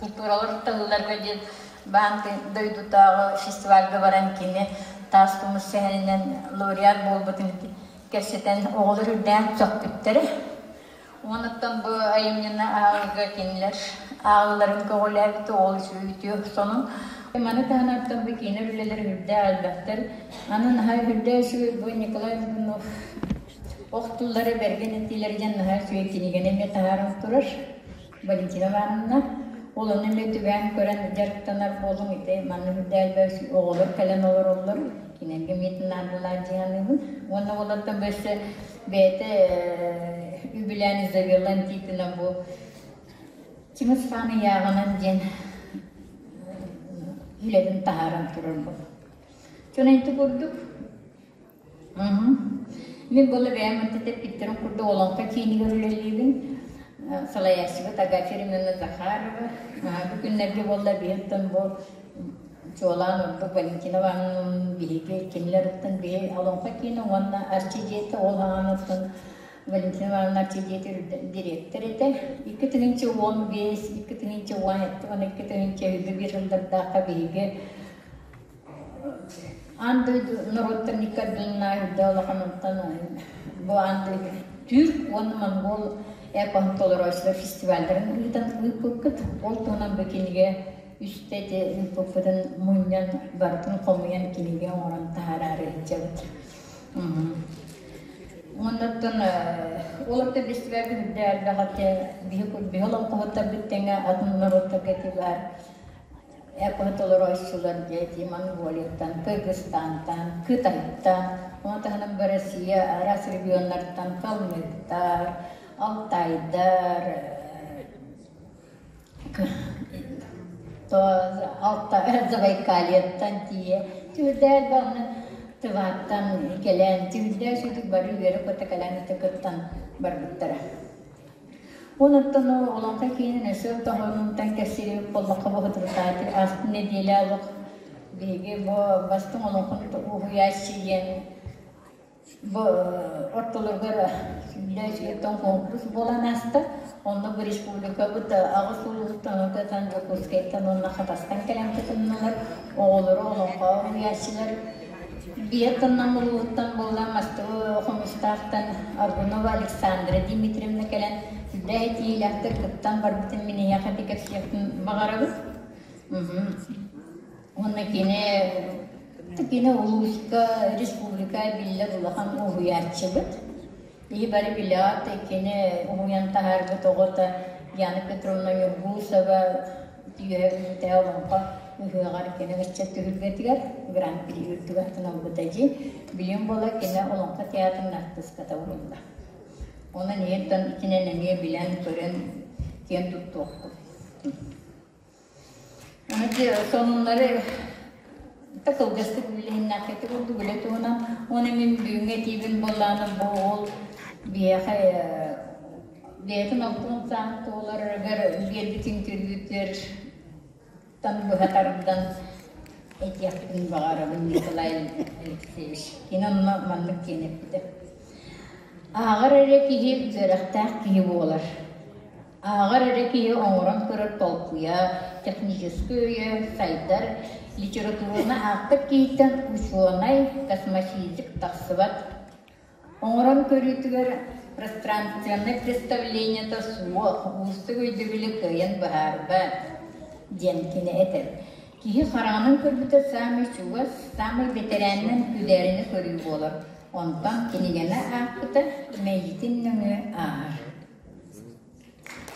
культуралар тылларга диэн баан дойдутааҕы фестивальга баран кини таас тумус сэһэнинэн лауреат буолбутун кэпсэтэн оҕолор үрдээн сөхпүттэрэ. Онуттан бу айымньыны ааҕыыга кинилэр ааҕыыларын көҕүлээбитэ ол үтүө сонун. Маны таһынан бу киинэ үлэлэр үрдээх элбэхтэр. Аны наһаа үрдээх үчүгэй бу Николай Лугинов ох тыллары бэргэн этиилэр диэн наһаа үчүгэй кинигэни эмиэ таһааран турар Валентина Ивановна. Ол ону эмиэ түбээн көрөн дьарыктанар буолуҥ ити манна үрдээх элбэх оҕолор кэлэн олороллор. Кинилэргэ эмиэ наадалаах дии саныыбын. Уонна олортон бэссе Бэйэтэ үбүлээн Изабелла Антипина бу Чыҥыс Хаан ыйааҕынан диэн үлэтин таһааран турар бу. Чон инти курдук Мин була бэйэм ынты тэппиттэрин курдук олоҥхо киинигэр үлэлиибин. Салайааччыбыт Агафья Семеновна Захарова. Бу күннэргэ буолла биһиттэн бу Чуолаан ордук Валентина Ивановна биһиги кинилэр оттон биһи Олоҥхо киинэ уонна Арчы дьиэтэ ол аҕаныттан Валентина Ивановна Арчы дьиэтэ дириэктэр этэ. 2015, 2017 уонна 2021 сыллардаахха биһиги аан дойду норуоттар никардыннаах үрдэ улаханыттан бу аан дойду Түүр уонна монгол эпоһын толорооччулар фестивалларын ыытан ыыппыппыт. Ол туһунан бу кинигэ үстэ ити ыыппыппытын мунньан барытын хомуйан кинигэ оҥорон таһаараары сылдьабыт. Оннуттан ол өттө фестивальга үрдэ элбэх этэ биһи олоҥхоһуттарбыт тэҥэ атын норуоттарга ити баар эпоһы толорооччулар диэти Монголияттан, Кыргызстантан, Кытайтан, ону таһынан бу Россия араас регионнартан калмыктар, алтайдар, Забайкальеттан тиийэ түһүлдээх баҕаны Тываттан кэлэн түһүлдээх сүтүк бары үөрэ-көтө кэлэн ити кыттан барбыттара. Онуттан Олоҥхо киинин өссө тоһоонунтан кэпсиир буоллахха бу хатырытааты ааспыт нэдиэлэ олох биһиги бу бастыҥ олоҥхону уһуйааччы диэн Бу ортолоругар сүүрдэ конкурс буолан ааста. Онно бу республикабыт аҕыс улууһуттан, Ытан, Дьокуускайтан уонна Хатастан кэлэн кытыннылар. Оҕолору олоҥхо уһуйааччылар Биэтинам улууһуттан буолла Мастыбы Хомустаахтан Аргунова Александра Дмитриевна кэлэн сүрдээх этиилээхтик кыттан барбытын мин эйиэхэ ити кэпсиэхпин баҕарабын. Уонна кини кини улууска, республика биллэр улахан уһуйааччыбыт. Биһи бары билэҕит, кини уһуйан таһаарбыт оҕото Яна Петровна Ньургусова үөһэ Бүлүүтээҕи олоҥхо ыһыаҕар кини ыччат түһүлгэтигэр гран-при үрдүк атын ылбыта дии. Билим буола кини олоҥхо театрын артыыската уһулла. Онон ийэттэн итинэн эмиэ билэн-көрөн киэн туттуохпут. Сонуннары да кылгастык үлэһиннээхтик курдук үлэ туһунан уонна мин бүгүҥҥү этиибин буоллаҕына бу уол биһиэхэ бэйэтин алтын саан туоларыгар биэрбит интервьютер тан быһа тардан этиэхпин баҕарабын Николай Алексеевич. Кини онно маннык диэн эппитэ. Ааҕар эрэ киһи үөрэхтээх киһи буолар. Ааҕар эрэ киһи оҥорон көрөр толкуйа, техническэй өйө сайдар, литератураны аахпыт киһиттэн учуонай, космофизик тахсыбат. Оҥорон көрүүтүгэр пространственнай представлениета суох, уустук өйдөбүлү кыайан быһаарбат, диэн кини этэр. Киһи хараҕынан көрбүтэ саамай чугас, саамай бэтэрээнинэн күдээринэ көрүү буолар. Онтон кинигэни аахпыта мэйиитин нөҥүө ааһар.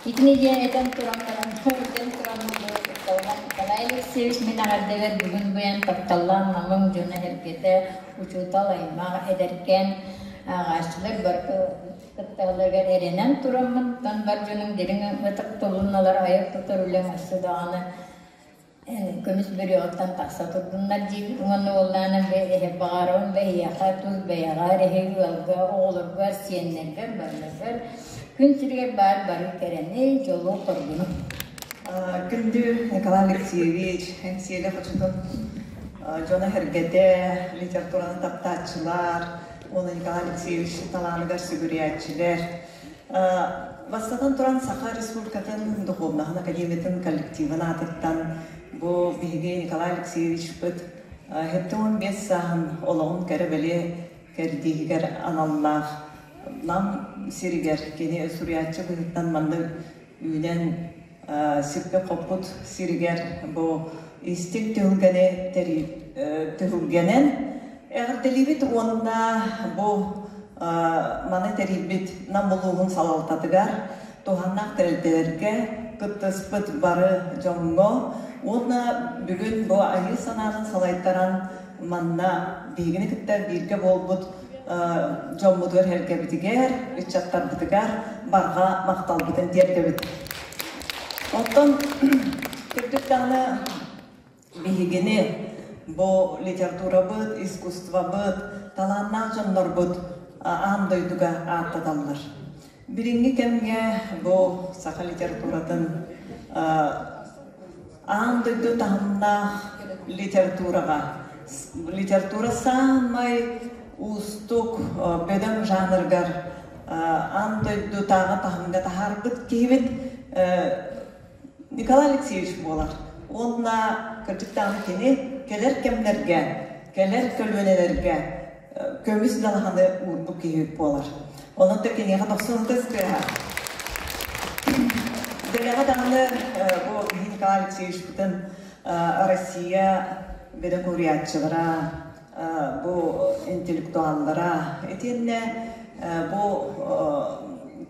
Итини диэн этэн туран баран, этэн туран тапталлаах Николай Алексеевич мин эҕэрдэбэр бүгүн быйан тапталлаах намыҥ дьоно эһэргэтэ, учуутал аймах, эдэркээн ааҕааччылар бары кытталларыгар эрэнэн тураммын, тан бар дьонум дириҥ ытыктабылыналар айар-тутар үлэм өссө даҕаны Көмүс бөрүөҕүттэн тахса турдуннар диибит уонна уоллаана эһэ баҕарабын бэйиэхэ тус бэйэҕэр эһиги ыалга оҕолоргор сиэннэргэр барыларгар күн сиригэр баар бары кэрэни дьолу хоргуну Күндү Николай Алексеевич, Эҥсиэли хочотун дьоно-сэргэтэ, литератураны таптааччылар, уонна Николай Алексеевич талааныгар сүгүрүйээччилэр. Бастатан туран, Саха Республикатын Духовнаһын Академиятын коллективын аатыттан бу биһиги Николай Алексеевичпыт 75 сааһын олоҕун кэрэ-бэлиэ кэрдииһигэр аналлаах Нам сиригэр кини суруйааччы быһыытынан манна үүнэн сиппит-хоппут сиригэр бу истиҥ түһүлгэни түһүлгэнэн эҕэрдэлиибит уонна бу маны тэрийбит Нам улууһун салалтатыгар туһаннаах тэрилтэлэргэ кыттыспыт бары дьоҥҥо уонна бүгүн бу айыы санаанан салайтаран манна биһигини кытта бииргэ буолбут дьоммутугар-сэргэбитигэр, ыччаттарбытыгар барҕа махталбытын тиэрдэбит. Оттон кырдьык даҕаны биһигини бу литературабыт, искусствобыт, талааннаах дьоннорбут аан дойдуга ааттаталлар. Билиҥҥи кэмҥэ бу саха литературатын аан дойду таһымнаах литератураҕа литература саамай уустук бөдөҥ жанрыгар аан дойдутааҕы таһымҥа таһаарбыт киһибит Николай Алексеевич буолар. Уонна кырдьык даҕаны кини кэлэр кэмнэргэ, кэлэр көлүөнэлэргэ көмүс далаһаны уурбут киһи буолар. Онон да киниэхэ дохсун ытыс тыаһа. Дэлэҕэ даҕаны бу Николай Алексеевичпытын Россия бөдөҥ уруйааччылара, бу интеллектуаллара, итиэннэ бу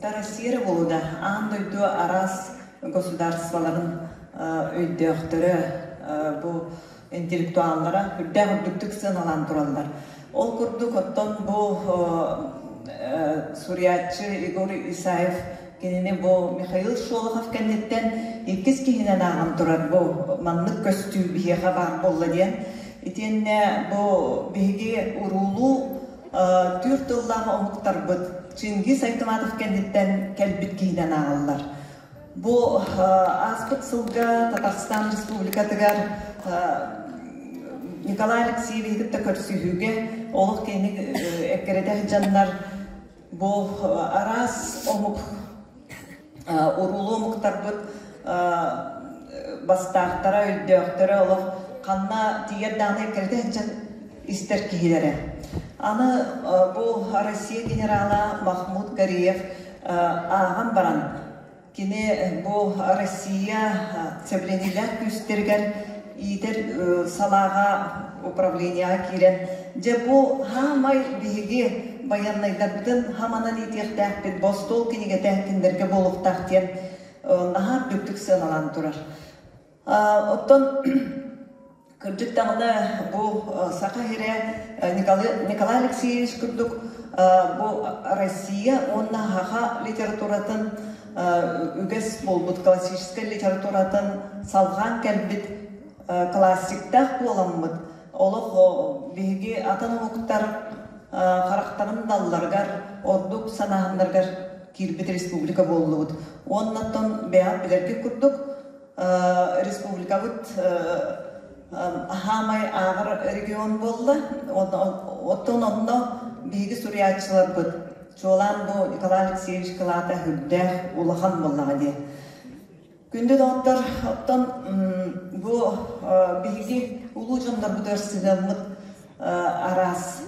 Россия эрэ буолуо аан дойду араас государстволарын өйдөөхтөрө, бу интеллектуаллара үрдээх үрдүктүк сыаналаан тураллар. Ол курдук, оттон бу суруйааччы Егор Исаев кинини бу Михаил Шолохов кэнниттэн иккис киһинэн ааҕан турар бу маннык көстүү биһиэхэ баар буолла диэн. Итиэннэ бу биһиги уруулуу түүр тыллаах омуктарбыт Чингиз Айтматов кэнниттэн кэлбит киһинэн ааҕаллар. Бу ааспыт сылга Татарстан Республикатыгар Николай Алексеевиһи кытта көрсүһүүгэ олох киэҥник эккирэтэ сылдьаннар бу араас омук уруулуу омуктарбыт бастаахтара, өйдөөхтөрө олох ханна тиийэр даҕаны эккирэтэ сылдьан истэр киһилэрэ. Аны бу Россия генерала Махмуд Гариев ааҕан баран, кини бу Россия сэбилэниилээх күүстэригэр иитэр салааҕа управлениеҕа киирэн, дьэ бу хаамай биһиги байыаннайдарбытын хаманан иитиэхтээхпит, бостуол кинигэтэ кинилэргэ буолуохтаах диэн наһаа үрдүктүк сыаналаан турар. Оттон Кырдьык даҕаны бу Саха сирэ Николай Алексеевич курдук бу Россия уонна саха литературатын үгэс буолбут классическай литературатын салҕаан кэлбит классиктаах буоламмыт олох биһиги атын омуктар харахтарын далларыгар ордук санааһыннарыгар киирбит республика буоллубут. Уоннаттан бэйэҕит билэргит курдук республикабыт хаамай ааҕар регион буолла. Оттон онно биһиги суруйааччыларбыт, чуолаан бу Николай Алексеевич кылаата үрдээх улахан буоллаҕа дии. Күндү доҕоттор, оттон бу биһиги улуу дьоннорбутугар сыһыаммыт араас.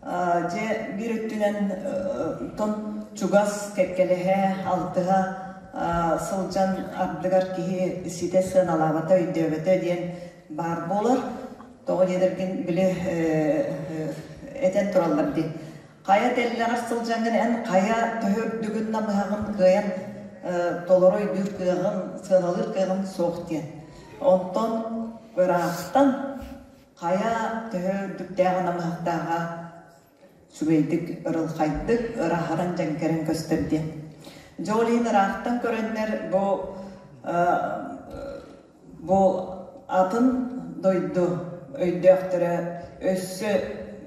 Дьэ, биир өттүнэн тон чугас кэккэлэһэ, алтыһа сылдьан ардыгар киһи ситэ сыаналаабата, өйдөөбөтө диэн баар буолар. Тоҕо диэтэргин били этэн тураллар дии. Хайа тэллэҕэр сылдьаҥҥын эн хайа төһө үрдүгүн намыһаҕын кыайан толору өйдүүр кыаҕын, сыаналыыр кыаҕын суох диэн. Онтон ыраахтан Хайа төһө үрдүктээҕэ намыһахтааҕа үчүгэйдик ырылхайдык ырааһыран дьэҥкэрэн көстөр диэн. Дьэ ол иһин ыраахтан көрөннөр бу бу атын дойду өйдөөхтөрө өссө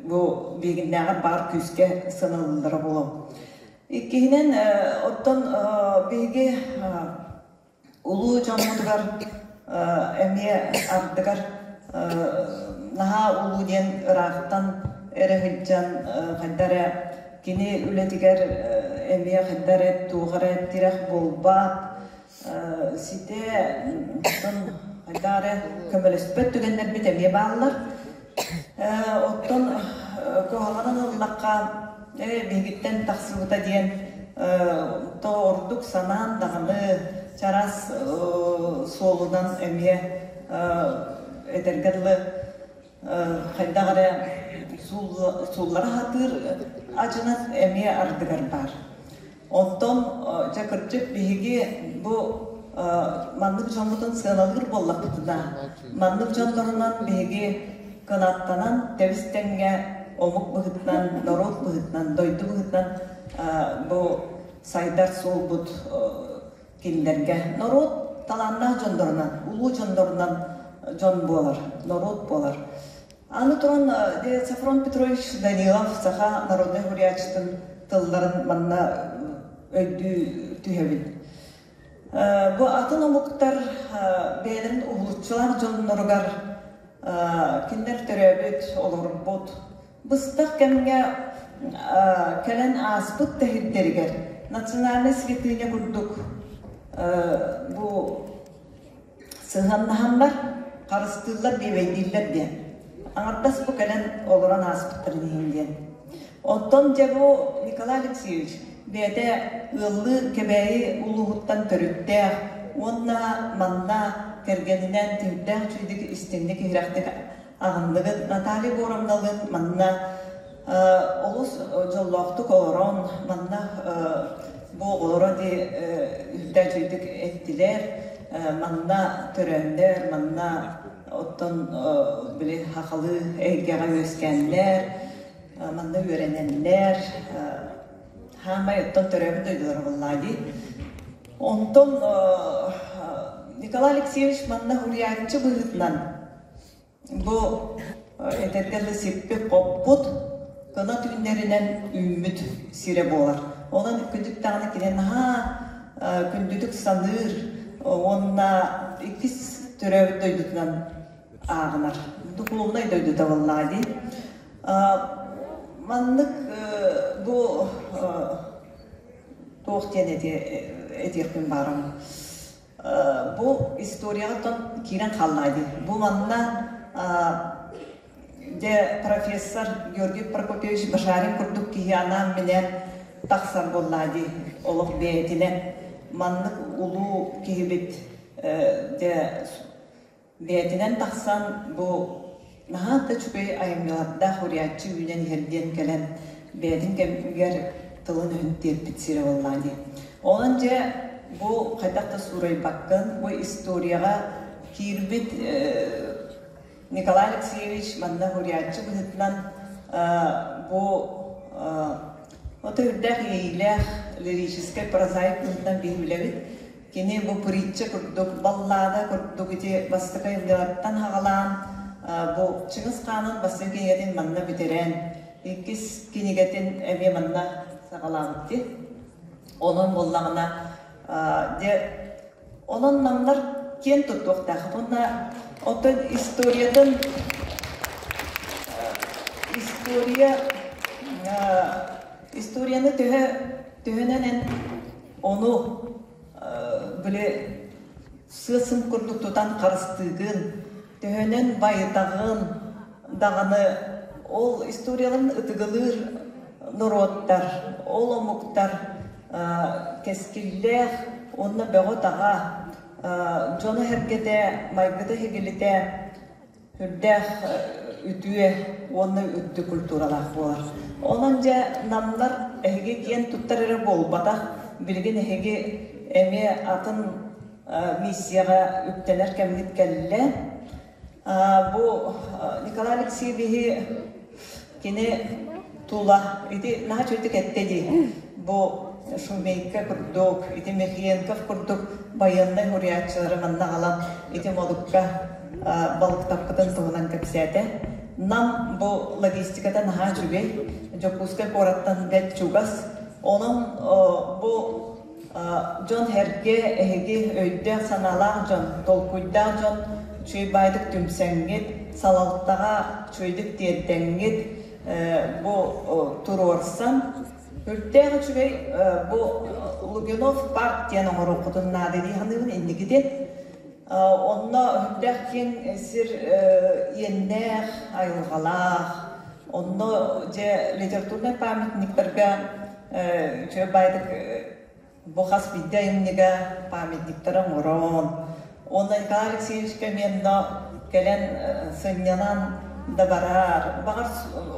бу биһигиннээҕэр баар күүскэ сыаналыыллара буолуо. Иккиһинэн, оттон биһиги Улуу дьоммутугар эмиэ ардыгар наһаа улуу диэн ыраахтан эрэ сылдьан хайда эрэ кини үлэтигэр эмиэ хайда эрэ туох эрэ тирэх буолбат ситэ хайда эрэ көмөлөспөт түгэннэрбит эмиэ бааллар. Оттон куһаҕанын ыллахха биһигиттэн тахсыбыта диэн то ордук санаан даҕаны чараас суолунан эмиэ этэргэ дылы хайдах эрэ сууллара сатыыр адьынат эмиэ ардыгар баар. Онтон дьэ кырдьык биһиги бу маннык дьоммутун сыаналыыр буоллахпытына, маннык дьоннорунан биһиги кынаттанан тэбис-тэҥҥэ омук быһыытынан, норуот быһыытынан, дойду быһыытынан бу сайдар суолбут кинилэргэ норуот талааннаах дьоннорунан, улуу дьоннорунан дьон буолар, норуот буолар. Аны туран, Софрон Петрович Данилов саха народнай суруйааччытын тылларын манна өйдүү түһэбин. Бу атын омуктар бэйэлэрин уһулуччулаах дьонноругар кинилэр төрөөбүт, олорбут, быстах кэмҥэ кэлэн ааспыт да сирдэригэр национальнай святыня курдук бу сыһыаннаһаннар, харыстыыллар, биэбэйдииллэр диэн. Аҥардас бу кэлэн олорон ааспыттарын иһин диэн. Оттон дьэ бу Николай Алексеевич. Бэйэтэ ыаллыы Кэбээйи улууһуттан төрүттээх уонна манна кэргэнинээн түһүктээх үчүгэйдик истиҥник иһирэхтик аҕынныгыт. Наталья Егоровналыын манна олус дьоллоохтук олорон, манна бу оҕолоро дии үрдээх үчүгэйдик эттилэр. Манна төрөөннөр, манна оттон били хахалыы эйгэҕэ үөскээннэр, манна үөрэнэннэр, хаамай оттон төрөөбүт дойдулара буоллаа дии. Онтон Николай Алексеевич манна уһуйааччы быһыытынан бу этэргэ дылы сиппит-хоппут, кына түүннэринэн үүммүт сирэ буолар. Онон күндүк даҕаны кини наһаа күндүтүк саныыр уонна иккис төрөөбүт дойдутунан ааҕынар. Духуобунай дойдута буоллаҕа дии. Маннык бу туох диэн этиэхпин баарым. Бу историяҕа киирэн хааллаҕа дии. Бу манна дьэ профессор Георгий Прокопьевич Башарин курдук киһи анаан-минээн тахсар буоллаҕа дии. Олох бэйэтинэн маннык улуу киһибит дьэ Бэйэтинэн тахсан бу наһаа да үчүгэй айымньылардаах уруйааччы үүнэн иһэр диэн кэлэн бэйэтин кэмигэр тылын-өһүн тиэрпит сирэ буоллаҕа дии. Онон дьэ бу хайдах да суурайбаккын, бу историяҕа киирбит Николай Алексеевич манна уруйааччы быһыытынан бу ото үрдээх иэйиилээх лирическэй прозаик быһыытынан биһи билэбит. Кини бу притча курдук, баллада курдук ити бастакы айымньыларыттан хаҕалаан бу Чыҥыс Хаанын бастакы кинигэтин манна бүтэрэн, иккис кинигэтин эмиэ манна саҕалаабыт дии. Онон буоллаҕына, дьэ, онон намнар киэн туттуохтааххыт уонна оттон историятын история историяны төһө төһөнөн эн Ону били сыа-сым курдук тутан харыстыыгын, төһөнөн байытаҕын даҕаны ол историяларын ытыгылыыр норуоттар, ол омуктар кэскиллээх уонна бөҕө-таҕа дьоно-сэргэтэ, майгыта-сигилитэ Үрдээх үтүө уонна үрдүк культуралаах буолар. Онон дьэ намнар эһиги киэн туттар эрэ буолбатах, билигин эһиги эмиэ атын миссияҕа үктэнэр кэмҥит кэллэ. Бу Николай Алексеевиһи кини тула ити наһаа үчүгэйдик эттэ дии. Бу Шумейко курдук, ити Михиенков курдук байыаннай суруйааччылары манна аҕалан ити модукка балыктаппытын туһунан кэпсээтэ. Нам бу логистиката наһаа үчүгэй. Дьокуускай куораттан бэрт чугас. Онон бу дьон эргэ эһиги өйдөөх-санаалаах дьон, толкуйдаах дьон үчүгэй баайдык түмсэҥҥит, салалтаҕа үчүгэйдик тиэрдэҥҥит бу туруорсан үрдээх үчүгэй бу Лугинов парк диэн оҥоруоххутун наада дии саныыбын инникитин. Онно үрдээх киэҥ сир иэннээх, айылҕалаах, онно дьэ литературнай памятниктарга үчүгэй баайдык бу хас биирдии айымньыга памятниктары оҥорон, уонна Николай Алексеевичка эмиэ онно кэлэн сынньанан да барар, баҕар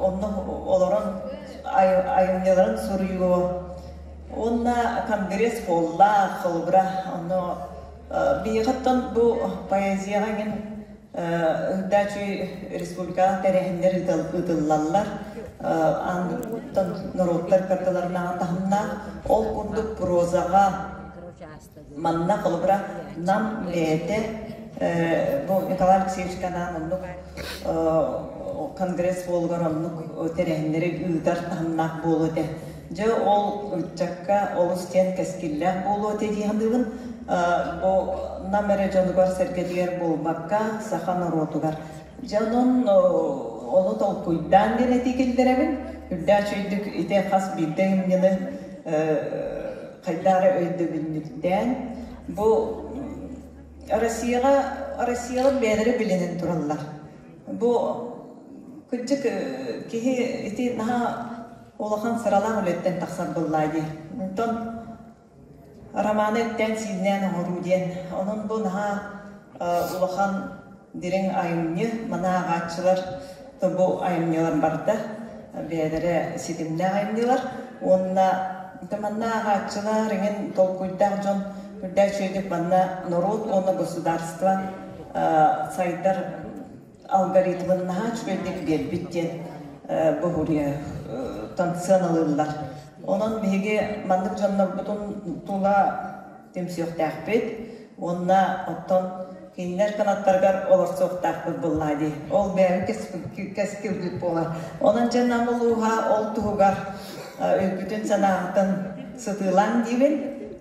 онно олорон айымньыларын суруйуо. Уонна конгресс буоллаах, холобура, онно биһиэхэ оттон бу поэзияҕа эҥин Үрдээчүй республикаҕа тэрээһиннэр ыытыллаллар. Аан норуоттар карталарынааҕы таһымнаах. Ол курдук прозаҕа манна холобура Нам бэйэтэ бу Николай Алексеевичка анаан оннук конгресс буолугар оннук тэрээһиннэри ыытар таһымнаах буолуо этэ. Дьэ ол ыччакка олус диэн кэскиллээх буолуо этэ дии саныыбын. Бу Нам эрэ дьонугар-сэргэтигэр буолбакка, саха норуотугар. Дьэ онон ону толкуйдаан диэн этии киллэрэбин. Үрдээх үчүгэйдик ити хас биирдии айымньыны хайдах эрэ өйдөбүнньүктээн бу Россияҕа Россиялар бэйэлэрэ билинэн тураллар. Бу кырдьык киһи ити наһаа. улахан сыралаах үлэттэн тахсар буоллаа дии. Онтон романы эттээн-сииннээн оҥоруу диэн. Онон бу наһаа улахан дириҥ айымньы, маны ааҕааччылар бу айымньылар барыта бэйэлэрэ ситимнээх айымньылар уонна манна ааҕааччылар эҥин толкуйдаах дьон үрдээх үчүгэйдик манна норуот уонна государство сайдар алгоритмын наһаа үчүгэйдик биэрбит диэн бу уруйа сыаналыыллар. Онон биһиги маннык дьоннорбутун тула түмсүөхтээхпит уонна оттон кинилэр кынаттарыгар олорсуохтаахпыт буоллаа дии. Ол бэйэбит кэскилбит буолар. Онон дьэ Нам улууһа ол туһугар өйгүтүн-санааҕытын сытыылаан диибин,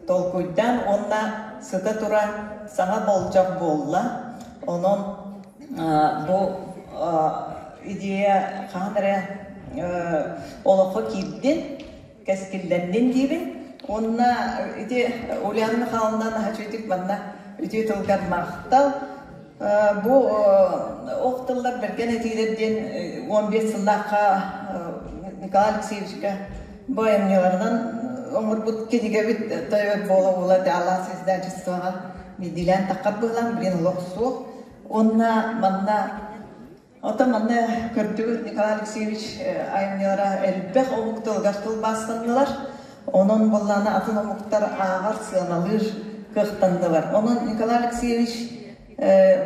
толкуйдаан уонна сыта тура саҥа болдьох буолла. Онон бу идея хаһан эрэ олоххо киирдин, кэскиллэннин диибин. Уонна ити Ульяна Михайловна наһаа манна үтүө тылгар махтал. Бу ох тыллар бэргэн этиилэр диэн 15 сыллаахха Николай Алексеевичка бу айымньыларынан оҥорбут кинигэбит тойот буола-буола Алаас издательствоҕа биирдиилээн таххар быһылаан билин олох суох. Уонна манна Оттон манна көрдүгүт Николай Алексеевич айымньылара элбэх омук тылыгар тылбаастаннылар. Онон буоллаана атын омуктар ааҕар, сыаналыыр кыахтаннылар. Онон Николай Алексеевич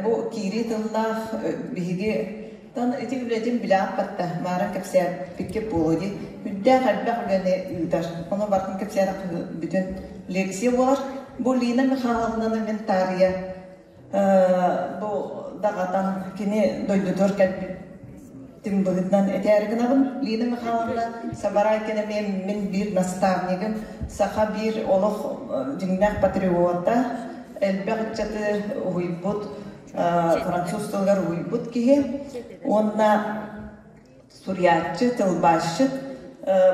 бу киирии тыллаах биһиги тан ити үлэтин билэҕит батта маарын кэпсээбиккэ буолуо дии. Үрдээх элбэх үлэни ыытар. Ону барытын кэпсээтэххэ бүтүн лекция буолар. Бу Лина Михайловнаны мин таарыйа бу даҕатан кини дойдутугар кэлбитин быһыытынан этээри гынабын. Лина Михайловна Сабарайкина эмиэ мин биир наставнигым, саха биир олох дьиҥнээх патриота, элбэх ыччаты уһуйбут, француз тылыгар уһуйбут киһи уонна суруйааччы, тылбаасчыт.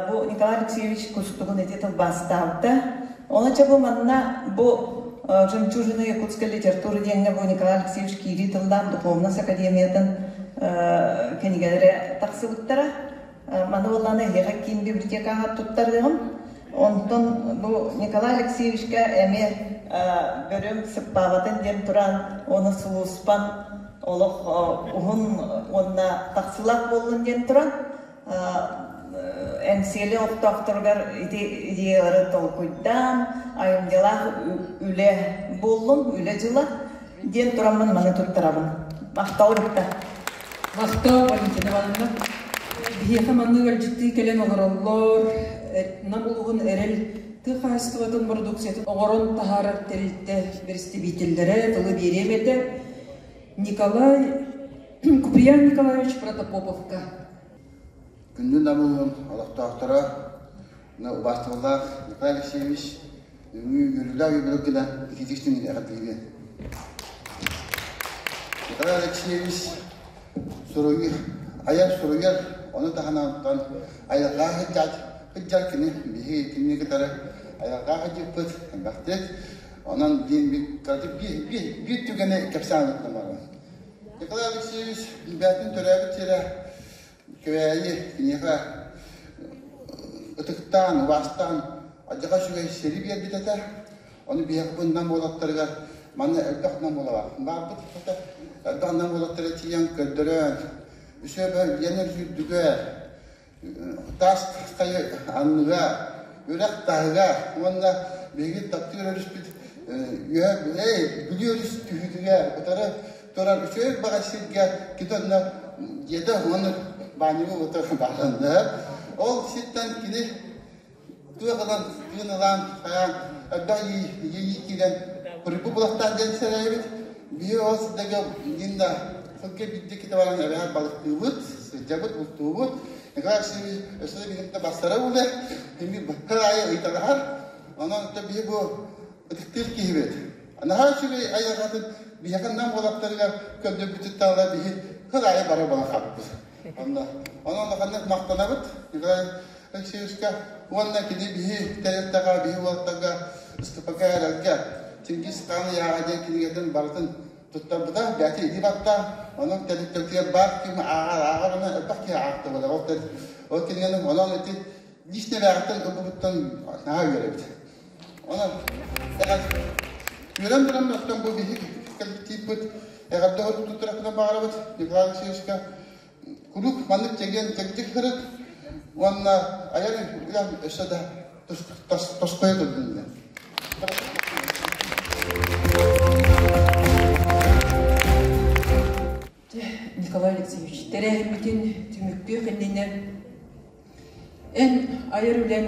Бу Николай Алексеевич Кустугун ити тылбаастаабыта. Ону чэ бу манна бу «Жемчужина якутской литературы» диэҥҥэ бу Николай Алексеевич киирии тыллаах Духовность академиятын кинигэлэрэ тахсыбыттара. Маны буоллаҕына эһиэхэ киин библиотекаҕа туттарыаҕым. Онтон бу Николай Алексеевичка эмиэ бөрөм сыппаабатын диэн туран, оны сулууспан олох уһун уонна тахсыылаах буоллун диэн туран Эҥсиэли олохтоохторугар ити идеялары толкуйдаан, айымньылаах үлэ буоллун, үлэ дьыла диэн тураммын маны туттарабын. Махтал Рита. Махтал, Валентина Ивановна. Биһиэхэ маннык ыалдьыттыы кэлэн олороллор. Нам улууһун Эрэл тыа хаһаайыстыбатын бородууксуйатын оҥорон таһаарар тэрилтэ бэрэстэбиитэллэрэ тылы биэриэм этэ. Николай Куприян Николаевич Протопоповка. Күндү Нам улууһун олохтоохторо, убаастабыллаах Николай Алексеевич, үҥүү үөрүүлээх үбүлүк гына ититиктин эҕэрдэлиибин. Николай Алексеевич суруйар, айар суруйар, ону таһынан айылҕа сылдьар кини биһиги кинини кытары айылҕа сылдьыппыт элбэхтик. Онон диэн биир түгэни кэпсээн ыттым Николай Алексеевич бэйэтин төрөөбүт сирэ Кэбээйи киниэхэ ытыктаан, убаастаан алдьархай үчүгэй сири биэрбит этэ. Ону биһиэхэ бу Нам уолаттарыгар манна элбэх Нам уола баарбыт этэ. Элбэх Нам уолаттара тиийэн көрдөрөн, үсүөбэ Ленар үрдүгэр, таас хайа анныга, үрэх таһыгар уонна биһиги таптыыр өрүспүт үөһэ Бүлүү өрүс түһүүтүгэр утары турар үчүгэй баҕа сиргэ кини онно дьиэтэ уонна баанньыга утары бааланна. Ол сиртэн кини тыа ылан, тыын ылан, хайаан элбэх иэйии киирэн куруппу булахтаан диэн сэрэйэбит. Биһи ол сирдэгэ инна сылга биирдэ китэ баран эбэһээт балыктыыбыт, сылдьабыт, бултуубут. Николай Алексеевич өссө да биһиги бастара улэ, кими быһа аайы ыйталаһар. Онон биһи бу ытыктыыр киһибит. Наһаа үчүгэй айылҕатын биһиэхэ Нам уолаттарыгар көрдөрбүтүт таала биһи кыл аайы бара буолан хаалбыппыт. Онно онон улаханнык махтанабыт Николай Алексеевичка уонна кини биһи тэрилтэҕэ, биһи уолаттарга ыстапака эрэлгэ Чингис Хаан ыйааҕа диэн кинигэтин барытын туттарбыта, бэйэтэ илии баттаан, онон тэрилтэтигэр баар ким ааҕар, ааҕар, онон элбэх киһи аахта буолар. Ол, ол кинигэни онон ити Личнэлээҕиттэн ылбыбыттан наһаа үөрэбит. Онон үөрэн туран оттон бу биһиги коллективпыт эҕэрдэ туттарахпытын баҕарабыт Николай Алексеевичка куруук маннык чэгиэн чэбдик сырыт уонна айар үлэм өссө да тосхойо турдун диэн. Николай Алексеевич, тэрээһиммитин түмүктүөх иннинэ эн айар үлэҥ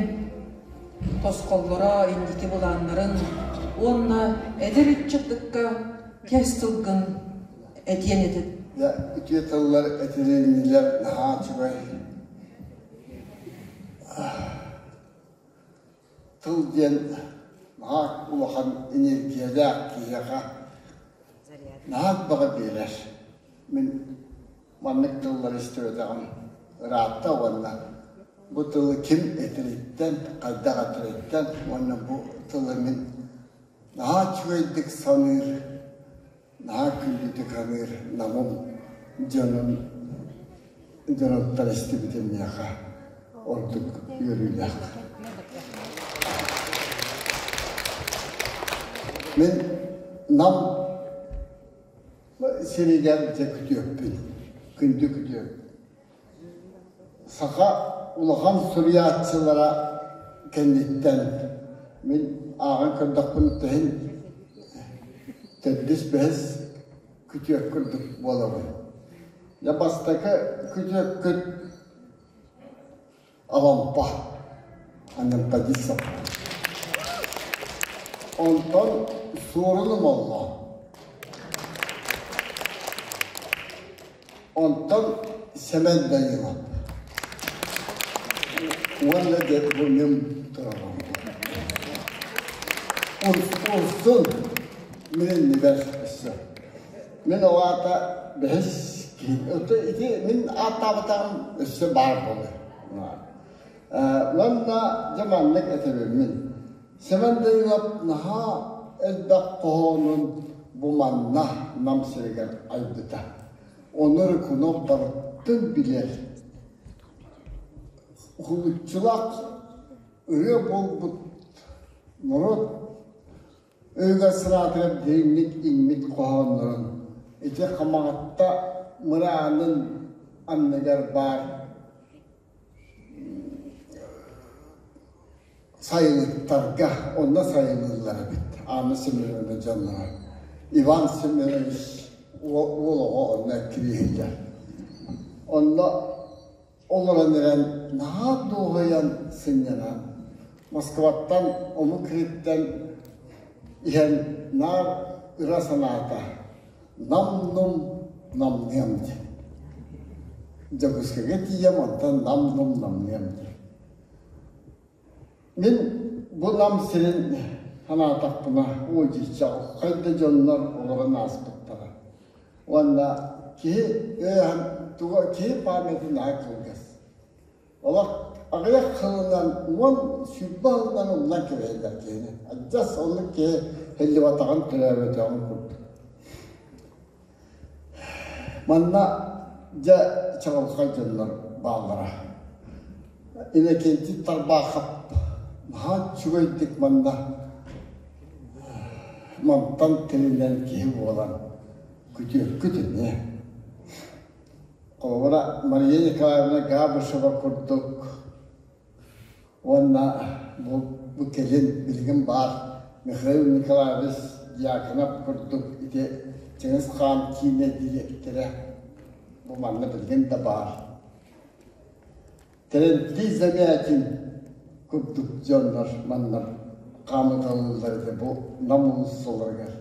тосхоллоро, инники былааннарын уонна эдэр ыччатыкка кэс тылгын этиэн этэ. Үтүө тыллар этилиннилэр наһаа үчүгэй. Тыл диэн наһаа улахан энергиялээх киһиэхэ наһаа элбэҕи биэрэр. Мин маннык тыллары истибэтэҕим ыраатта уонна бу тылы ким этэриттэн, хайдах этэриттэн уонна бу тылы мин наһаа үчүгэйдик саныыр, наһаа күндүтүк саныыр Намым дьонун дьонуттан истибитим миэхэ ордук үөрүүлээх. Мин Нам сиригэр дьэ күтүөппүн, күндү күтүөп. Саха улахан суруйааччылара кэнниттэн мин ааҕан көрдөхпүнэ төһүн төрдүс бэһис күтүөт курдук буолабын. Дьэ бастакы күтүөккүт Алампа, Анемподистов. Онтон Суорун Омоллоон. Онтон Сэмэн Данилов. Уонна дьэ бу мин турарым. Урсун мин иннибэр өссө. Мин ол аата бэһис киһи. Ити мин ааттаабатаҕым өссө баар буолар. Уонна дьэ маннык этэбин мин. Сэмэн Данилов наһаа элбэх хоһоонун бу манна Нам сиригэр айбыта. Ону Рыкунов барытын билэр. Уһулуччулаах ырыа буолбут норуот өйүгэр санаатыгар дириҥник иҥмит хоһооннорун ити Хамаҕатта мыраанын анныгар баар сайылыктарга онно сайылыыллар эбит Анна Семеновна дьонноро Иван Семенович уол оҕо онно эккирииһиллэр онно олорон эрэн наһаа дуоһуйан сынньанан Москваттан омук сириттэн иһэн наар ыра санаата нам-нум намныам диэн. Дьокуускайга тиийэм онтон нам-нум намныам диэн. Мин бу Нам сирин санаатахпына, уодьуйча хайда дьоннор олорон ааспыттара. Уонна киһи өйөһөн туга киһи памяти наһаа кылгас. Олох аҕыйах сылынан 10-20 сылынан умнан кэбиһэллэр киһини. Адьас оннук киһи һиллибатаҕын төрөөбөтөҕүн курдук. Манна дьэ чаҕылхай дьоннор бааллара. Иннокентий Тарбахов наһаа үчүгэйдик манна мантан тилинэн киһи буолан күтүөккүт эмиэ. Холобура, Мария Николаевна Габышева курдук уонна бу, бу кэлин билигин баар Михаил Николаевич Дьяконов курдук ити Чыҥыс Хаан киинэ дириэктэрэ бу манна билигин да баар. Терентий Замятин курдук дьоннор манна хаамыталыыллар этэ бу Нам уулуссаларыгар.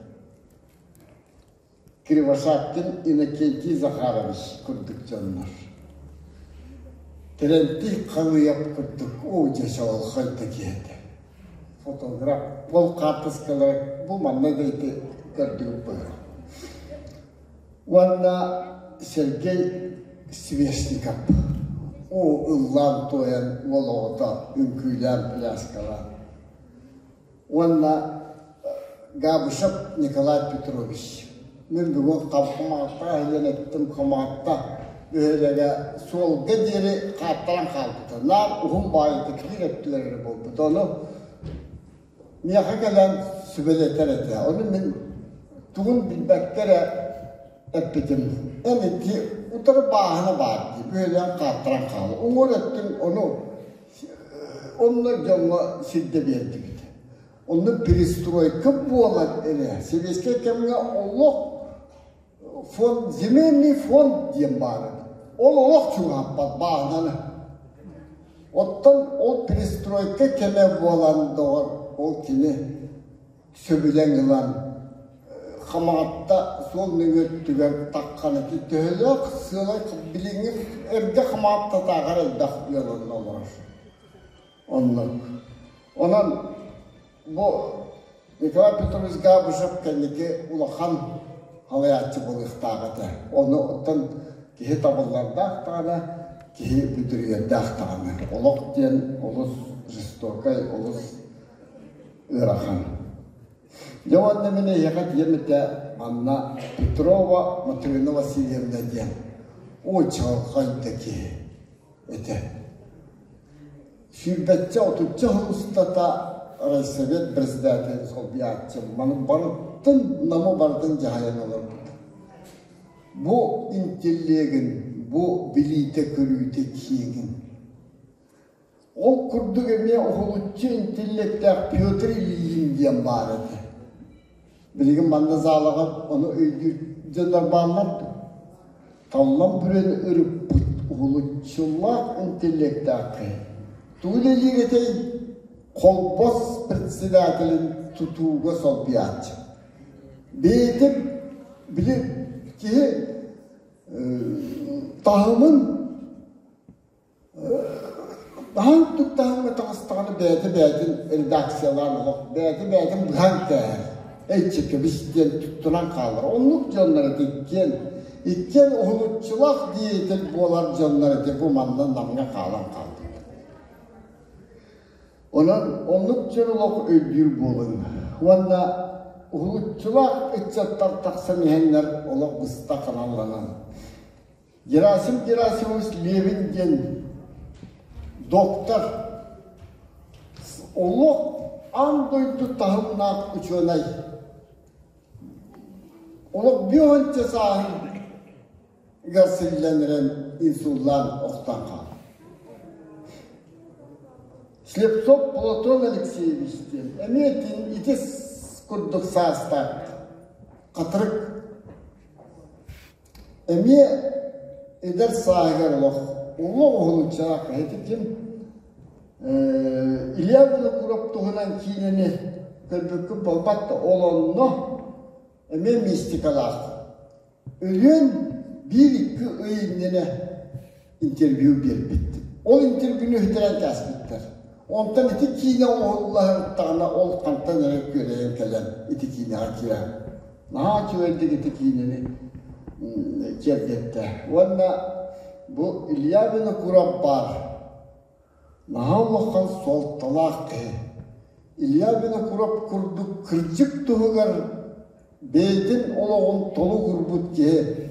Кривошапкин Иннокентий Захарович курдук дьоннор. Терентий Халыев курдук оо дьэ чаҕылхай да киһи этэ. Фотограф ол хаартыскалара бу манна да ити көрдүгүт быһыы. Уонна Сергей Свешников оо ыллаан туойан уол оҕото үҥкүүлээн пляскалаан. Уонна Габышев Николай Петрович. Мин бүгүн Хамаҕатта иһийэн эттим Хамаҕатта. бөһүөлэгэ суолга диэри хааттаран хаалбыта. Наар уһун баайытык биир өттүгэр эрэ буолбута. Ону миэхэ кэлэн сүбэлэтэр этэ. Ону мин тугун билбэккэ эрэ эппитим. Эн ити утары бааһына баар дии, бөһүөлэгин хааттаран хаал. Уҥуор өттүн ону онно дьоҥҥо сирдэ биэрдибит. Онно перестройка буолан эрэ, сэбиэскэй кэмҥэ олох фонд, земельный фонд диэн баар эбит. Ол олох чугаһаппат бааһынаны. Оттон ол перестройка кэмэ буолан доҕор, ол кини сөбүлэҥ ылан Хамаҕатта суол нөҥүө өттүгэр таххан ити төһөлөөх сыалай билиҥҥи эргэ Хамаҕаттатааҕар элбэх ыал онно олорор. Оннук. Онон бу Николай Петрович Габышев кэнники улахан халайааччы буолуохтаах этэ. Ону оттон киһи табыллардаах даҕаны, киһи бүдүрүйэрдээх даҕаны. Олох диэн олус жестокай, олус ыарахан. Дьэ уонна мин эһиэхэ этиэм этэ манна Петрова Матрена Васильевна диэн очалҕай да киһи этэ. Сүүрбэччэ отучча сыл устата райсовет председателин солбуйааччы маны барытын намы барытын дьаһайан олорбут. Бу интеллегин, бу билиитэ-көрүүтэ киэҥин. Ол курдук эмиэ уһулуччу интеллектээх Петр Ильин диэн баар этэ. Билигин манна залаҕа ону өйдүүр дьоннор бааллар дуо? Таллан бүрэн ырыппыт уһулуччулаах интеллектээх киһи. Тугу үлэлиир этэй? Холбос председателин тутууга солбуйааччы. Бэйэтэ били киһи таһымын Хаһан туттаһыҥҥа таҕыстаҕына бэйэтэ бэйэтин редакциялаан олох бэйэтэ бэйэтин быһан кээһэр. Эйчэкэбис диэн туттунан хаалар. Оннук дьоннор ити иккиэн иккиэн уһулуччулаах деятель буолар дьоннор ити бу манна Намҥа хаалан хаалбыт. Онон оннук дьон олох өйдүүр буолуҥ. Уонна уһулуччулаах ыччаттар тахсан иһэннэр олох быста ханалланан Герасим Герасимович Левин диэн доктор олох аан дойду таһымнаах учуонай. Олох бионча сааһыгар силлэн эрэн инсуллаан охтон хаалла. Слепцов Платон Алексеевич диэн эмиэ ити курдук саастаах хатырык Эмиэ эдэр сааһыгар олох улуу уһулуччаах ити ким Илья Винокуров туһунан киинэни көрбүккүн буолбат да ол онно эмиэ мистикалаах. Өлүөн биир-икки ый иннинэ интервью биэрбит. Ол интервьюну үтэрэн кээспиттэр. Онтон ити киинэ оҥоһуллаһыттаҕына ол хантан эрэ күөрэйэн кэлэн ити киинэҕэ киирэн наһаа үчүгэйдик ити киинэни киэргэттэ. Уонна бу Илья Винокуров баар наһаа улахан суолталаах киһи. Илья Винокуров курдук кырдьык туһугар бэйэтин олоҕун толугурбут киһи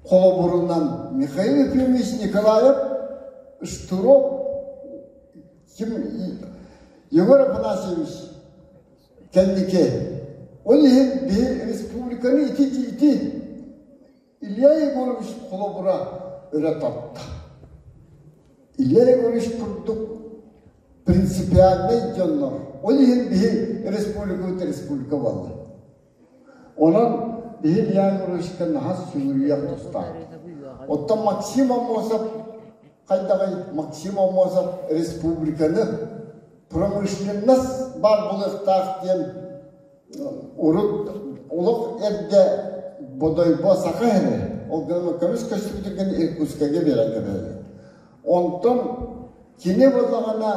холобурунан Михаил Ефимович Николаев Штыров ким Егор Афанасьевич кэнники ол иһин биһи республиканы ити ити Илья Егорович холобура өрө тарта. Илья Егорович курдук принципиальнай дьоннор ол иһин биһи республикабыт республика буолла. Онон биһи Илья Егоровичка наһаа сүгүрүйүөх тустаах. Оттон Максим Аммосов хайдаҕый? Максим Аммосов республиканы промышленность баар буолуохтаах диэн урут олох эрдэ Бодойбо саха иһинэ ол гынан көмүс көстүбүтүгэр Иркутскайга биэрэн кэбиһэллэр. Онтон кини буоллаҕына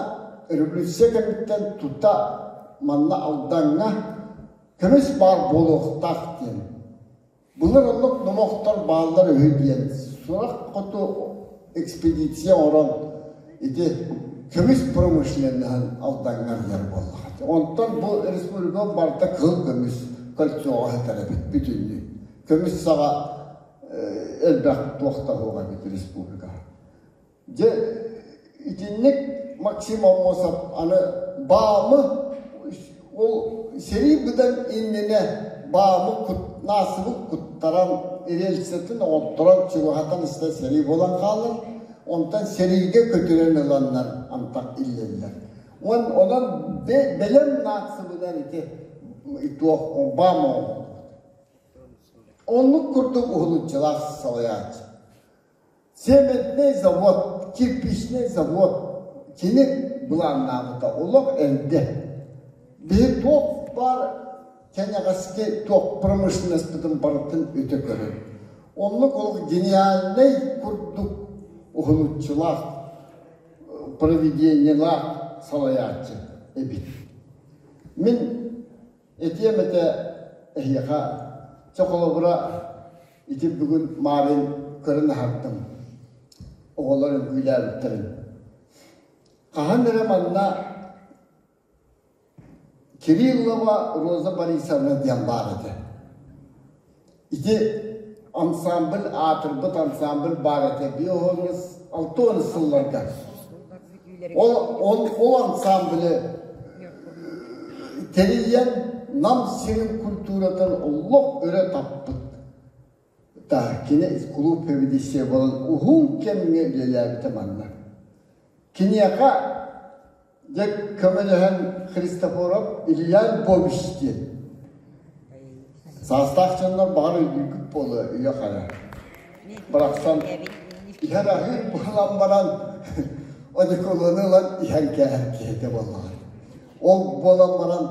революция кэмиттэн тута манна Алдаҥҥа көмүс баар буолуохтаах диэн Былыр оннук номохтор бааллар үһү диэн сурах хоту экспедиция оҥорон ити көмүс промышленноһын Алдаҥҥа арыйар буоллаҕа. Онтон бу республика барыта кыһыл көмүс кольцоҕа сытар эбит бүтүннүү. Көмүс саҕа элбэх туох да суох эбит республика. Дьэ итинник Максим Аммосов аны Баамы ол сэрии быдан иннинэ Баамы кут, наасыбыт куттаран рельсэтин оҥотторон чугаһатан истэ сэрии буолан хаалар. Онтон сэриигэ көтүрэн ыланнар антах иллэллэр. Уон онон бэлэм нациябынан ити туох Баам оҥоһуллубут. Оннук курдук уһулуччулаах салайааччы. Цементнэй завод, кирпичнэй завод кини былааннаабыта олох эрдэ. Биһи туох баар кэнэҕэски туох промышленностьпытын барытын өтө көрөн. Оннук олох гениальнай курдук уһулуччулаах проведениелаах салайааччы эбит. Мин этиэм этэ эһиэхэ чэ холобура Ити бүгүн Маарыын көрөн аһардым. Оҕолор үҥкүүлээбиттэрин. Хаһан эрэ манна Кириллова Роза Борисовна диэн баар этэ. Ити ансамбль аатырбыт ансамбль баар этэ биоһонус алтуон сылларга. Ол, ол, ол ансамблы тэрийэн Нам сирин культуратын олох өрө таппыт. Да, кини кулууп сэбиэдиссэйэ буолан уһун кэмҥэ үлэлээбитэ манна. Киниэхэ дьэ көмөлөһөн Христофоров Илья Львович диэн саастаах дьоннор баҕар өйдүүргүт буолуо үйэ хара. Барахсан иһэр аһыыр буолан баран одеколону ылан иһэн кээһэр киһитэ буоллаҕа. Ол буолан баран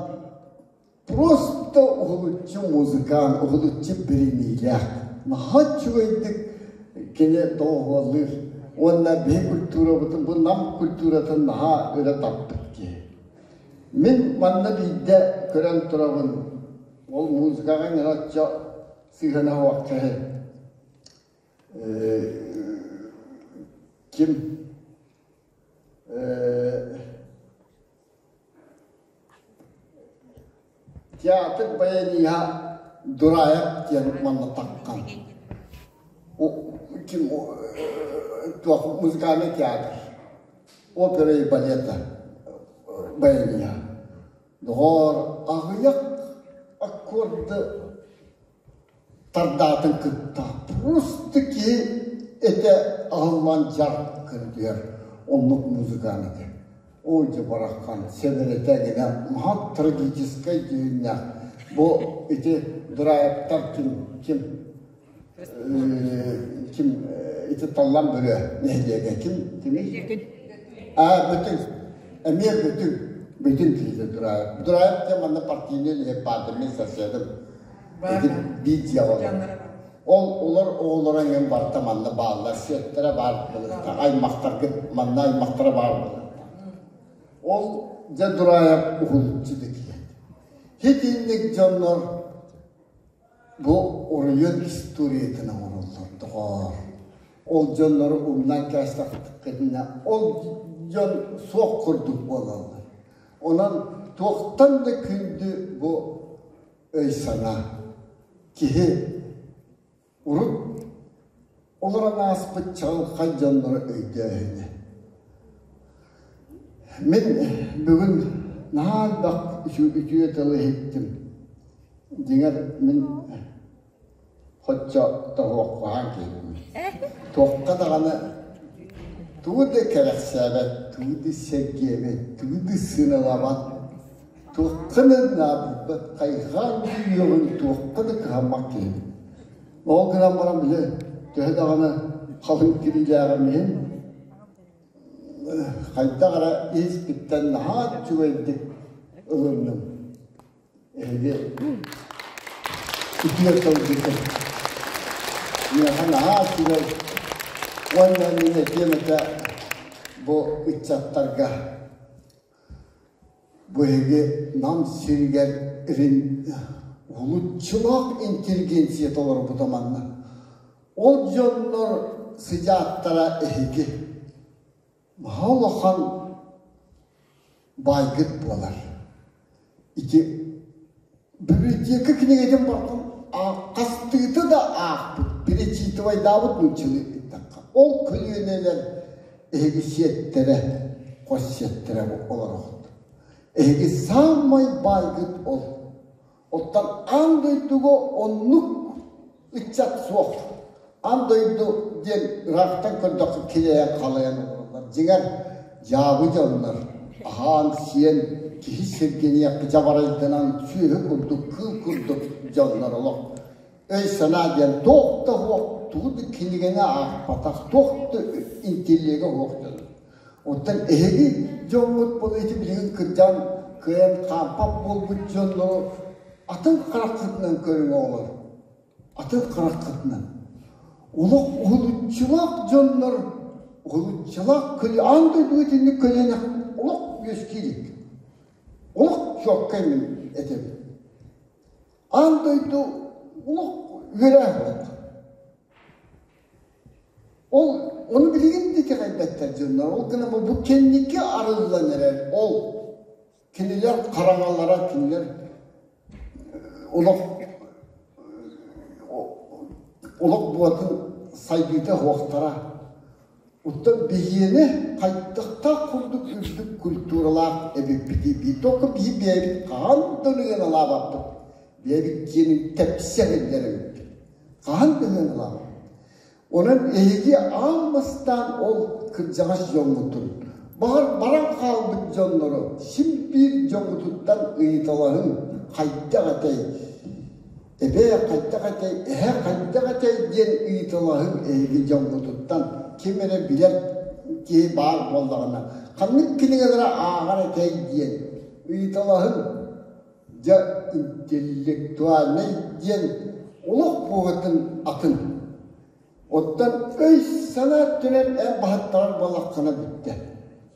просто уһулуччу музыкант, уһулуччу билиниилээх, наһаа үчүгэйдик кини доҕуһуоллуур уонна биһи культурабытын, бу нам культуратын наһаа өрө таппыт киһи. Мин манна биирдэ көрөн турабын, ол музыкаҕа ньырачча сыһыана суох киһи. Ким Театр баяниһа Дураев диэн манна таххан. Ким туох музыкальный театр, опера и балета баяниһа. Доҕоор, аҕыйах аккорды тардаатын кытта просто киһи этэ аһыллан дьар кырдьар оннук музыкант этэ. Оо дьэ бараххан сэбэрэтэ гинэ маһат трагическай дьүһүннээх бу ити Дураевтар ким ким ким ити Таллан Бүрө нэһилиэгэ ким кимий аа Бөтүҥ эмиэ Бөтүҥ Бөтүҥ киһитэ Дураев Дураев диэн манна партийнай үлэһит баатыр мин соседым Ити биир дьиэҕэ олорор. Ол олор оҕолоро эҥин барыта манна бааллар, сиэттэрэ баар буолуохтаах, аймахтаргыт манна аймахтара баар буолуохтаах. Ол дьэ Дураев уһулуччу да киһи. Итинник дьоннор бу оройуон историятын оҥороллор, доҕоор. Ол дьоннору умнан кээстэххитинэ, ол дьон суох курдук буолаллар. Онон туохтан да күндү бу өй-санаа. Киһи урут олорон ааспыт чаҕылхай дьоннору өйдөөһүнэ. Мин бүгүн наһаа элбэх үтүө тылы иһиттим. Дьиҥэр мин Хоччо тоһуоххаһан киһибин. Туохха даҕаны тугу да кэрэхсээбэт, тугу да сэргээбэт, тугу да сыаналаабат, туохха да наадыйбат, хайҕаан үүйэҕин туохха да кыһаммат киһибин. Ол гынан баран били төһө даҕаны халыҥ тириилээҕим иһин хайдах эрэ ис-испиттэн наһаа үчүгэйдик ылынным. Эһиги үтүө тылгытын миэхэ наһаа үчүгэй уонна мин этиэм этэ бу ыччаттарга бу эһиги Нам сиригэр уһулуччулаах интеллигенция толорбута манна. Ол дьоннор сыдьааттара эһиги наһаа улахан баайгыт буолар. Ити библиотека кинигэтин барытын хастыыта да аахпыт. Перечитывайдаабыт нууччалыы ыттахха. Ол көлүөнэлэр эһиги сиэттэрэ, хос сиэттэрэ олороҕут. Эһиги саамай баайгыт ол. Оттон аан дойдуга оннук ыччат суох. Аан дойду диэн ыраахтан көрдөххө килэйэн халайан олороллор. Дьиҥэр, дьаабы дьоннор аһаан-сиэн киһи сиргэниэх дьабарайданан сүөһү курдук, кыыл курдук дьоннор олох. Өй-санаа диэн туох да суох, тугу да кинигэни аахпатах, туох да интеллегэ суох дьон. Оттон эһиги дьоҥҥут буолла ити билигин кырдьан кыайан хаампат буолбут дьоннору атын хараххытынан көрүҥ оҕолор. Атын хараххытынан. Олох уһулуччулаах дьоннор уһулуччулаах көлү аан дойдуга итинник көлүөнэх олох үөскүү илик. Олох чуоккай мин этэбин. Аан дойду олох үөрэх суох. Ол ону билигин да итэҕэйбэттэр дьоннор. Ол гынан бу кэнники арыллан эрэр ол кинилэр хараҥалара, кинилэр олох олох буотун сайдыыта суохтара. Оттон биһиэнэ хайдахтаах курдук үрдүк культуралаах эбиппитий бии. Только биһи бэйэбит хаһан да ылаабаппыт. Бэйэбит киэнин тэпсэ биллэр эбиппит. Хаһан да ылаабаппыт. Онон эһиги аан бастаан ол кырдьаҕас дьоҥҥутун, баҕар баран хаалбыт дьоннору син биир дьоҥҥутуттан ыйыталаһыҥ, хайдах этэй, эбээ хайдах этэй, эһэ хайдах этэй диэн ыйыталаһыҥ эһиги дьоҥҥутуттан ким эрэ билэр киһи баар буоллаҕына, ханнык кинигэлэри ааҕар этэй диэн ыйыталаһыҥ. Дьэ, интеллектуальнай диэн олох буолатын атын. Оттон өй-санаа өттүнэн эн баһыттарар буоллаххына бүттэ.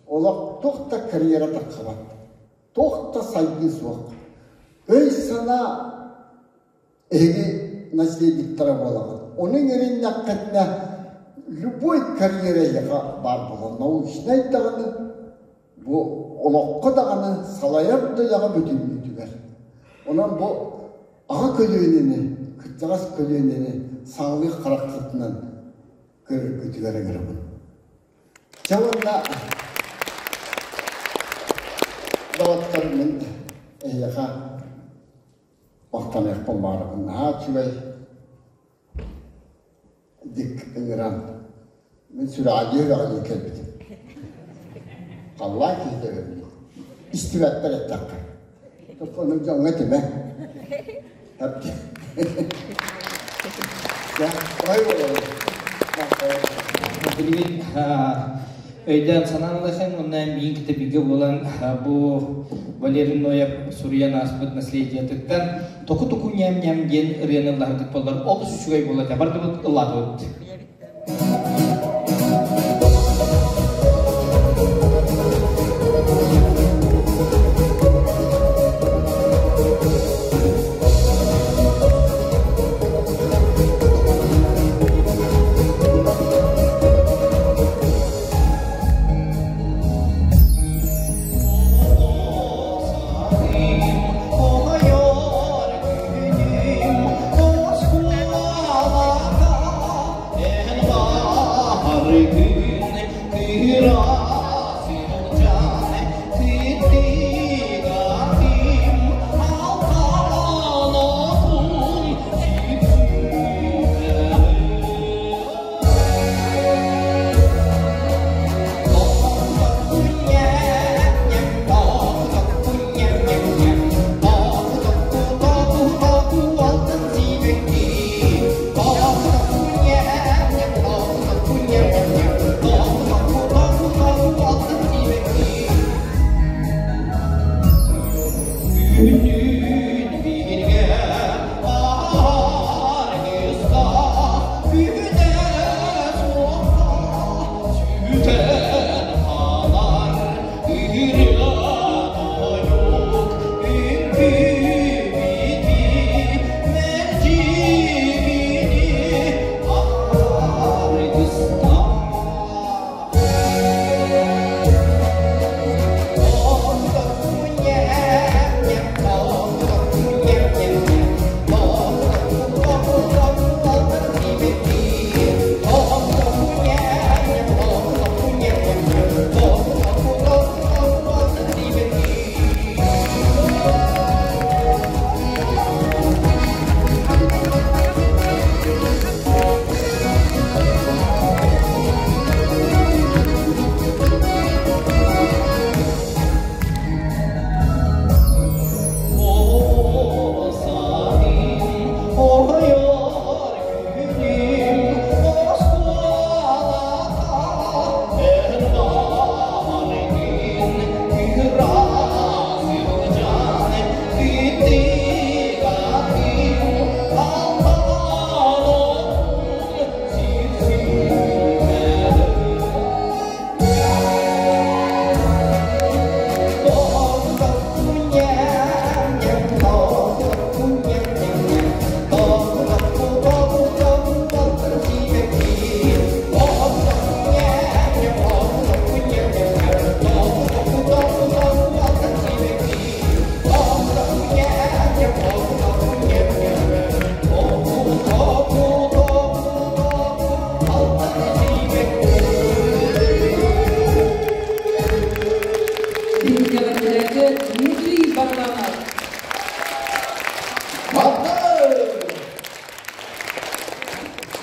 Олох туох да карьера тахсыбат. Туох да сайдыы суох. Өй-санаа эһиги наследниктара буолаҕыт. Ону иҥэриннэххитинэ любой карьера эһиэхэ баар буолар. Научнай даҕаны, бу олоххо даҕаны салайар да үлэҕэ бүтүннүүтүгэр. Онон бу аҕа көлүөнэни, кырдьаҕас көлүөнэни саҕалыыр хараххытынан көрөргүтүгэр ыҥырабын. Чэ уонна доҕоттор мин эһиэхэ махтаныахпын баҕарабын. Наһаа үчүгэй дик ыҥыран мин сүрэҕэлдьии үрэҕэлии кэлбитим. Халлаан киһитэ эбэбин. Истибэппэр эттэххэ. Ону дьоҥҥо этимэ. Билигин өйдөөн санаан ылыахын уонна миин кытта бииргэ буолан бу Валерий Ноев суруйан ааспыт наследиетыттан току-току ньээм-ньээм диэн ырыаны ыллаһаргыт буоллар олус үчүгэй буолла этэ. Бардыбыт ыллаатыбыт.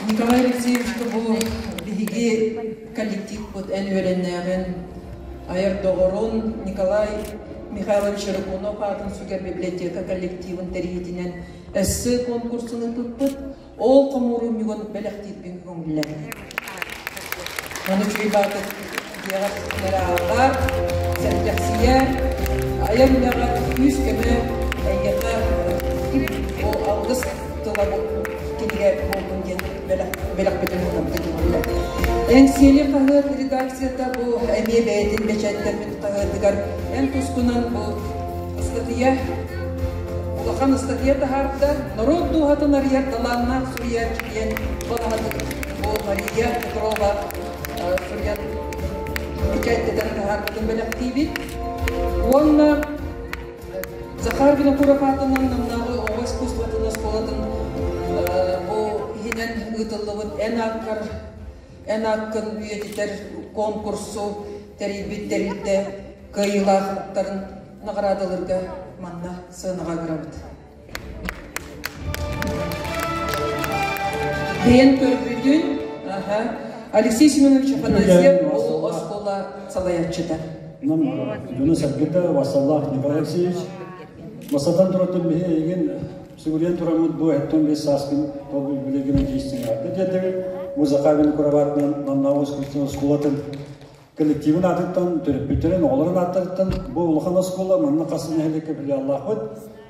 Николай Алексеевичка бу биһиги коллективпыт эн үөрэннээҕин айар доҕорун Николай Михайлович Рыкунов аатын сүгэр библиотека коллективын тэрийиитинэн эссе конкурсун ыыппыппыт. Ол хомуурунньугун бэлэхтиирбин көҥүллээтим. Ону үчүгэй баатык дьиэҕэр ааҕар, сэргэхсийэр, айар үлэҕэр күүс-көмө эйиэхэ бу алгыс тыла кинигэ буоллун диэн бэлэхпитин уунабыт көҥүллэр. Эҥсиэли хаһыат редакцията бу эмиэ бэйэтин бэчээттэммит хаһыатыгар эн тускунан бу ыстатыйа улахан ыстатыйа таһаарда, норуот дууһатын арыйар талааннаах суруйааччы диэн балаһатын бу Мария Петрова суруйан бэчээттэтэн таһаарбытын бэлэхтиибит. Уонна Захар Винокуров аатынан Намнааҕы оҕо искусствотын оскуолатын бу иһинэн ыытыллыбыт Эн ааккар Эн ааккын үйэтитэр конкурсу тэрийбит тэрилтэ кыайыылаахтарын наҕараадаларга манна сыанаҕа ыҥырабыт. Бэйэн көрбүтүн Алексей Семенович Афанасьев ол оскуола салайааччыта. Нам дьоно сэргэтэ Вассаллаах Николай Алексеевич. Басатан туратын биһи эйигин сүгүрүйэн тураммыт бу эттон бес сааскын толбуй билигин дьиистиҥ диэтэбит. Бу Захарин Кураватынан Намнааҕы оскуолатын коллективын аатыттан, төрөппүттэрин, оҕолорун ааттарыттан бу улахан оскуола манна хас нэһилиэккэ филиаллаахпыт.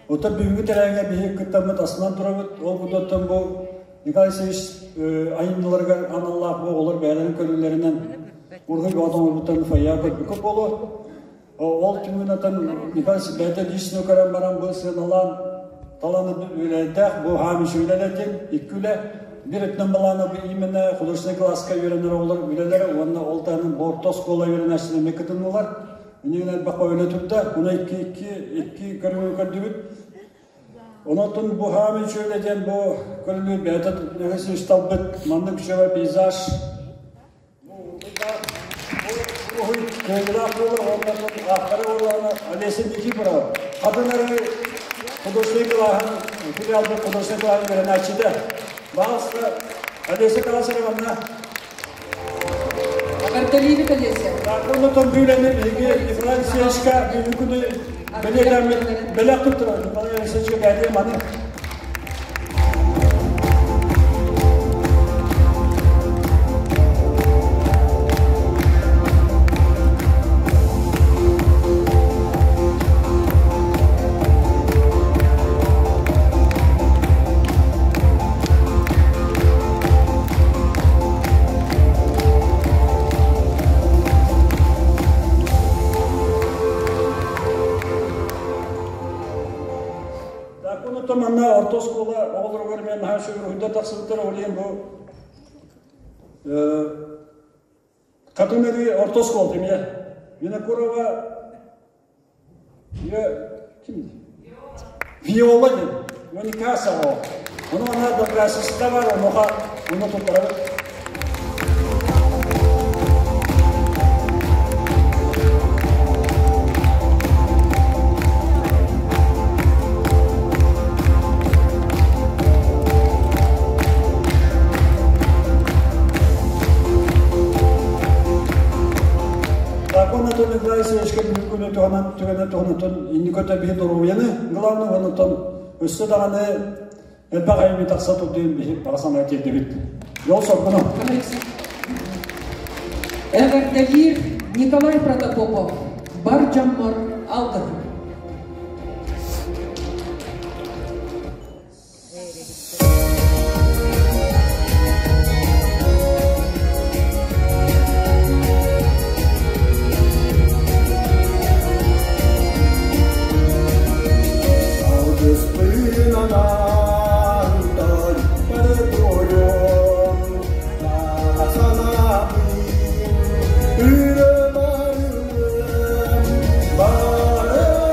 Оттон бүгүҥҥү тэрээһиҥҥэ биһиги кыттаммыт астынан турабыт. Ол курдуктан бу Николай Алексеевич айымньыларыгар аналлаах бу оҕолор бэйэлэрин көрүүлэринэн уруһуй бөҕө оҥорбуттарын фойеҕа көрбүккүт буолуо. Ол түмүгүнэн Николай бэйэтэ лично көрөн баран бу сыаналаан талан үлэлээх бу хаамыш үлэлэтин икки үлэ бир өттүнэн балаана бу именно художественный класска үөрэнэр оҕолор үлэлэрэ уонна ол таһынан бу орто оскуола үөрэнээччилэр эмиэ кытыннылар. Иннигин элбэх үлэ турда. Уна икки икки икки көрүҥү көрдүбүт. Онон бу хаамыш үлэ диэн бу көрүлүр бэйэтэ нөһүс талбыт маннык үчүгэй пейзаж Кыайыылаах буолар уонна аахтара буоллаҕына Олеся Никифорова хатын эрэ художественный кылааһын филиалга художественный кылааһын үөрэнээччитэ. Баҕаста Олеся Тарасовна Эҕэрдэлиибит Олеся. Оннотон бүүлэни биһиги Николай Алексеевичка бүгүнкү күнү бэлиэтээммит бэлэх туттарар Николай Алексеевичка бэйэтин маны Онтон манна орто оскуола оҕолоругар эмиэ наһаа үчүгэй уруһуйдар тахсыбыттар. Ол иһин бу Хатыныры орто оскуола эмиэ Винокурова ким Виола диэн Моникаса Ону ана добрасиста бар, онуха ону туттарабыт. Анатолий Николаевичка бүгүн туһанан түгэнэ туһанан инникөтө биһи доруобуйаны главное онтон өссө даҕаны элбэх айымньы тахса турдун биһи баҕа санаа тиэрдэбит. Жол соргуну. Эҕэрдэлиир Николай Протопопов бар дьоммор алгыһым. Антон,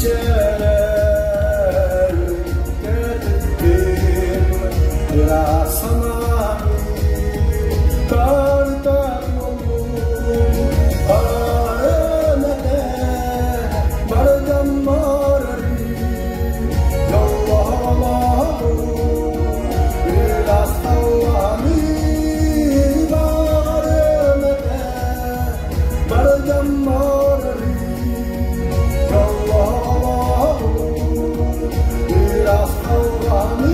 Мичээрэр кэтиттим ыраас санааны Тартар буоллум Арым этэ бардам барарыы Дьоллоох ыраас халлааны Баҕарым этэ бардам барарыы Дьоллоох ыраас халлааны.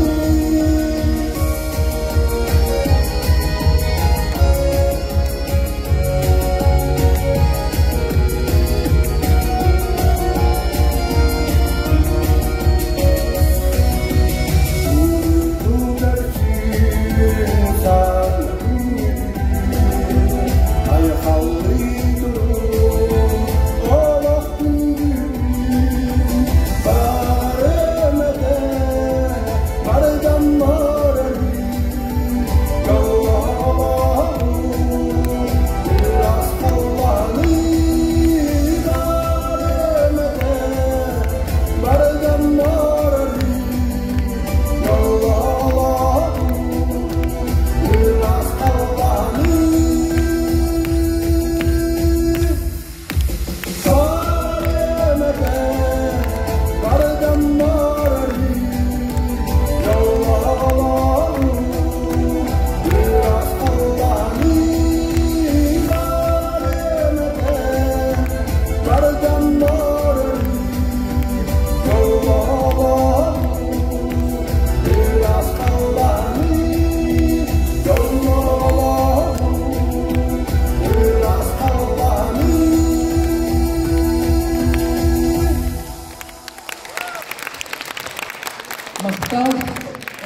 Махтал,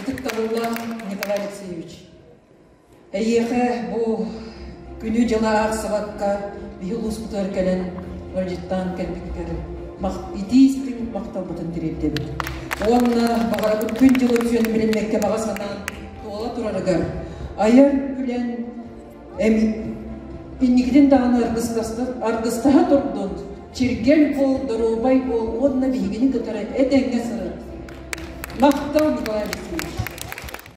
ытыктабыллаах Николай Алексеевич. Эйиэхэ бу күнү-дьылы аахсыбакка биһи улууспутугар кэлэн ыалдьыттаан кэлбиккэр итии истиҥ махталбытын тириэрдэбит. Уонна баҕарабыт күн-дьыл үксүөн билиммэккэ баҕа санаан туола турарыгар айар үлэн инникитин даҕаны аргыстаһа турдун, чиргэл буол, доруобай буол уонна биһигини кытары этэҥҥэ сырыт. Махтал, Николай Алексеевич.